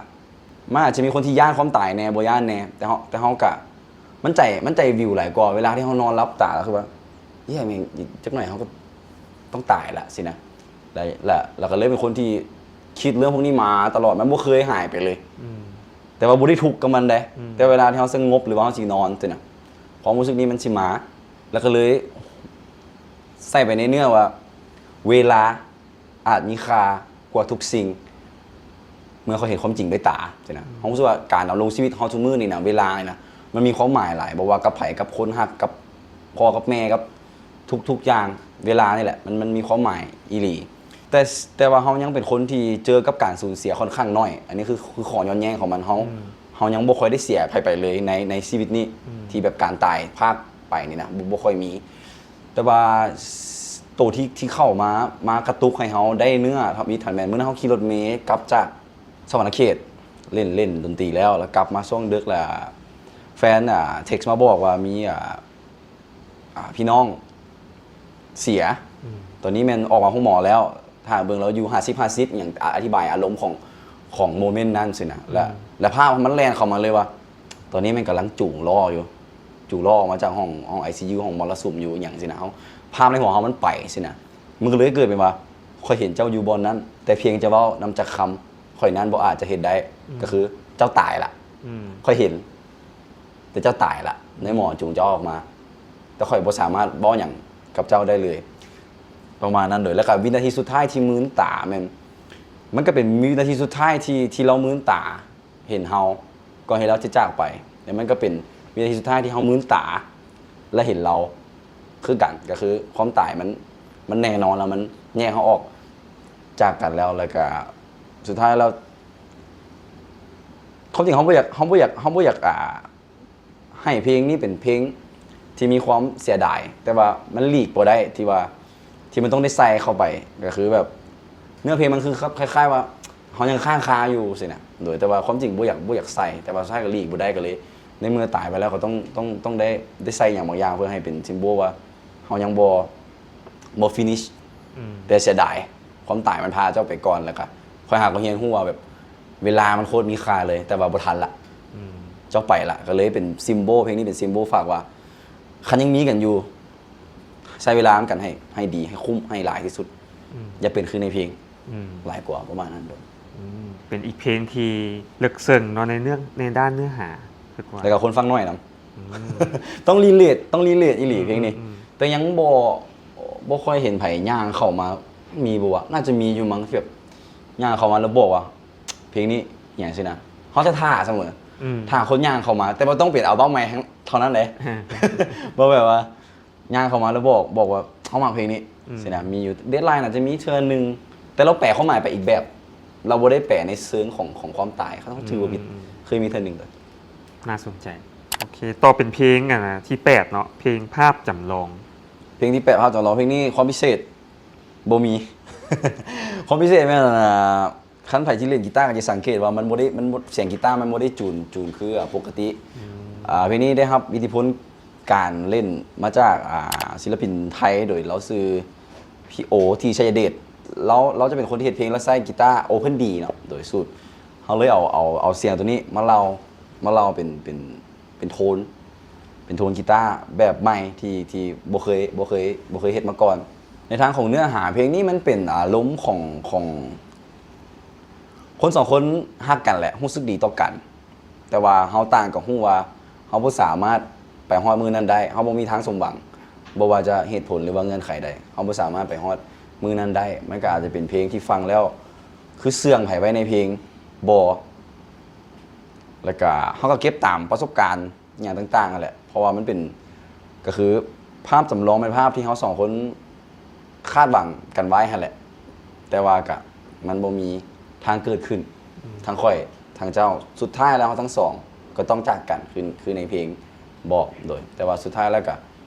ມັນອາດຈະມີຄົນທີ່ຢ້ານຄວາມຕາຍແດ່ ບໍ່ຢ້ານແດ່ ແຕ່ເຮົາ ແຕ່ເຮົາກໍ ມັນໃຈ ມັນໃຈວິວຫຼາຍກວ່າເວລາທີ່ເຮົານອນຫຼັບຕາ ຄືວ່າ ເອີຍ ແມ່ງ ອີກຈັກໜ້ອຍເຮົາກໍຕ້ອງຕາຍລະ ຊີ້ນະ ແລ້ວ ແລ້ວ ແລ້ວກໍເລີຍເປັນຄົນທີ່ຄິດເລື່ອງພວກນີ້ມາຕະຫຼອດ ມັນບໍ່ເຄີຍຫາຍໄປເລີຍ ອືມ ແຕ່ວ່າບໍ່ໄດ້ທຸກກັບມັນເດ້ ອືມ ແຕ່ເວລາທີ່ເຮົາສະຫງົບ ຫຼືວ່າເຮົາຊິນອນຊີ້ນະ ຄວາມຮູ້ສຶກນີ້ມັນຊິມາ ແລ້ວກໍເລີຍໃສ່ໄປໃນເນື້ອວ່າ ເວລາອາດມີຄ່າກວ່າທຸກສິ່ງ ເມື່ອຂ້ອຍເຫັນຄວາມຈິງດ້ວຍຕາຊີ້ນະ ອືມ ເຮົາຮູ້ສຶກວ່າການດຳລົງຊີວິດເຮົາທຸກມື້ນີ້ນະ ເວລານີ້ນະ ມັນມີຄວາມໝາຍຫຼາຍ ບໍ່ວ່າກັບໃຜ ກັບຄົນຮັກ ກັບພໍ່ກັບແມ່ ກັບທຸກໆຢ່າງ ເວລານີ້ແຫຼະ ມັນ ມັນມີຄວາມໝາຍອີ່ຫຼີ ແຕ່ ແຕ່ວ່າເຮົາຍັງເປັນຄົນທີ່ເຈີກັບການສູນເສຍຂ້ອນຂ້າງໜ້ອຍ ອັນນີ້ຄື ຄືຂໍ້ຍ້ອນແຍ້ງຂອງມັນ ເຮົາ ອືມ ເຮົາຍັງບໍ່ຄ່ອຍໄດ້ເສຍໃຜໄປເລີຍໃນ ໃນຊີວິດນີ້ ອືມ ທີ່ແບບການຕາຍພາກໄປນີ້ນະ ບໍ່ ບໍ່ຄ່ອຍມີ ແຕ່ວ່າໂຕທີ່ ທີ່ເຂົ້າມາ ມາກະຕຸກໃຫ້ເຮົາໄດ້ເນື້ອທຳອິດຫັ້ນແມ່ນ ມື້ນັ້ນເຮົາຂີ່ລົດເມກັບຈາກສະຫວັນນະເຂດ ຫຼິ້ນ ຫຼິ້ນດົນຕີແລ້ວ ແລ້ວກັບມາຊ່ວງດຶກ ແລ້ວແຟນ ອ່າ ເທັກມາບອກວ່າມີ ອ່າ ອ່າ ພີ່ນ້ອງເສຍ ອືມ ຕອນນີ້ແມ່ນອອກມາໂຮງໝໍແລ້ວ ຖ້າເບິ່ງແລ້ວຢູ່ຫ້າສິບຫ້າສິບ ຫຍັງ ອະ ອະທິບາຍອາລົມຂອງ ຂອງໂມເມັນນັ້ນຊີ້ນະ ແລ້ວ ອືມ ແລ້ວພາບມັນແລ່ນເຂົ້າມາເລີຍວ່າ ຕອນນີ້ແມ່ນກຳລັງຈູງລໍ້ຢູ່ ຈູງລໍ້ອອກມາຈາກຫ້ອງ ຫ້ອງໄອຊີຢູ ຫ້ອງມໍລະສຸມຢູ່ ອີ່ຫຍັງຊີ້ນະ ເຮົາ ພາບໃນຫົວເຮົາມັນໄປຊີ້ນະ ມັນກໍເລີຍເກີດເປັນວ່າ ຂ້ອຍເຫັນເຈົ້າຢູ່ບ່ອນນັ້ນ ແຕ່ພຽງຈະເວົ້ານຳຈັກຄຳ ຂ້ອຍນັ້ນບໍ່ອາດຈະເຮັດໄດ້ ອືມ ກໍຄືເຈົ້າຕາຍລະ ອືມ ຂ້ອຍເຫັນ ແຕ່ເຈົ້າຕາຍລະ ໃນໝໍຈູງເຈົ້າອອກມາ ແຕ່ຂ້ອຍບໍ່ສາມາດເວົ້າຫຍັງກັບເຈົ້າໄດ້ເລີຍ ປະມານນັ້ນເລີຍ ແລ້ວກໍວິນາທີສຸດທ້າຍທີ່ມືນຕາແມ່ນ ມັນກໍເປັນວິນາທີສຸດທ້າຍທີ່ ທີ່ລາວມືນຕາເຫັນເຮົາ ກ່ອນທີ່ລາວຈະຈາກໄປ ແລ້ວມັນກໍເປັນວິນາທີສຸດທ້າຍທີ່ເຮົາມືນຕາ ແລະ ເຫັນລາວຄືກັນ ກໍຄືຄວາມຕາຍມັນ ມັນແນ່ນອນແລ້ວ ມັນແຍກເຮົາອອກຈາກກັນແລ້ວ ແລ້ວກໍສຸດທ້າຍແລ້ວ ຄວາມຈິງເຮົາບໍ່ຢາກ ເຮົາບໍ່ຢາກ ເຮົາບໍ່ຢາກ ອ່າ ໃຫ້ເພງນີ້ເປັນເພງທີ່ມີຄວາມເສຍດາຍ ແຕ່ວ່າມັນຫຼີກບໍ່ໄດ້ທີ່ວ່າ ທີ່ມັນຕ້ອງໄດ້ໃສ່ເຂົ້າໄປ ກໍຄືແບບ ເນື້ອເພງມັນຄື ຄ ຄ້າຍໆວ່າ ເຮົາຍັງຄ້າງຄາຢູ່ຊີ້ນະ ໂດຍ ແຕ່ວ່າຄວາມຈິງບໍ່ຢາກ ບໍ່ຢາກໃສ່ ແຕ່ວ່າສຸດທ້າຍກໍຫຼີກບໍ່ໄດ້ ກໍເລີຍ ໃນເມື່ອຕາຍໄປແລ້ວ ກໍຕ້ອງ ຕ້ອງ ຕ້ອງໄດ້ ໄດ້ໃສ່ຫຍັງບາງຢ່າງ ເພື່ອໃຫ້ເປັນ symbol ວ່າ ເຮົາຍັງບໍ່ ບໍ່ finish ອືມ ແຕ່ເສຍດາຍ ຄວາມຕາຍມັນພາເຈົ້າໄປກ່ອນ ແລ້ວກໍ ຂ້ອຍຫາກໍຮຽນຮູ້ວ່າແບບເວລາມັນໂຄດມີຄ່າເລີຍ ແຕ່ວ່າບໍ່ທັນລະ ອືມ ເຈົ້າໄປລະ. ກໍເລີຍເປັນ symbol ເພງນີ້ເປັນ symbol ຝາກວ່າ ຄັນຍັງມີກັນຢູ່ ໃຊ້ເວລານຳກັນໃຫ້ ໃຫ້ດີ ໃຫ້ຄຸ້ມ ໃຫ້ຫຼາຍທີ່ສຸດ ອືມ ຢ່າເປັນຄືໃນເພງ ອືມ ຫຼາຍກວ່າ ປະມານນັ້ນໂດຍ ອືມ ເປັນອີກເພງທີ່ເລິກເຊິ່ງເນາະ ໃນເນື້ອ ໃນດ້ານເນື້ອຫາ ຄິດວ່າ ແລ້ວກໍຄົນຟັງໜ້ອຍນຳ ອືມ ຕ້ອງ relate ຕ້ອງ relate ອີ່ຫຼີ ອືມ ເພງນີ້ ອືມ ແຕ່ຍັງບໍ່ ບໍ່ຄ່ອຍເຫັນໃຜຍ່າງເຂົ້າມາ ມີບໍ່ວະ? ໜ້າຈະມີຢູ່ມັ້ງ ທີ່ແບບຍ່າງເຂົ້າມາແລ້ວບອກວ່າ ເພງນີ້ຫຍັງຊີ້ນະ ເຮົາຈະຖ້າສະເໝີ ອືມ ຖ້າຄົນຍ່າງເຂົ້າມາ ແຕ່ບໍ່ຕ້ອງເປັນອັລບັມໃໝ່ເທົ່ານັ້ນເດ້ ອາ ບໍ່ແບບວ່າ ຍ່າງເຂົ້າມາແລ້ວບອກ ບອກວ່າເຮົາມັກເພງນີ້ ອືມ ຊີ້ນະ ມີຢູ່ Deadline ອາດຈະມີເທື່ອໜຶ່ງ ແຕ່ລາວແປຄວາມໝາຍໄປອີກແບບ ລາວບໍ່ໄດ້ແປໃນເຊີງຂອງ ຂອງຄວາມຕາຍ ຄັນເຮົາຖືວ່າຜິດ ອືມ ເຄີຍມີເທື່ອໜຶ່ງ ໜ້າສົນໃຈ. ໂອເຄ ຕໍ່ເປັນເພງ ອັນນະ ທີແປດເນາະ ເພງພາບຈຳລອງ. ເພງທີແປດ ພາບຈຳລອງ ເພງນີ້ຄວາມພິເສດບໍ່ມີ ຄວາມພິເສດແມ່ນ ອັນນະ ຄັນໃຜທີ່ຫຼິ້ນກີຕາກໍຈະສັງເກດວ່າມັນບໍ່ໄດ້ ມັນບໍ່ ສຽງກີຕາມັນບໍ່ໄດ້ຈູນ ຈູນຄື ອາ ປົກກະຕິ ອືມ ອາ ເພງນີ້ໄດ້ຮັບອິດທິພົນການຫຼິ້ນມາຈາກ ອາ ສິນລະປິນໄທ ໂດຍລາວຊື່ ພີ່ໂອ ທີໄຊຍະເດດ ລາວ ລາວຈະເປັນຄົນທີ່ເຮັດເພງ ລາວໃຊ້ກີຕາ Open D ເນາະ ໂດຍສູດ ເຮົາເລີຍເອົາ ເອົາ ເອົາສຽງໂຕນີ້ມາເລົ່າ ມາເລົ່າເປັນ ເປັນ ເປັນໂທນ ເປັນໂທນກີຕາແບບໃໝ່ທີ່ ທີ່ບໍ່ເຄີຍ ບໍ່ເຄີຍ ບໍ່ເຄີຍເຮັດມາກ່ອນ. ໃນທາງຂອງເນື້ອຫາເພງນີ້ ມັນເປັນອາລົມຂອງ ຂອງຄົນສອງຄົນຮັກກັນແຫຼະ ຮູ້ສຶກດີຕໍ່ກັນ ແຕ່ວ່າເຮົາຕ່າງກໍຮູ້ວ່າເຮົາບໍ່ສາມາດໄປຮອດມື້ນັ້ນໄດ້ ເຮົາບໍ່ມີທາງສົມຫວັງ ບໍ່ວ່າຈະເຫດຜົນ ຫຼືວ່າເງື່ອນໄຂໃດ ເຮົາບໍ່ສາມາດໄປຮອດມື້ນັ້ນໄດ້. ມັນກໍອາດຈະເປັນເພງທີ່ຟັງແລ້ວຄືເຊື່ອງໃຜໄວ້ໃນເພງ ບໍ່ ແລ້ວກະເຮົາກໍເກັບຕາມປະສົບການຫຍັງຕ່າງໆຫັ້ນແຫຼະ ເພາະວ່າມັນເປັນ ກໍຄືພາບຈຳລອງ ເປັນພາບທີ່ເຮົາສອງຄົນຄາດຫວັງກັນໄວ້ຫັ້ນແຫຼະ ແຕ່ວ່າກະມັນບໍ່ມີທາງເກີດຂຶ້ນ ອືມ ທັງຂ້ອຍ ທັງເຈົ້າ ສຸດທ້າຍແລ້ວເຮົາທັງສອງກໍຕ້ອງຈາກກັນ ຄື ຄືໃນເພງບອກໂດຍ ແຕ່ວ່າສຸດທ້າຍແລ້ວກະ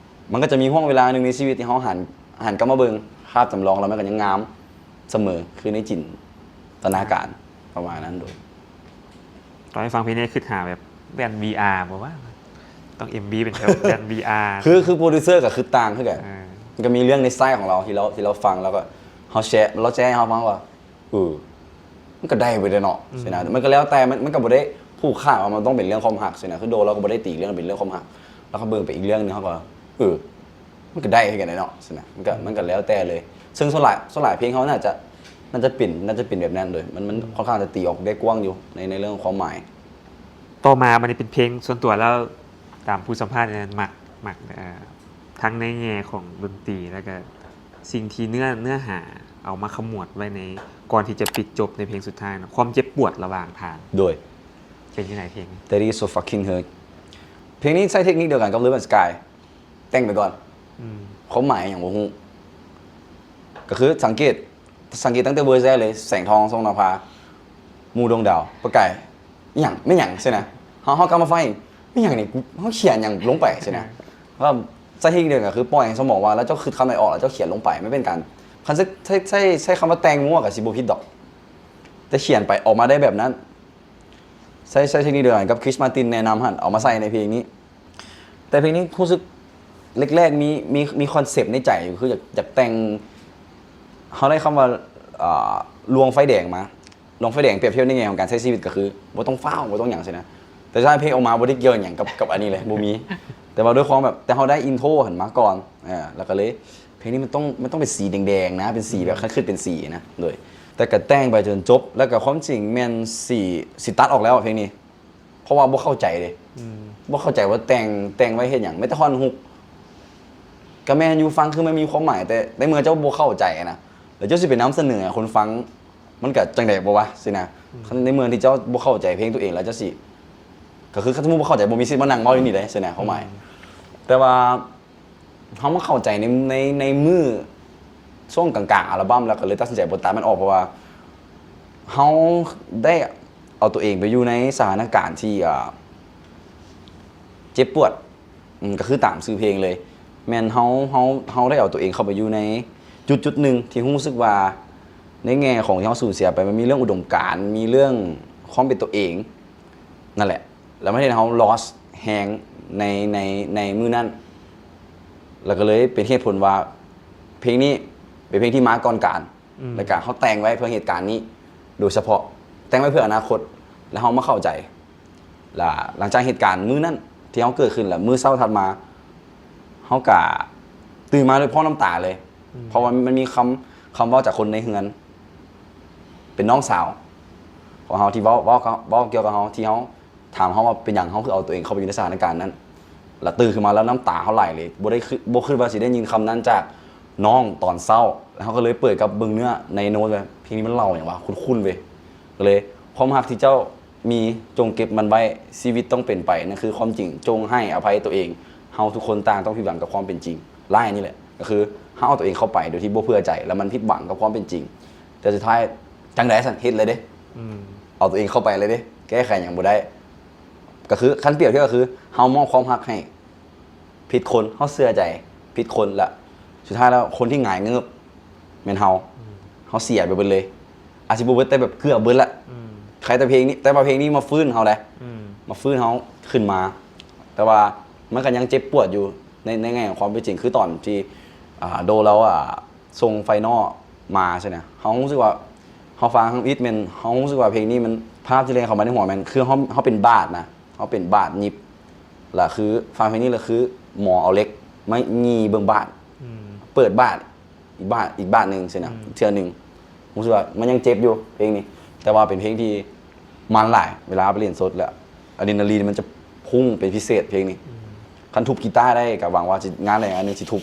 ມັນກໍຈະມີຫ່ວງເວລາໜຶ່ງໃນຊີວິດທີ່ເຮົາຫັນ ຫັນກັບມາເບິ່ງພາບຈຳລອງ ແລ້ວມັນກໍຍັງງາມສະເໝີ ຄືໃນຈິນຕະນາການ ປະມານນັ້ນໂດຍ. ຕອນໄດ້ຟັງເພງນີ້ຄິດຫາແບບແວ່ນ VR ບໍ່ວະ? ຕ້ອງ MV ເປັນແບບແວ່ນ VR ຄື ຄືໂປຣດິວເຊີກໍຄິດຕ່າງຄືກັນ ເອີ ມັນກໍມີເລື່ອງໃນໄຊຂອງລາວທີ່ລາວ ທີ່ລາວຟັງ ແລ້ວກໍເຮົາແຊ ລາວແຊໃຫ້ເຮົາຟັງວ່າ ເອີ ມັນກໍໄດ້ເບິດແຫຼະເນາະ ອືມ ຊີ້ນະ ມັນກໍແລ້ວແຕ່ ມັນ ມັນກໍບໍ່ໄດ້ຜູກຂາດວ່າມັນຕ້ອງເປັນເລື່ອງຄວາມຮັກ ຊີ້ນະ ຄືໂດລາວກໍບໍ່ໄດ້ຕີເລື່ອງເປັນເລື່ອງຄວາມຮັກ ລາວກໍເບິ່ງໄປອີກເລື່ອງໜຶ່ງ ເຮົາກໍ ເອີ ມັນກໍໄດ້ຄືກັນແຫຼະເນາະ ຊີ້ນະ ມັນກໍ ອືມ ມັນກໍແລ້ວແຕ່ເລີຍ ເຊິ່ງສ່ວນຫຼາຍ ສ່ວນຫຼາຍເພງເຮົາໜ້າຈະ ໜ້າຈະເປັນ ໜ້າຈະເປັນແບບນັ້ນໂດຍ ມັນ ມັນ ອືມ ຄ່ອນຂ້າງຈະຕີອອກໄດ້ກວ້າງຢູ່ ໃນ ໃນເລື່ອງຂອງຄວາມໝາຍ. ຕໍ່ມາບັດນີ້ເປັນເພງສ່ວນຕົວແລ້ວ ຕາມຜູ້ສຳພາດນີ້ມັກ ມັກ ເອີ ທັງໃນແງ່ຂອງດົນຕີ ແລ້ວກະສິ່ງທີ່ເນື້ອ ເນື້ອຫາເອົາມາຂະມວດໄວ້ໃນ ກ່ອນທີ່ຈະປິດຈົບໃນເພງສຸດທ້າຍເນາະ ຄວາມເຈັບປວດລະຫວ່າງທາງ ໂດຍ ເປັນຈັ່ງໃດເພງນີ້? That is so fucking hurt. ເພງນີ້ໃຊ້ເທັກນິກດຽວກັນກັບ Love and Sky ແຕ່ງໄປກ່ອນ ອືມ ຄວາມໝາຍຫຍັງບໍ່ຮູ້ ກໍຄືສັງເກດ ສັງເກດຕັ້ງແຕ່ເວີແຊກເລີຍ ແສງທອງ ສ່ອງນຳພາ ໝູ່ດວງດາວ ປະກາຍ ອີຫຍັງ ແມ່ນຫຍັງ ຊີ້ນະ ເຮົາ ເຮົາກັບມາຟັງ ແມ່ນຫຍັງນີ້ ເຮົາຂຽນຫຍັງລົງໄປ ຊີ້ນະ ເອີ ກໍໃຊ້ເທັກນິກດຽວກັນ ຄືປ່ອຍໃຫ້ສະໝອງວ່າ ແລ້ວເຈົ້າຄິດຄຳໃດອອກ ແລ້ວເຈົ້າຂຽນລົງໄປ ມັນເປັນການ ຄັນໃຊ້ ໃຊ້ ໃຊ້ ໃຊ້ຄຳວ່າແຕ່ງມົ້ວກໍຊິບໍ່ຜິດດອກ ແຕ່ຂຽນໄປອອກມາໄດ້ແບບນັ້ນ ໃຊ້ ໃຊ້ເທັກນິກດຽວກັນກັບ Chris Martin ແນະນຳຫັ້ນ ເອົາມາໃສ່ໃນເພງນີ້ ແຕ່ເພງນີ້ຮູ້ສຶກແລກໆ ມີ ມີ ມີຄອນເຊັບໃນໃຈຢູ່ ຄືຢາກ ຢາກແຕ່ງ ເຮົາໄດ້ຄຳວ່າ ອ່າ ລວງໄຟແດງມາ ລວງໄຟແດງປຽບທຽບໃນແງ່ຂອງການໃຊ້ຊີວິດ ກໍຄືບໍ່ຕ້ອງຟ້າວ ບໍ່ຕ້ອງຫຍັງຊີ້ນະ ແຕ່ສຸດທ້າຍເພງອອກມາບໍ່ໄດ້ກ່ຽວຫຍັງກັບ ກັບອັນນີ້ເລີຍ ບໍ່ມີ ແຕ່ວ່າດ້ວຍຄວາມແບບ ແຕ່ເຮົາໄດ້ອິນໂທຫັ້ນມາກ່ອນ ເອີ ແລ້ວກໍເລີຍ ເພງນີ້ມັນຕ້ອງ ມັນຕ້ອງເປັນສີແດງໆ ນະ ເປັນສີແບບ ອືມ ຄັນຄືເປັນສີນະ ໂດຍ ແຕ່ກໍແຕ່ງໄປຈົນຈົບ ແລ້ວກໍຄວາມຈິງແມ່ນຊິ ຊິຕັດອອກແລ້ວເພງນີ້ ເພາະວ່າບໍ່ເຂົ້າໃຈເດ້ ອືມ ບໍ່ເຂົ້າໃຈວ່າແຕ່ງ ແຕ່ງໄວ້ເຮັດຫຍັງ ແມ້ແຕ່ທ່ອນຮຸກ ກໍແມ່ນຢູ່ ຟັງຄືມັນມີຄວາມໝາຍ ແຕ່ໃນເມື່ອເຈົ້າບໍ່ເຂົ້າໃຈນະ ແລ້ວເຈົ້າຊິໄປນຳສະເໜີໃຫ້ຄົນຟັງ ມັນກໍຈັ່ງໃດບໍ່ວະ ຊີ້ນະ ອືມ ຄັນໃນເມື່ອທີ່ເຈົ້າບໍ່ເຂົ້າໃຈເພງຕົວເອງ ແລ້ວເຈົ້າຊິ ກໍຄືຄັນສົມມຸດບໍ່ເຂົ້າໃຈ ບໍ່ມີສິດມານັ່ງເວົ້າຢູ່ນີ້ເດ້ ຊີ້ນະ ຄວາມໝາຍ ອືມ ແຕ່ວ່າ ເຮົາມາເຂົ້າໃຈໃນ ໃນ ໃນມື້ຊ່ວງກາງໆອັລບັມ ແລ້ວກໍເລີຍຕັດສິນໃຈບໍ່ຕັດມັນອອກ ເພາະວ່າເຮົາໄດ້ເອົາຕົວເອງໄປຢູ່ໃນສະຖານະການທີ່ ອ່າ ເຈັບປວດ ອືມ ກໍຄືຕາມຊື່ເພງເລີຍ ແມ່ນເຮົາ ເຮົາ ເຮົາໄດ້ເອົາຕົວເອງເຂົ້າໄປຢູ່ໃນຈຸດໆໜຶ່ງທີ່ຮູ້ສຶກວ່າ ໃນແງ່ຂອງທີ່ເຮົາສູນເສຍໄປ ມັນມີເລື່ອງອຸດົມການ ມີເລື່ອງຄວາມເປັນຕົວເອງ ນັ້ນແຫຼະ ແລ້ວມັນເຮັດໃຫ້ເຮົາ loss ແຮງໃນ ໃນ ໃນມື້ນັ້ນ ແລ້ວກໍເລີຍເປັນເຫດຜົນວ່າ ເພງນີ້ເປັນເພງທີ່ມາກ່ອນການ ອືມ ແລ້ວກໍເຮົາແຕ່ງໄວ້ເພື່ອເຫດການນີ້ ໂດຍສະເພາະແຕ່ງໄວ້ເພື່ອອະນາຄົດ ແລ້ວເຮົາມາເຂົ້າໃຈ ແລ້ວຫຼັງຈາກເຫດການມື້ນັ້ນທີ່ເຮົາເກີດຂຶ້ນ ແລ້ວມື້ເຊົ້າຖັດມາ ເຮົາກະຕື່ນມາດ້ວຍພ້ອມນ້ຳຕາເລີຍ ອືມ ເພາະວ່າມັນມີຄຳ ຄຳເວົ້າຈາກຄົນໃນເຮືອນ ເປັນນ້ອງສາວຂອງເຮົາທີ່ເວົ້າ ເວົ້າ ເວົ້າກ່ຽວກັບເຮົາ ທີ່ເຮົາ ຖາມເຮົາວ່າເປັນຫຍັງເຮົາຄືເອົາຕົວເອງເຂົ້າໄປຢູ່ໃນສະຖານະການນັ້ນ ລະຕື່ນຂຶ້ນມາແລ້ວນ້ຳຕາເຮົາໄຫຼເລີຍ ບໍ່ໄດ້ ບໍ່ຄິດວ່າຊິໄດ້ຍິນຄຳນັ້ນຈາກນ້ອງຕອນເຊົ້າ ແລ້ວເຮົາກໍເລີຍເປີດກັບເບິ່ງເນື້ອໃນໂນ້ດ ເພງນີ້ມັນເລົ່າຫຍັງວະ ຄຸ້ນໆເວີຍ ກໍເລີຍ ຄວາມຮັກທີ່ເຈົ້າມີຈົ່ງເກັບມັນໄວ້ ຊີວິດຕ້ອງເປັນໄປ ນັ້ນຄືຄວາມຈິງ ຈົ່ງໃຫ້ອະໄພຕົວເອງ ເຮົາທຸກຄົນຕ່າງຕ້ອງຜິດຫວັງກັບຄວາມເປັນຈິງ ລາຍນີ້ແຫຼະ ກໍຄືເຮົາເອົາຕົວເອງເຂົ້າໄປໂດຍທີ່ບໍ່ເຜື່ອໃຈ ແລ້ວມັນຜິດຫວັງກັບຄວາມເປັນຈິງ ແຕ່ສຸດທ້າຍຈັ່ງໃດຊັ້ນ ເຮັດເລີຍເດ້ ອືມ ເອົາຕົວເອງເຂົ້າໄປເລີຍເດ້ ແກ້ໄຂຫຍັງບໍ່ໄດ້ ກໍຄືຄັນປຽບທຽບກໍຄືເຮົາມອບຄວາມຮັກໃຫ້ຜິດຄົນ ເຮົາເຊື່ອໃຈຜິດຄົນ ແລະ ສຸດທ້າຍແລ້ວຄົນທີ່ຫງາຍເງີບແມ່ນເຮົາ ອືມ ເຮົາເສຍໄປເບິດເລີຍ ອາດຊິບໍ່ເບິດແຕ່ແບບເກືອບເບິດລະ ອືມ ໃຄແຕ່ເພງນີ້ ແຕ່ວ່າເພງນີ້ມາຟື້ນເຮົາໄດ໋ ອືມ ມາຟື້ນເຮົາຂຶ້ນມາ ແຕ່ວ່າມັນກໍຍັງເຈັບປວດຢູ່ ໃນ ໃນແງ່ຂອງຄວາມເປັນຈິງ ຄືຕອນທີ່ ອ່າ ໂດລາວ ອ່າ ສົ່ງໄຟນອລມາຊີ້ນະ ເຮົາຮູ້ສຶກວ່າ ເຮົາຟັງທຳອິດແມ່ນ ເຮົາຮູ້ສຶກວ່າເພງນີ້ມັນ ພາບທີ່ແລ່ນເຂົ້າມາໃນຫົວແມ່ນ ຄືເຮົາ ເຮົາເປັນບາດນະ ເຮົາເປັນບາດຫຍິບ ລະຄືຟັງເພງນີ້ລະຄືໝໍເອົາເຫຼັກມາຫຍີ່ເບິ່ງບາດ ອືມ ເປີດບາດ ອີກບາດ ອີກບາດໜຶ່ງຊີ້ນະ ອືມ ເທື່ອໜຶ່ງ ຮູ້ສຶກວ່າມັນຍັງເຈັບຢູ່ເພງນີ້ ແຕ່ວ່າເປັນເພງທີ່ມັນຫຼາຍ ເວລາເອົາໄປຫຼິ້ນສົດແລ້ວ ອາດຣີນາລີນມັນຈະພຸ່ງເປັນພິເສດເພງນີ້ ອືມ ຄັນທຸບກີຕາໄດ້ກໍຫວັງວ່າຊິ ງານແລງອັນໜຶ່ງຊິທຸບ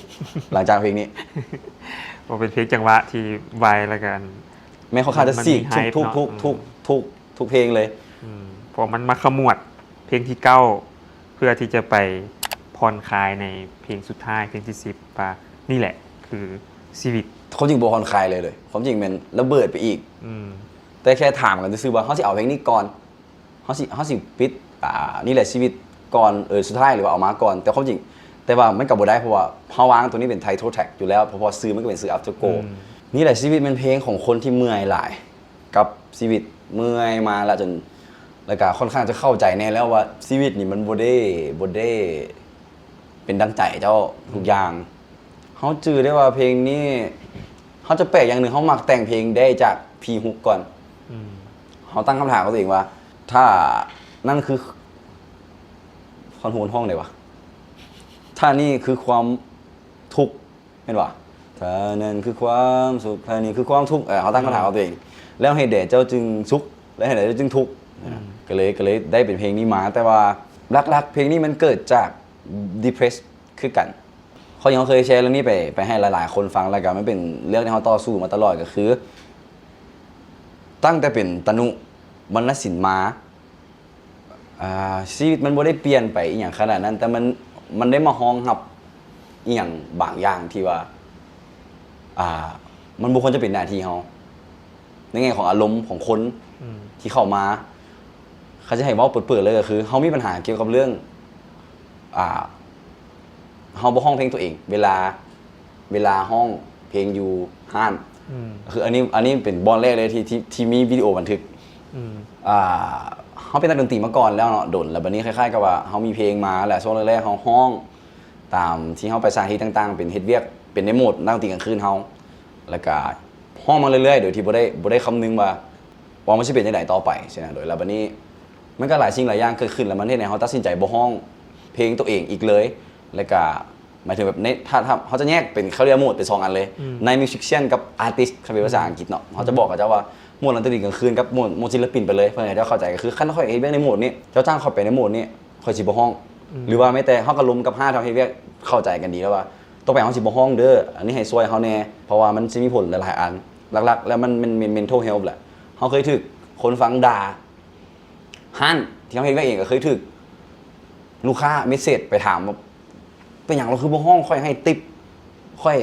ຫຼັງຈາກເພງນີ້ ເພາະເປັນເພງຈັງຫວະທີ່ໄວ ແລ້ວກໍ ແມ່ນ ຂ້ອນຂ້າງຈະສີກ ມັນມີໄຮ ທຸກ ທຸກ ເນາະ ທຸກ ອືມ ທຸກ ທຸກເພງເລີຍ ອືມ ເພາະມັນມາຂະມວດເພງທີເກົ້າ ເພື່ອທີ່ຈະໄປຜ່ອນຄາຍໃນເພງສຸດທ້າຍ ເພງທີສິບ ວ່ານີ້ແຫຼະຄືຊີວິດ ຄວາມຈິງບໍ່ຜ່ອນຄາຍເລີຍ ເລີຍ ຄວາມຈິງແມ່ນລະເບີດໄປອີກ ອືມ ແຕ່ແຄ່ຖາມກັນຊື່ໆວ່າ ເຮົາຊິເອົາເພງນີ້ກ່ອນ ເຮົາຊິ ເຮົາຊິປິດ ອ່າ ນີ້ແຫຼະຊີວິດກ່ອນ ເອີ ສຸດທ້າຍ ຫຼືວ່າເອົາມາກ່ອນ ແຕ່ຄວາມຈິງ ແຕ່ວ່າມັນກໍບໍ່ໄດ້ ເພາະວ່າເຮົາວາງຕົວນີ້ເປັນໄທໂທແທຣັກຢູ່ແລ້ວ ເພາະວ່າຊື່ມັນກໍເປັນຊື່ອັບເທີໂກ ອືມ ນີ້ແຫຼະຊີວິດແມ່ນເພງຂອງຄົນທີ່ເມື່ອຍຫຼາຍກັບຊີວິດ ເມື່ອຍມາແລ້ວຈົນ ແລ້ວກໍຄ່ອນຂ້າງຈະເຂົ້າໃຈແນ່ແລ້ວວ່າຊີວິດນີ້ມັນບໍ່ໄດ້ ບໍ່ໄດ້ເປັນດັ່ງໃຈເຈົ້າ ອືມ ທຸກຢ່າງ ເຮົາຈື່ໄດ້ວ່າເພງນີ້ ເຮົາຈະແປກຢ່າງໜຶ່ງ ເຮົາມັກແຕ່ງເພງໄດ້ຈາກພີຮຸກກ່ອນ ອືມ ເຮົາຕັ້ງຄຳຖາມກັບຕົວເອງວ່າ ຖ້ານັ້ນຄື ທ່ອນຮຸກຮ້ອງໄດ້ຫວາ? ຖ້ານີ້ຄືຄວາມທຸກ ແມ່ນຫວາ? ຖ້ານັ້ນຄືຄວາມສຸກ ຖ້ານີ້ຄືຄວາມທຸກ ເອີ ເຮົາຕັ້ງຄຳຖາມກັບຕົວເອງ ແລ້ວເຫດໃດເຈົ້າຈຶ່ງສຸກ ແລະ ເຫດໃດເຈົ້າຈຶ່ງທຸກ? ອືມ ກໍເລີຍ ກໍເລີຍໄດ້ເປັນເພງນີ້ມາ ແຕ່ວ່າຫຼັກໆເພງນີ້ມັນເກີດຈາກ depress ຄືກັນ ເພາະຫຍັງເຮົາເຄີຍແຊເລື່ອງນີ້ໄປ ໄປໃຫ້ຫຼາຍໆຄົນຟັງ ແລ້ວກໍມັນເປັນເລື່ອງທີ່ເຮົາຕໍ່ສູ້ມາຕະຫຼອດ ກໍຄື ຕັ້ງແຕ່ເປັນຕະນຸວັນນະສິນມາ ອ່າ ຊີວິດມັນບໍ່ໄດ້ປ່ຽນໄປອີ່ຫຍັງຂະໜາດນັ້ນ ແຕ່ມັນ ມັນໄດ້ມາຮອງຮັບອີ່ຫຍັງບາງຢ່າງທີ່ວ່າ ອ່າ ມັນບໍ່ຄວນຈະເປັນໜ້າທີ່ເຮົາ ໃນແງ່ຂອງອາລົມຂອງຄົນ ອືມ ທີ່ເຂົ້າມາ ຄັນຈະໃຫ້ເວົ້າເປີດໆເລີຍກໍຄື ເຮົາມີບັນຫາກ່ຽວກັບເລື່ອງ ອ່າ ເຮົາບໍ່ຮ້ອງເພງຕົວເອງ ເວລາ ເວລາຮ້ອງເພງຢູ່ຮ້ານ ອືມ ຄືອັນນີ້ ອັນນີ້ເປັນບ່ອນແລກເລີຍທີ່ ທີ່ ທີ່ມີວິດີໂອບັນທຶກ ອືມ ອ່າ ເຮົາເປັນນັກດົນຕີມາກ່ອນແລ້ວເນາະ ດົນ ແລ້ວບັດນີ້ຄ້າຍໆກັບວ່າເຮົາມີເພງມາ ແລ້ວຊ່ວງແລກໆເຮົາຮ້ອງຕາມທີ່ເຮົາໄປສະຖານທີ່ຕ່າງໆ ເປັນເຮັດວຽກ ເປັນໃນໂໝດນັກດົນຕີກາງຄືນເຮົາ ແລ້ວກະຮ້ອງມາເລື້ອຍໆ ໂດຍທີ່ບໍ່ໄດ້ ບໍ່ໄດ້ຄຳນຶງວ່າ ວ່າມັນຊິເປັນຈັ່ງໃດຕໍ່ໄປຊີ້ນະ ໂດຍ ແລ້ວບັດນີ້ ມັນກໍຫຼາຍສິ່ງຫຼາຍຢ່າງເກີດຂຶ້ນ ແລ້ວມັນເຮັດໃຫ້ເຮົາຕັດສິນໃຈບໍ່ຮ້ອງເພງຕົວເອງອີກເລີຍ ແລ້ວກະ ໝາຍເຖິງແບບໃນ ຖ້າ ຖ້າເຮົາຈະແຍກເປັນ ເຂົາເອີ້ນໂໝດເປັນສອງອັນເລີຍ ອືມ ໃນ musician ກັບ artist ຄັນເປັນພາສາອັງກິດເນາະ ເຮົາຈະບອກເຂົາເຈົ້າວ່າ ໂໝດນັກດົນຕີກາງຄືນກັບໂໝດ ໂໝດສິນລະປິນໄປເລີຍ ເພື່ອໃຫ້ເຈົ້າເຂົ້າໃຈ ກໍຄືຄັນຂ້ອຍເຮັດວຽກໃນໂໝດນີ້ ເຈົ້າຈ້າງຂ້ອຍໄປໃນໂໝດນີ້ ຂ້ອຍຊິບໍ່ຮ້ອງ ອືມ ຫຼືວ່າແມ້ແຕ່ເຮົາກໍລົມກັບຫ້າງທີ່ເຮົາເຮັດວຽກ ເຂົ້າໃຈກັນດີແລ້ວວ່າ ຕໍ່ໄປເຮົາຊິບໍ່ຮ້ອງເດີ້ ອັນນີ້ໃຫ້ຊ່ວຍເຮົາແດ່ ເພາະວ່າມັນຊິມີຜົນຫຼາຍໆອັນ ຫຼັກໆແລ້ວມັນ ມັນ ມັນ mental health ແຫຼະ ເຮົາເຄີຍຖືກຄົນຟັງດ່າ ຮ້ານທີ່ເຮົາເຮັດວຽກເອງກໍເຄີຍຖືກລູກຄ້າເມສເສດໄປຖາມວ່າ ເປັນຫຍັງລາວຄືບໍ່ຮ້ອງ ຂ້ອຍໃຫ້ຕິບ ຂ້ອຍ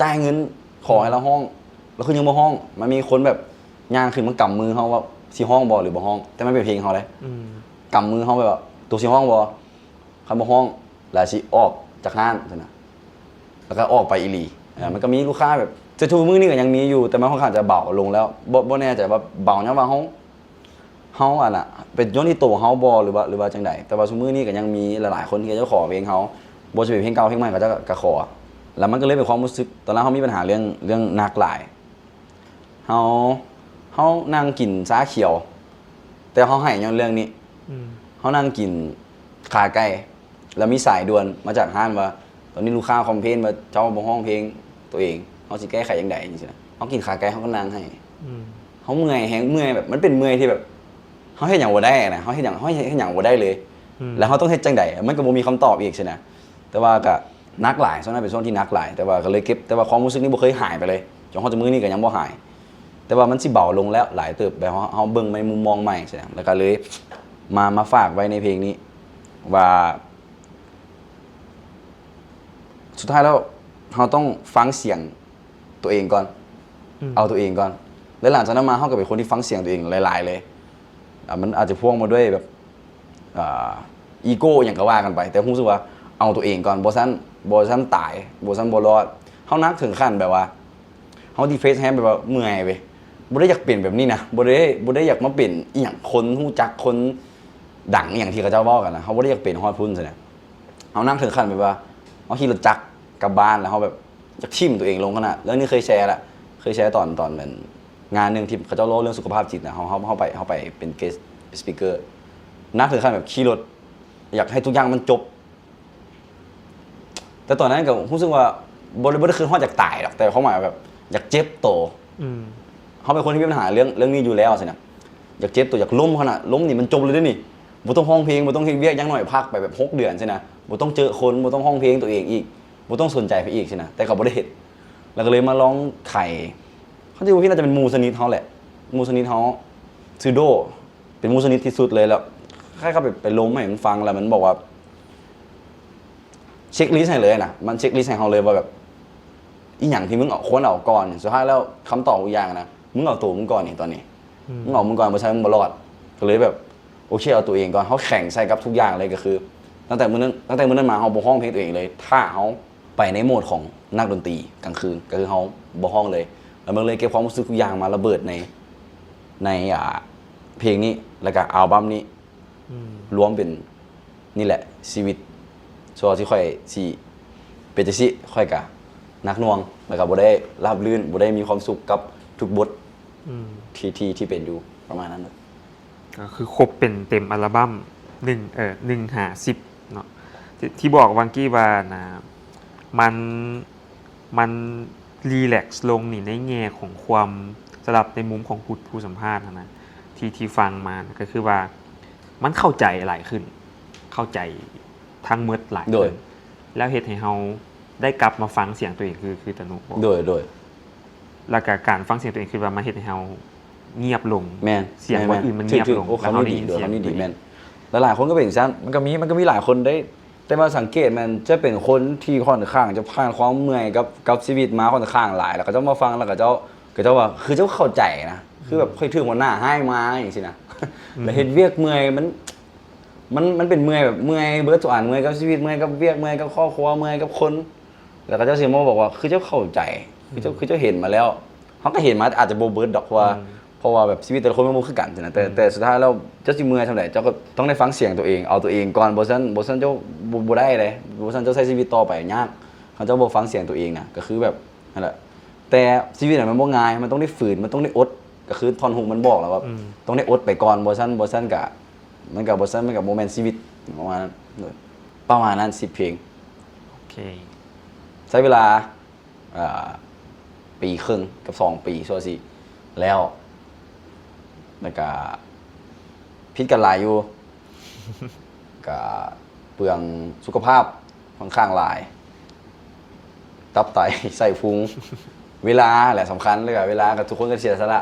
ຈ່າຍເງິນ ຂໍໃຫ້ລາວຮ້ອງ ລາວຄືຍັງບໍ່ຮ້ອງ ມັນມີຄົນແບບຍ່າງຂຶ້ນມາກຳມືເຮົາວ່າ ຊິຮ້ອງບໍ່ ຫຼືບໍ່ຮ້ອງ ແຕ່ມັນເປັນເພງເຮົາເດ້ ອືມ ກຳມືເຮົາແບບວ່າ ໂຕຊິຮ້ອງບໍ່? ຄັນບໍ່ຮ້ອງ ລະຊິອອກຈາກຮ້ານຊັ້ນນະ ແລ້ວກໍອອກໄປອີ່ຫຼີ ເອີ ມັນກໍມີລູກຄ້າແບບ ແຕ່ທຸກມື້ນີ້ກໍຍັງມີຢູ່ ແຕ່ມັນຄ່ອນຂ້າງຈະເບົາລົງແລ້ວ ບໍ່ ບໍ່ແນ່ໃຈວ່າເບົາຍ້ອນວ່າເຮົາ ເຮົາ ອັນນ່າ ເປັນຍ້ອນທີ່ໂຕເຮົາບໍ່ ຫຼືວ່າ ຫຼືວ່າຈັ່ງໃດ ແຕ່ວ່າຊຸມື້ນີ້ກໍຍັງມີຫຼາຍໆຄົນທີ່ເຂົາເຈົ້າຂໍເພງເຮົາ ບໍ່ວ່າຈະເປັນເພງເກົ່າເພງໃໝ່ ເຂົາເຈົ້າກໍຂໍ ແລ້ວມັນກໍເລີຍເປັນຄວາມຮູ້ສຶກ ຕອນນັ້ນເຮົາມີບັນຫາເລື່ອງ ເລື່ອງໜັກຫຼາຍ ເຮົາ ເຮົ ເຮົານັ່ງກິນຊາຂຽວ ແຕ່ເຮົາໄຫ້ຍ້ອນເລື່ອງນີ້. ອືມ ເຮົານັ່ງກິນຂາໄກ່ ແລ້ວມີສາຍດ່ວນມາຈາກຮ້ານວ່າ ຕອນນີ້ລູກຄ້າຄອມເພນວ່າເຈົ້າບໍ່ຮ້ອງເພງຕົວເອງ ເຮົາຊິແກ້ໄຂຈັ່ງໃດຈັ່ງຊີ້ນະ. ເຮົາກິນຂາໄກ່ເຮົາກໍນັ່ງໄຫ້. ອືມ ເຮົາເມື່ອຍແຮງ ເມື່ອຍແບບ ມັນເປັນເມື່ອຍທີ່ແບບ ເຮົາເຮັດຫຍັງບໍ່ໄດ້ນະ ເຮົາເຮັດຫຍັງ ເຮົາເຮັດຫຍັງບໍ່ໄດ້ເລີຍ. ອືມ ແລ້ວເຮົາຕ້ອງເຮັດຈັ່ງໃດ ມັນກໍບໍ່ມີຄຳຕອບອີກຊີ້ນະ. ແຕ່ວ່າກໍໜັກຫຼາຍ ຊ່ວງນັ້ນເປັນຊ່ວງທີ່ໜັກຫຼາຍ ແຕ່ວ່າກໍເລີຍເກັບ ແຕ່ວ່າຄວາມຮູ້ສຶກນີ້ບໍ່ເຄີຍຫາຍໄປເລີຍ ຈົນຮອດທຸກມື້ນີ້ກໍຍັງບໍ່ຫາຍ. ແຕ່ວ່າມັນຊິເບົາລົງແລ້ວຫຼາຍເຕີບ ແບບເຮົາ ເຮົາເບິ່ງໃນມຸມມອງໃໝ່ຊີ້ນະ. ແລ້ວກໍເລີຍມາ ມາຝາກໄວ້ໃນເພງນີ້ວ່າ ສຸດທ້າຍແລ້ວເຮົາຕ້ອງຟັງສຽງຕົວເອງກ່ອນ. ອືມ ເອົາຕົວເອງກ່ອນ ແລະ ຫຼັງຈາກນັ້ນມາເຮົາກໍເປັນຄົນທີ່ຟັງສຽງຕົວເອງຫຼາຍໆເລີຍ. ອ່າ ມັນອາດຈະພ່ວງມາດ້ວຍແບບ ອ່າ ອີໂກ້ ຫຍັງກໍວ່າກັນໄປ ແຕ່ຮູ້ສຶກວ່າເອົາຕົວເອງກ່ອນ ບໍ່ຊັ້ນ ບໍ່ຊັ້ນຕາຍ ບໍ່ຊັ້ນບໍ່ລອດ. ເຮົາໜັກເຖິງຂັ້ນແບບວ່າ ເຮົາ depress ແຮງ ແບບວ່າເມື່ອຍເວີຍ ບໍ່ໄດ້ຢາກເປັນແບບນີ້ນະ ບໍ່ໄດ້ ບໍ່ໄດ້ຢາກມາເປັນອີ່ຫຍັງ ຄົນຮູ້ຈັກ ຄົນດັງອີ່ຫຍັງທີ່ເຂົາເຈົ້າເວົ້າກັນນະ ເຮົາບໍ່ໄດ້ຢາກເປັນຮອດພຸ້ນຊີ້ນະ. ເຮົາໜັກເຖິງຂັ້ນແບບວ່າ ເຮົາຂີ່ລົດຈັກກັບບ້ານ ແລ້ວເຮົາແບບຢາກຖິ້ມຕົວເອງລົງຂະໜາດ ເລື່ອງນີ້ເຄີຍແຊລະ ເຄີຍແຊຕອນ ຕອນແມ່ນງານໜຶ່ງທີ່ເຂົາເຈົ້າເວົ້າເລື່ອງສຸຂະພາບຈິດນະ ເຮົາ ເຮົາ ເຮົາໄປ ເຮົາໄປເປັນ guest speaker. ໜັກເຖິງຂັ້ນແບບຂີ່ລົດ ຢາກໃຫ້ທຸກຢ່າງມັນຈົບ ແຕ່ຕອນນັ້ນກໍຮູ້ສຶກວ່າບໍ່ໄດ້ ບໍ່ໄດ້ຄິດຮອດຢາກຕາຍດອກ ແຕ່ຄວາມໝາຍວ່າແບບຢາກເຈັບໂຕ. ອືມ ເຮົາເປັນຄົນທີ່ມີບັນຫາເລື່ອງ ເລື່ອງນີ້ຢູ່ແລ້ວຊີ້ນະ. ຢາກເຈັບໂຕ ຢາກລົ້ມຂະໜາດ ລົ້ມນີ້ມັນຈົບເລີຍເດ້ນີ້ ບໍ່ຕ້ອງຮ້ອງເພງ ບໍ່ຕ້ອງເຮັດວຽກຢ່າງໜ້ອຍ ພັກໄປແບບຫົກເດືອນຊີ້ນະ ບໍ່ຕ້ອງເຈີຄົນ ບໍ່ຕ້ອງຮ້ອງເພງຕົວເອງອີກ ບໍ່ຕ້ອງສົນໃຈໃຜອີກຊີ້ນະ. ແຕ່ກໍບໍ່ໄດ້ເຮັດ ແລ້ວກໍເລີຍມາລອງໄຂ ຄັນຈະບໍ່ຜິດໜ້າຈະເປັນໝູ່ສະໜິດເຮົາແຫຼະ ໝູ່ສະໜິດເຮົາ ຊື່ໂດ ເປັນໝູ່ສະໜິດທີ່ສຸດເລີຍ ແລ້ວໃຫ້ເຂົາໄປ ໄປລົມໃຫ້ມັນຟັງ ແລ້ວມັນບອກວ່າ ເຊັກລິສໃຫ້ເລີຍນະ ມັນເຊັກລິສໃຫ້ເຮົາເລີຍວ່າແບບ ອີ່ຫຍັງທີ່ມຶງເອົາ ຄວນເອົາກ່ອນ. ສຸດທ້າຍແລ້ວຄຳຕອບທຸກຢ່າງນະ ມຶງເອົາໂຕມຶງກ່ອນນີ້ ຕອນນີ້ ອືມ ມຶງເອົາມຶງກ່ອນ ບໍ່ຊັ້ນມຶງບໍ່ລອດ. ກໍເລີຍແບບ ໂອເຄ ເອົາຕົວເອງກ່ອນ ເຮົາແຂງໃສ່ກັບທຸກຢ່າງເລີຍ. ກໍຄືຕັ້ງແຕ່ມື້ນັ້ນ ຕັ້ງແຕ່ມື້ນັ້ນມາເຮົາບໍ່ຮ້ອງເພງຕົວເອງເລີຍ ຖ້າເຮົາໄປໃນໂໝດຂອງນັກດົນຕີກາງຄືນ ກໍຄືເຮົາບໍ່ຮ້ອງເລີຍ. ແລ້ວມັນເລີຍເກັບຄວາມຮູ້ສຶກທຸກຢ່າງມາລະເບີດໃນ ໃນ ອ່າ ເພງນີ້ ແລ້ວກໍອັລບັມນີ້ ອືມ ລວມເປັນນີ້ແຫຼະຊີວິດ. ສ່ວນທີ່ຂ້ອຍຊິເປັນຈັ່ງຊີ້ ຂ້ອຍກະໜັກໜ່ວງ ແລ້ວກະບໍ່ໄດ້ລາບລື່ນ ບໍ່ໄດ້ມີຄວາມສຸກກັບທຸກບົດ ອືມ ທີ່ ທີ່ ທີ່ເປັນຢູ່ ປະມານນັ້ນ. ກໍຄືຄົບເປັນເຕັມອັລບັມ ໜຶ່ງ ເອີ ໜຶ່ງຫາສິບເນາະ ທີ່ ທີ່ບອກຫວ່າງກີ້ວ່ານະ ມັນ ມັນຣີແລັກລົງນີ້ ໃນແງ່ຂອງຄວາມ ສຳລັບໃນມຸມຂອງຜູ້ ຜູ້ສຳພາດຫັ້ນນະ ທີ່ ທີ່ຟັງມານະ ກໍຄືວ່າມັນເຂົ້າໃຈຫຼາຍຂຶ້ນ ເຂົ້າໃຈທັງໝົດຫຼາຍຂຶ້ນ ໂດຍ ແລ້ວເຮັດໃຫ້ເຮົາໄດ້ກັບມາຟັງສຽງຕົວເອງ ຄື ຄືຕານຸບອກ ໂດຍ ໂດຍ ແລ້ວກະການຟັງສຽງຕົວເອງ ຄືວ່າມັນເຮັດໃຫ້ເຮົາງຽບລົງ ແມ່ນ ສຽງ ແມ່ນໆ ຄົນອື່ນມັນງຽບລົງ ຖືກໆ ໂອ້ ແລ້ວເຮົາໄດ້ຍິນສຽງຕົວເອງ ຄຳນີ້ດີ ເດ້ ຄຳນີ້ດີ ແມ່ນ ແລ້ວຫຼາຍຄົນກໍເປັນຈັ່ງຊັ້ນ ມັນກໍມີ ມັນກໍມີຫຼາຍຄົນໄດ້ ແຕ່ວ່າສັງເກດແມ່ນຈະເປັນຄົນທີ່ຂ້ອນຂ້າງຈະຜ່ານຄວາມເມື່ອຍກັບ ກັບຊີວິດມາຂ້ອນຂ້າງຫຼາຍ ແລ້ວເຂົາເຈົ້າມາຟັງ ແລ້ວເຂົາເຈົ້າ ເຂົາເຈົ້າວ່າ ຄືເຈົ້າເຂົ້າໃຈນະ ຄືແບບ ອືມ ຂ້ອຍຖືກຫົວໜ້າຮ້າຍມາ ຈັ່ງຊີ້ນະ ອືມ ແລ້ວເຮັດວຽກເມື່ອຍ ມັນ ມັນ ມັນເປັນເມື່ອຍແບບ ເມື່ອຍເບິດທຸກອັນ ເມື່ອຍກັບຊີວິດ ເມື່ອຍກັບວຽກ ເມື່ອຍກັບຄອບຄົວ ເມື່ອຍກັບຄົນ ແລ້ວເຂົາເຈົ້າຊິມາບອກວ່າ ຄືເຈົ້າເຂົ້າໃຈ ຄືເຈົ້າ ອືມ ຄືເຈົ້າເຫັນມາແລ້ວ ເຮົາກໍເຫັນມາ ອາດຈະບໍ່ເບິດດອກ ເພາະວ່າ ອືມ ເພາະວ່າແບບຊີວິດແຕ່ລະຄົນມັນບໍ່ຄືກັນຊີ້ນະ ແຕ່ ອືມ ແຕ່ສຸດທ້າຍແລ້ວເຈົ້າຊິເມື່ອຍສ່ຳໃດ ເຈົ້າກໍຕ້ອງໄດ້ຟັງສຽງຕົວເອງ ເອົາຕົວເອງກ່ອນ ບໍ່ຊັ້ນ ບໍ່ຊັ້ນເຈົ້າບໍ່ ບໍ່ໄດ້ເດ້ ບໍ່ຊັ້ນເຈົ້າໃຊ້ຊີວິດຕໍ່ໄປຍາກ ຄັນເຈົ້າບໍ່ຟັງສຽງຕົວເອງນະ ກໍຄືແບບນັ້ນແຫຼະ ແຕ່ຊີວິດນະມັນບໍ່ງ່າຍ ມັນຕ້ອງໄດ້ຝືນ ມັນຕ້ອງໄດ້ອົດ ກໍຄືທ່ອນຮຸກມັນບອກແລ້ວວ່າ ອືມ ຕ້ອງໄດ້ອົດໄປກ່ອນ ບໍ່ຊັ້ນ ບໍ່ຊັ້ນກະ ມັນກະບໍ່ຊັ້ນ ມັນກະບໍ່ແມ່ນຊີວິດ ປະມານ ປະມານນັ້ນ ສິບເພງ ໂອເຄ ໃຊ້ເວລາ ອ່າ ປີເຄິ່ງກັບສອງປີ ຊົ່ວຊິແລ້ວ ແລ້ວກະຜິດກັນຫຼາຍຢູ່ ກະເປືອງສຸຂະພາບຂ້ອນຂ້າງຫຼາຍ ຕັບໄຕ ໄສ້ພຸງ ເວລາແຫຼະສຳຄັນ ແລ້ວກະເວລາກະທຸກຄົນກະເສຍສະຫຼະ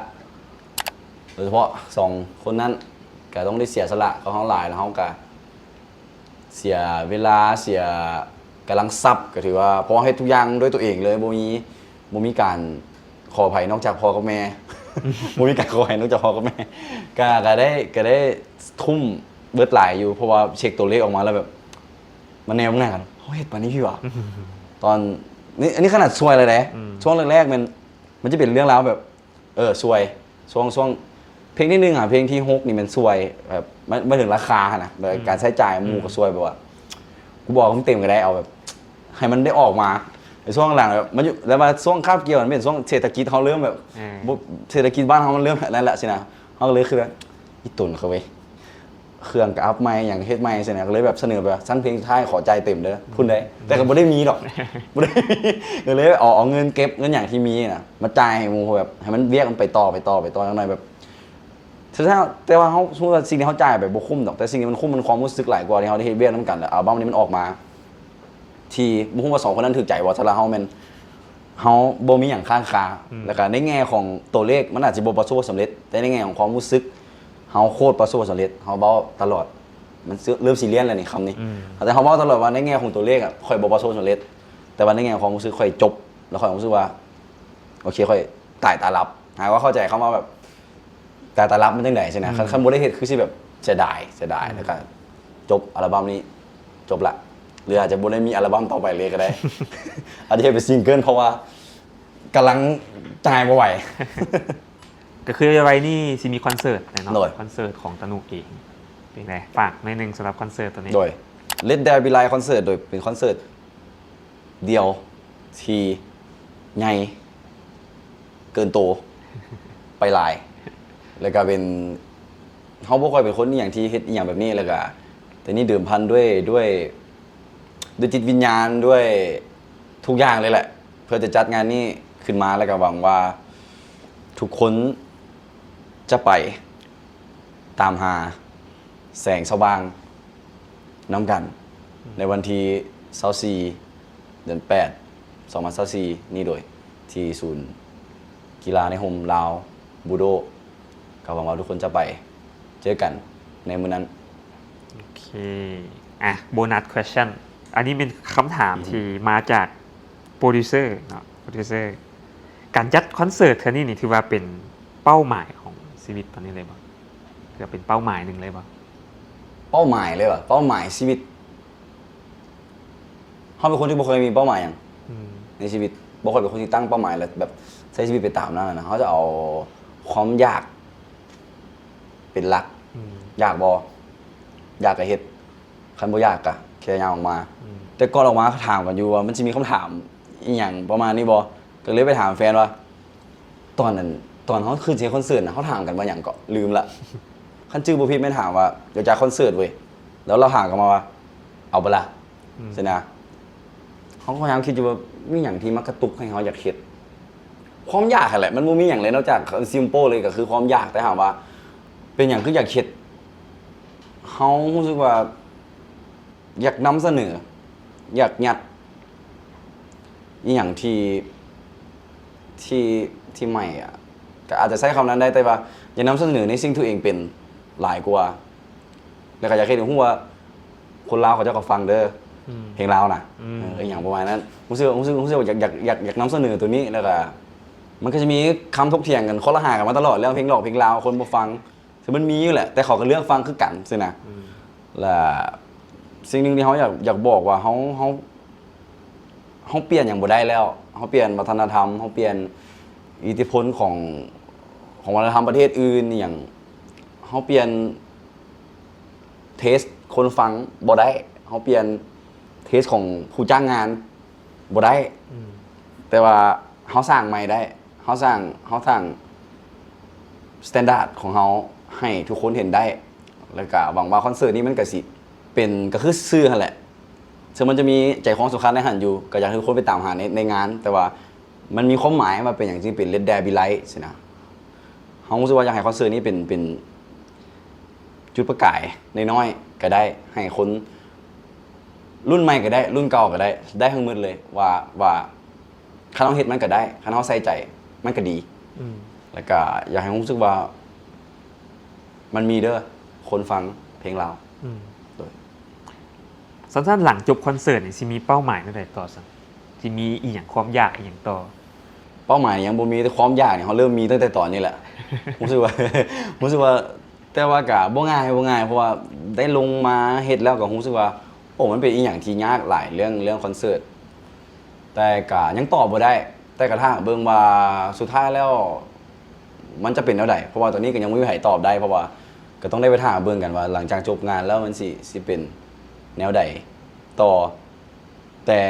ໂດຍສະເພາະສອງຄົນນັ້ນກະຕ້ອງໄດ້ເສຍສະຫຼະກັບເຮົາຫຼາຍ ແລ້ວເຮົາກະ ເສຍເວລາ ເສຍກຳລັງຊັບ ກໍຖືວ່າ ເພາະເຮັດທຸກຢ່າງດ້ວຍຕົວເອງເລີຍ ບໍ່ມີ ບໍ່ມີການຂໍໃຜນອກຈາກພໍ່ກັບແມ່ ບໍ່ມີການຂໍໃຜນອກຈາກພໍ່ກັບແມ່ ກໍ ກໍໄດ້ ກໍໄດ້ທຸ່ມເບິດຫຼາຍຢູ່ ເພາະວ່າເຊັກຕົວເລກອອກມາແລ້ວແບບ ມັນແນວໜ້າກັນ ເຮົາເຮັດປານນີ້ຫວາ ຕອນ ນີ້ ອັນນີ້ຂະໜາດຊ່ວຍແລ້ວເດ້ ອືມ ຊ່ວງແລກໆ ແມ່ນ ມັນຈະເປັນເລື່ອງລາວແບບ ເອີ ຊ່ວຍ ຊ່ວງ ຊ່ວງເພງທີໜຶ່ງຫາເພງທີຫົກນີ້ແມ່ນຊ່ວຍ ແບບ ໝາຍ ໝາຍເຖິງລາຄາຫັ້ນນະ ແບບ ອືມ ການໃຊ້ຈ່າຍ ອືມ ໝູ່ກໍຊ່ວຍ ແບບວ່າ ກູບອກເຕັມໆກໍໄດ້ ເອົາແບບ ໃຫ້ມັນໄດ້ອອກມາ ໃນຊ່ວງຫຼັງແບບ ມັນຢູ່ ແລ້ວວ່າຊ່ວງຄາບກ່ຽວ ມັນເປັນຊ່ວງເສດຖະກິດເຮົາເລີ່ມແບບ ເອີ ບໍ່ ເສດຖະກິດບ້ານເຮົາມັນເລີ່ມແບບນັ້ນແຫຼະຊີ້ນະ. ເຮົາກໍເລີຍຄືແບບ ອີ່ຕົນເຂົາເວີຍ ເຄື່ອງກໍອັບໃໝ່ ຫຍັງເຮັດໃໝ່ຊີ້ນະ. ກໍເລີຍແບບສະເໜີແບບ ຊັ້ນເພງສຸດທ້າຍຂໍຈ່າຍເຕັມເດີ້ ພຸ້ນເດ້. ອືມ ແຕ່ກໍບໍ່ໄດ້ມີດອກ ບໍ່ໄດ້ມີ ກໍເລີຍເອົາ ເອົາເງິນເກັບ ເງິນຫຍັງທີ່ມີນະ ມາຈ່າຍໃຫ້ໝູ່ ເພື່ອແບບໃຫ້ມັນ ວຽກມັນໄປຕໍ່ ໄປຕໍ່ ໄປຕໍ່ ຈັກໜ້ອຍແບບ ສຸດທ້າຍ ແຕ່ວ່າເຮົາ ສົມມຸດວ່າສິ່ງທີ່ເຮົາຈ່າຍໄປບໍ່ຄຸ້ມດອກ ແຕ່ສິ່ງທີ່ມັນຄຸ້ມ ມັນຄວາມຮູ້ສຶກຫຼາຍກວ່າທີ່ເຮົາໄດ້ເຮັດວຽກນຳກັນ ແລ້ວອັລບັມນີ້ມັນອອກມາ ທີ່ບໍ່ຮູ້ວ່າສອງຄົນນັ້ນຖືກໃຈບໍ່. ສຳລັບເຮົາແມ່ນ ເຮົາບໍ່ມີຫຍັງຄ້າງຄາ ອືມ ແລ້ວກໍໃນແງ່ຂອງຕົວເລກ ມັນອາດຊິບໍ່ປະສົບຜົນສຳເລັດ ແຕ່ໃນແງ່ຂອງຄວາມຮູ້ສຶກ ເຮົາໂຄດປະສົບຜົນສຳເລັດ. ເຮົາເວົ້າຕະຫຼອດ ມັນເລີ່ມຊີຣຽສແລ້ວນີ້ ຄຳນີ້ ອືມ ແຕ່ເຮົາເວົ້າຕະຫຼອດວ່າໃນແງ່ຂອງຕົວເລກອະ ຂ້ອຍບໍ່ປະສົບຜົນສຳເລັດ ແຕ່ວ່າໃນແງ່ຂອງຄວາມຮູ້ສຶກ ຂ້ອຍຈົບ ແລ້ວຂ້ອຍຮູ້ສຶກວ່າ ໂອເຄ ຂ້ອຍຕາຍຕາຫຼັບ. ຫາກວ່າເຂົ້າໃຈຄຳວ່າແບບ ຕາຍຕາຫຼັບມັນຈັ່ງໃດຊີ້ນະ. ອືມ ຄັນ ຄັນບໍ່ໄດ້ເຮັດຄືຊິແບບເສຍດາຍ ເສຍດາຍ ອືມ ແລ້ວກໍຈົບອັລບັມນີ້ ຈົບລະ ຫຼືອາດຈະບໍ່ໄດ້ມີອັລບັມຕໍ່ໄປເລີຍກໍໄດ້ ອາດຈະເຮັດເປັນຊິງເກີນ ເພາະວ່າກຳລັງຈ່າຍບໍ່ໄຫວ. ກໍຄືໄວໆນີ້ຊິມີຄອນເສີດແຫຼະເນາະ ໂດຍ ຄອນເສີດຂອງຕານຸເອງ ເປັນໃດ ຝາກໜ້ອຍໜຶ່ງສຳລັບຄອນເສີດໂຕນີ້. ໂດຍ Let There Be Light ຄອນເສີດ ໂດຍເປັນຄອນເສີດ ດຽວທີ່ໃຫຍ່ເກີນໂຕໄປຫຼາຍ ແລ້ວກະເປັນ ເຮົາບໍ່ຄ່ອຍເປັນຄົນອີ່ຫຍັງທີ່ເຮັດອີ່ຫຍັງແບບນີ້ ແລ້ວກະ ແຕ່ນີ້ເດີມພັນດ້ວຍ ດ້ວຍ ດ້ວຍຈິດວິນຍານ ດ້ວຍທຸກຢ່າງເລີຍແຫຼະ ເພື່ອຈະຈັດງານນີ້ຂຶ້ນມາ ແລ້ວກະຫວັງວ່າທຸກຄົນຈະໄປຕາມຫາແສງສະຫວ່າງ ນຳກັນ ອືມ ໃນວັນທີຊາວສີ່ ເດືອນແປດ ສອງພັນຊາວສີ່ນີ້ໂດຍ ທີ່ສູນກິລາໃນຮົ່ມລາວບູໂດ. ກໍຫວັງວ່າທຸກຄົນຈະໄປເຈີກັນໃນມື້ນັ້ນ. ໂອເຄ ອ່ະ bonus question ອັນນີ້ເປັນຄຳຖາມ ອືຮຶ ທີ່ມາຈາກໂປຣດິວເຊີເນາະ ໂປຣດິວເຊີ ການຈັດຄອນເສີດເທື່ອນີ້ນີ້ ຖືວ່າເປັນເປົ້າໝາຍຂອງຊີວິດຕອນນີ້ເລີຍບໍ່? ຖືວ່າເປັນເປົ້າໝາຍໜຶ່ງເລີຍບໍ່? ເປົ້າໝາຍເລີຍຫວາ? ເປົ້າໝາຍຊີວິດ ເຮົາເປັນຄົນທີ່ບໍ່ເຄີຍມີເປົ້າໝາຍຫຍັງ ອືມ ໃນຊີວິດ ບໍ່ຄ່ອຍເປັນຄົນທີ່ຕັ້ງເປົ້າໝາຍ ແລ້ວແບບໃຊ້ຊີວິດໄປຕາມນັ້ນນະ. ເຮົາຈະເອົາຄວາມຢາກເປັນຫຼັກ ອືມ ຢາກບໍ່ ຢາກກໍເຮັດ ຄັນບໍ່ຢາກກະແຄ່ຍ່າງອອກມາ ອືມ ແຕ່ກ່ອນອອກມາເຂົາຖາມກັນຢູ່ວ່າມັນຊິມີຄຳຖາມອີ່ຫຍັງປະມານນີ້ບໍ່ ກໍເລີຍໄປຖາມແຟນວ່າ ຕອນນັ້ນ ຕອນເຮົາຂຶ້ນເຮັດຄອນເສີດນະ ເຮົາຖາມກັນວ່າຫຍັງເກາະ ລືມລະ ຄັນຈື່ບໍ່ຜິດແມ່ນຖາມວ່າ ຢາກຈັດຄອນເສີດເວີຍ ແລ້ວລາວຖາມກັນມາວ່າ ເອົາບໍ່ລະ ອືມ ຊີ້ນະ. ເຮົາກໍພະຍາຍາມຄິດຢູ່ວ່າມີຫຍັງທີ່ມາກະຕຸກໃຫ້ເຮົາຢາກເຮັດ ຄວາມຢາກຫັ້ນແຫຼະ ມັນບໍ່ມີຫຍັງເລີຍນອກຈາກ simple ເລີຍກໍຄືຄວາມຢາກ. ແຕ່ຖາມວ່າເປັນຫຍັງຄືຢາກເຮັດ ເຮົາຮູ້ສຶກວ່າ ຢາກນຳສະເໜີ ຢາກຍັດອີ່ຫຍັງທີ່ ທີ່ ທີ່ໃໝ່ອະ ກໍອາດຈະໃຊ້ຄຳນັ້ນໄດ້ ແຕ່ວ່າຢາກນຳສະເໜີໃນສິ່ງທີ່ຕົວເອງເປັນຫຼາຍກວ່າ ແລ້ວກໍຢາກເຮັດໃຫ້ຮູ້ວ່າຄົນລາວເຂົາເຈົ້າກໍຟັງເດີ ອືມ ເພງລາວນະ ອືມ ເອີ ອີ່ຫຍັງປະມານນັ້ນ. ຮູ້ສຶກ ຮູ້ສຶກ ຮູ້ສຶກວ່າຢາກ ຢາກ ຢາກ ຢາກນຳສະເໜີຕົວນີ້ ແລ້ວກໍມັນກໍຈະມີຄຳຖົກຖຽງກັນ ຂໍ້ລະຫາກັນມາຕະຫຼອດ ເລື່ອງເພງຫຼອກເພງລາວ ຄົນບໍ່ຟັງ ຄືມັນມີຢູ່ແຫຼະ ແຕ່ເຂົາກໍເລືອກຟັງຄືກັນຊີ້ນະ ອືມ ແລະ ສິ່ງໜຶ່ງທີ່ເຮົາຢາກ ຢາກບອກວ່າເຮົາ ເຮົາ ເຮົາປ່ຽນຫຍັງບໍ່ໄດ້ແລ້ວ ເຮົາປ່ຽນວັດທະນະທຳ ເຮົາປ່ຽນອິດທິພົນຂອງ ຂອງວັດທະນະທຳປະເທດອື່ນອີ່ຫຍັງ ເຮົາປ່ຽນເທສຄົນຟັງບໍ່ໄດ້ ເຮົາປ່ຽນເທສຂອງຜູ້ຈ້າງງານບໍ່ໄດ້ ອືມ ແຕ່ວ່າເຮົາສ້າງໃໝ່ໄດ້ ເຮົາສ້າງ ເຮົາສ້າງ standard ຂອງເຮົາໃຫ້ທຸກຄົນເຫັນໄດ້ ແລ້ວກະຫວັງວ່າຄອນເສີດນີ້ມັນກະຊິເປັນ ກະຄືຊື່ຫັ້ນແຫຼະ ເຊິ່ງມັນຈະມີໃຈຄວາມສຳຄັນໃນຫັ້ນຢູ່ ກະຢາກໃຫ້ທຸກຄົນໄປຕາມຫາໃນ ໃນງານ ແຕ່ວ່າມັນມີຄວາມໝາຍວ່າເປັນຫຍັງຈຶ່ງເປັນ Let There Be Light ຊີ້ນະ. ເຮົາຮູ້ສຶກວ່າຢາກໃຫ້ຄອນເສີດນີ້ເປັນ ເປັນຈຸດປະກາຍນ້ອຍໆກະໄດ້ ໃຫ້ຄົນລຸ້ນໃໝ່ກະໄດ້ ລຸ້ນເກົ່າກະໄດ້ ໄດ້ທັງໝົດເລີຍ ວ່າ ວ່າ ຄັນເຮົາເຮັດມັນກໍໄດ້ ຄັນເຮົາໃສ່ໃຈມັນກໍດີ ອືມ ແລ້ວກໍຢາກໃຫ້ຮູ້ສຶກວ່າມັນມີເດີ ຄົນຟັງເພງລາວ ອືມ ໂດຍ ຊັ້ນໆ ຫຼັງຈົບຄອນເສີດນີ້ຊິມີເປົ້າໝາຍແນວໃດຕໍ່ຊັ້ນ? ຊິມີອີ່ຫຍັງ ຄວາມຢາກອີ່ຫຍັງຕໍ່? ເປົ້າໝາຍຍັງບໍ່ມີ ແຕ່ຄວາມຢາກນີ້ເຮົາເລີ່ມມີຕັ້ງແຕ່ຕອນນີ້ແຫຼະ ຮູ້ສຶກວ່າ ຮູ້ສຶກວ່າ ແຕ່ວ່າກະບໍ່ງ່າຍ ບໍ່ງ່າຍ ເພາະວ່າໄດ້ລົງມາເຮັດແລ້ວກໍຮູ້ສຶກວ່າ ໂອ້ ມັນເປັນອີ່ຫຍັງທີ່ຍາກຫຼາຍ ເລື່ອງ ເລື່ອງຄອນເສີດ ແຕ່ກະຍັງຕອບບໍ່ໄດ້ ແຕ່ກະຖ້າເບິ່ງວ່າສຸດທ້າຍແລ້ວມັນຈະເປັນແນວໃດ ເພາະວ່າຕອນນີ້ກໍຍັງບໍ່ມີໃຜຕອບໄດ້ ເພາະວ່າກໍຕ້ອງໄດ້ໄປຖ້າເບິ່ງກັນວ່າຫຼັງຈາກຈົບງານແລ້ວມັນຊິ ຊິເປັນແນວໃດຕໍ່ ແຕ່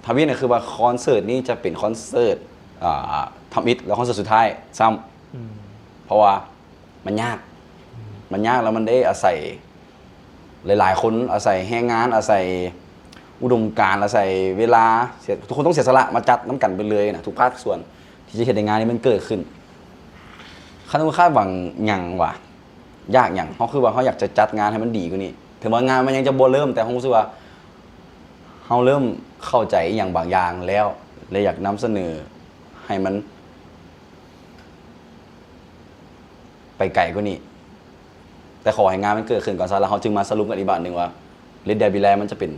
ທຳອິດກໍຄືວ່າຄອນເສີດນີ້ຈະເປັນຄອນເສີດ ອ່າ ທຳອິດ ແລະ ຄອນເສີດສຸດທ້າຍຊ້ຳ ອືມ ເພາະວ່າມັນຍາກ ມັນຍາກ ແລ້ວມັນໄດ້ອາໄສຫຼາຍໆຄົນ ອາໄສແຮງງານ ອາໄສອຸດົມການ ອາໄສເວລາ ເສຍ ທຸກຄົນຕ້ອງເສຍສະຫຼະມາຈັດນຳກັນໄປເລີຍນະ ທຸກພາກສ່ວນທີ່ຈະເຮັດໃຫ້ງານນີ້ມັນເກີດຂຶ້ນ. ຄັນວ່າຄາດຫວັງຫຍັງຫວາ? ຢາກຫຍັງ? ເຮົາຄືວ່າເຮົາຢາກຈະຈັດງານໃຫ້ມັນດີກວ່ານີ້ ເຖິງວ່າງານມັນຍັງຈະບໍ່ເລີ່ມ ແຕ່ເຮົາຮູ້ສຶກວ່າເຮົາເລີ່ມເຂົ້າໃຈອີ່ຫຍັງບາງຢ່າງແລ້ວ ແລະ ຢາກນຳສະເໜີໃຫ້ມັນໄປໄກກວ່ານີ້. ແຕ່ຂໍໃຫ້ງານມັນເກີດຂຶ້ນກ່ອນຊະ ແລ້ວເຮົາຈຶ່ງມາສະຫຼຸບກັນອີກບາດໜຶ່ງວ່າ Let There Be Light ມັນຈະເປັນ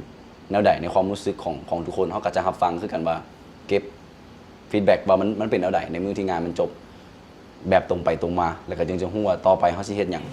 ແນວໃດໃນຄວາມຮູ້ສຶກຂອງ ຂອງທຸກຄົນ. ເຮົາກໍຈະຮັບຟັງຄືກັນວ່າ ເກັບ feedback ວ່າມັນ ມັນເປັນແນວໃດໃນມື້ທີ່ງານມັນຈົບ ແບບຕົງໄປຕົງມາ ແລ້ວກໍຈຶ່ງຈະຮູ້ວ່າຕໍ່ໄປເຮົາຊິເຮັດຫຍັງ.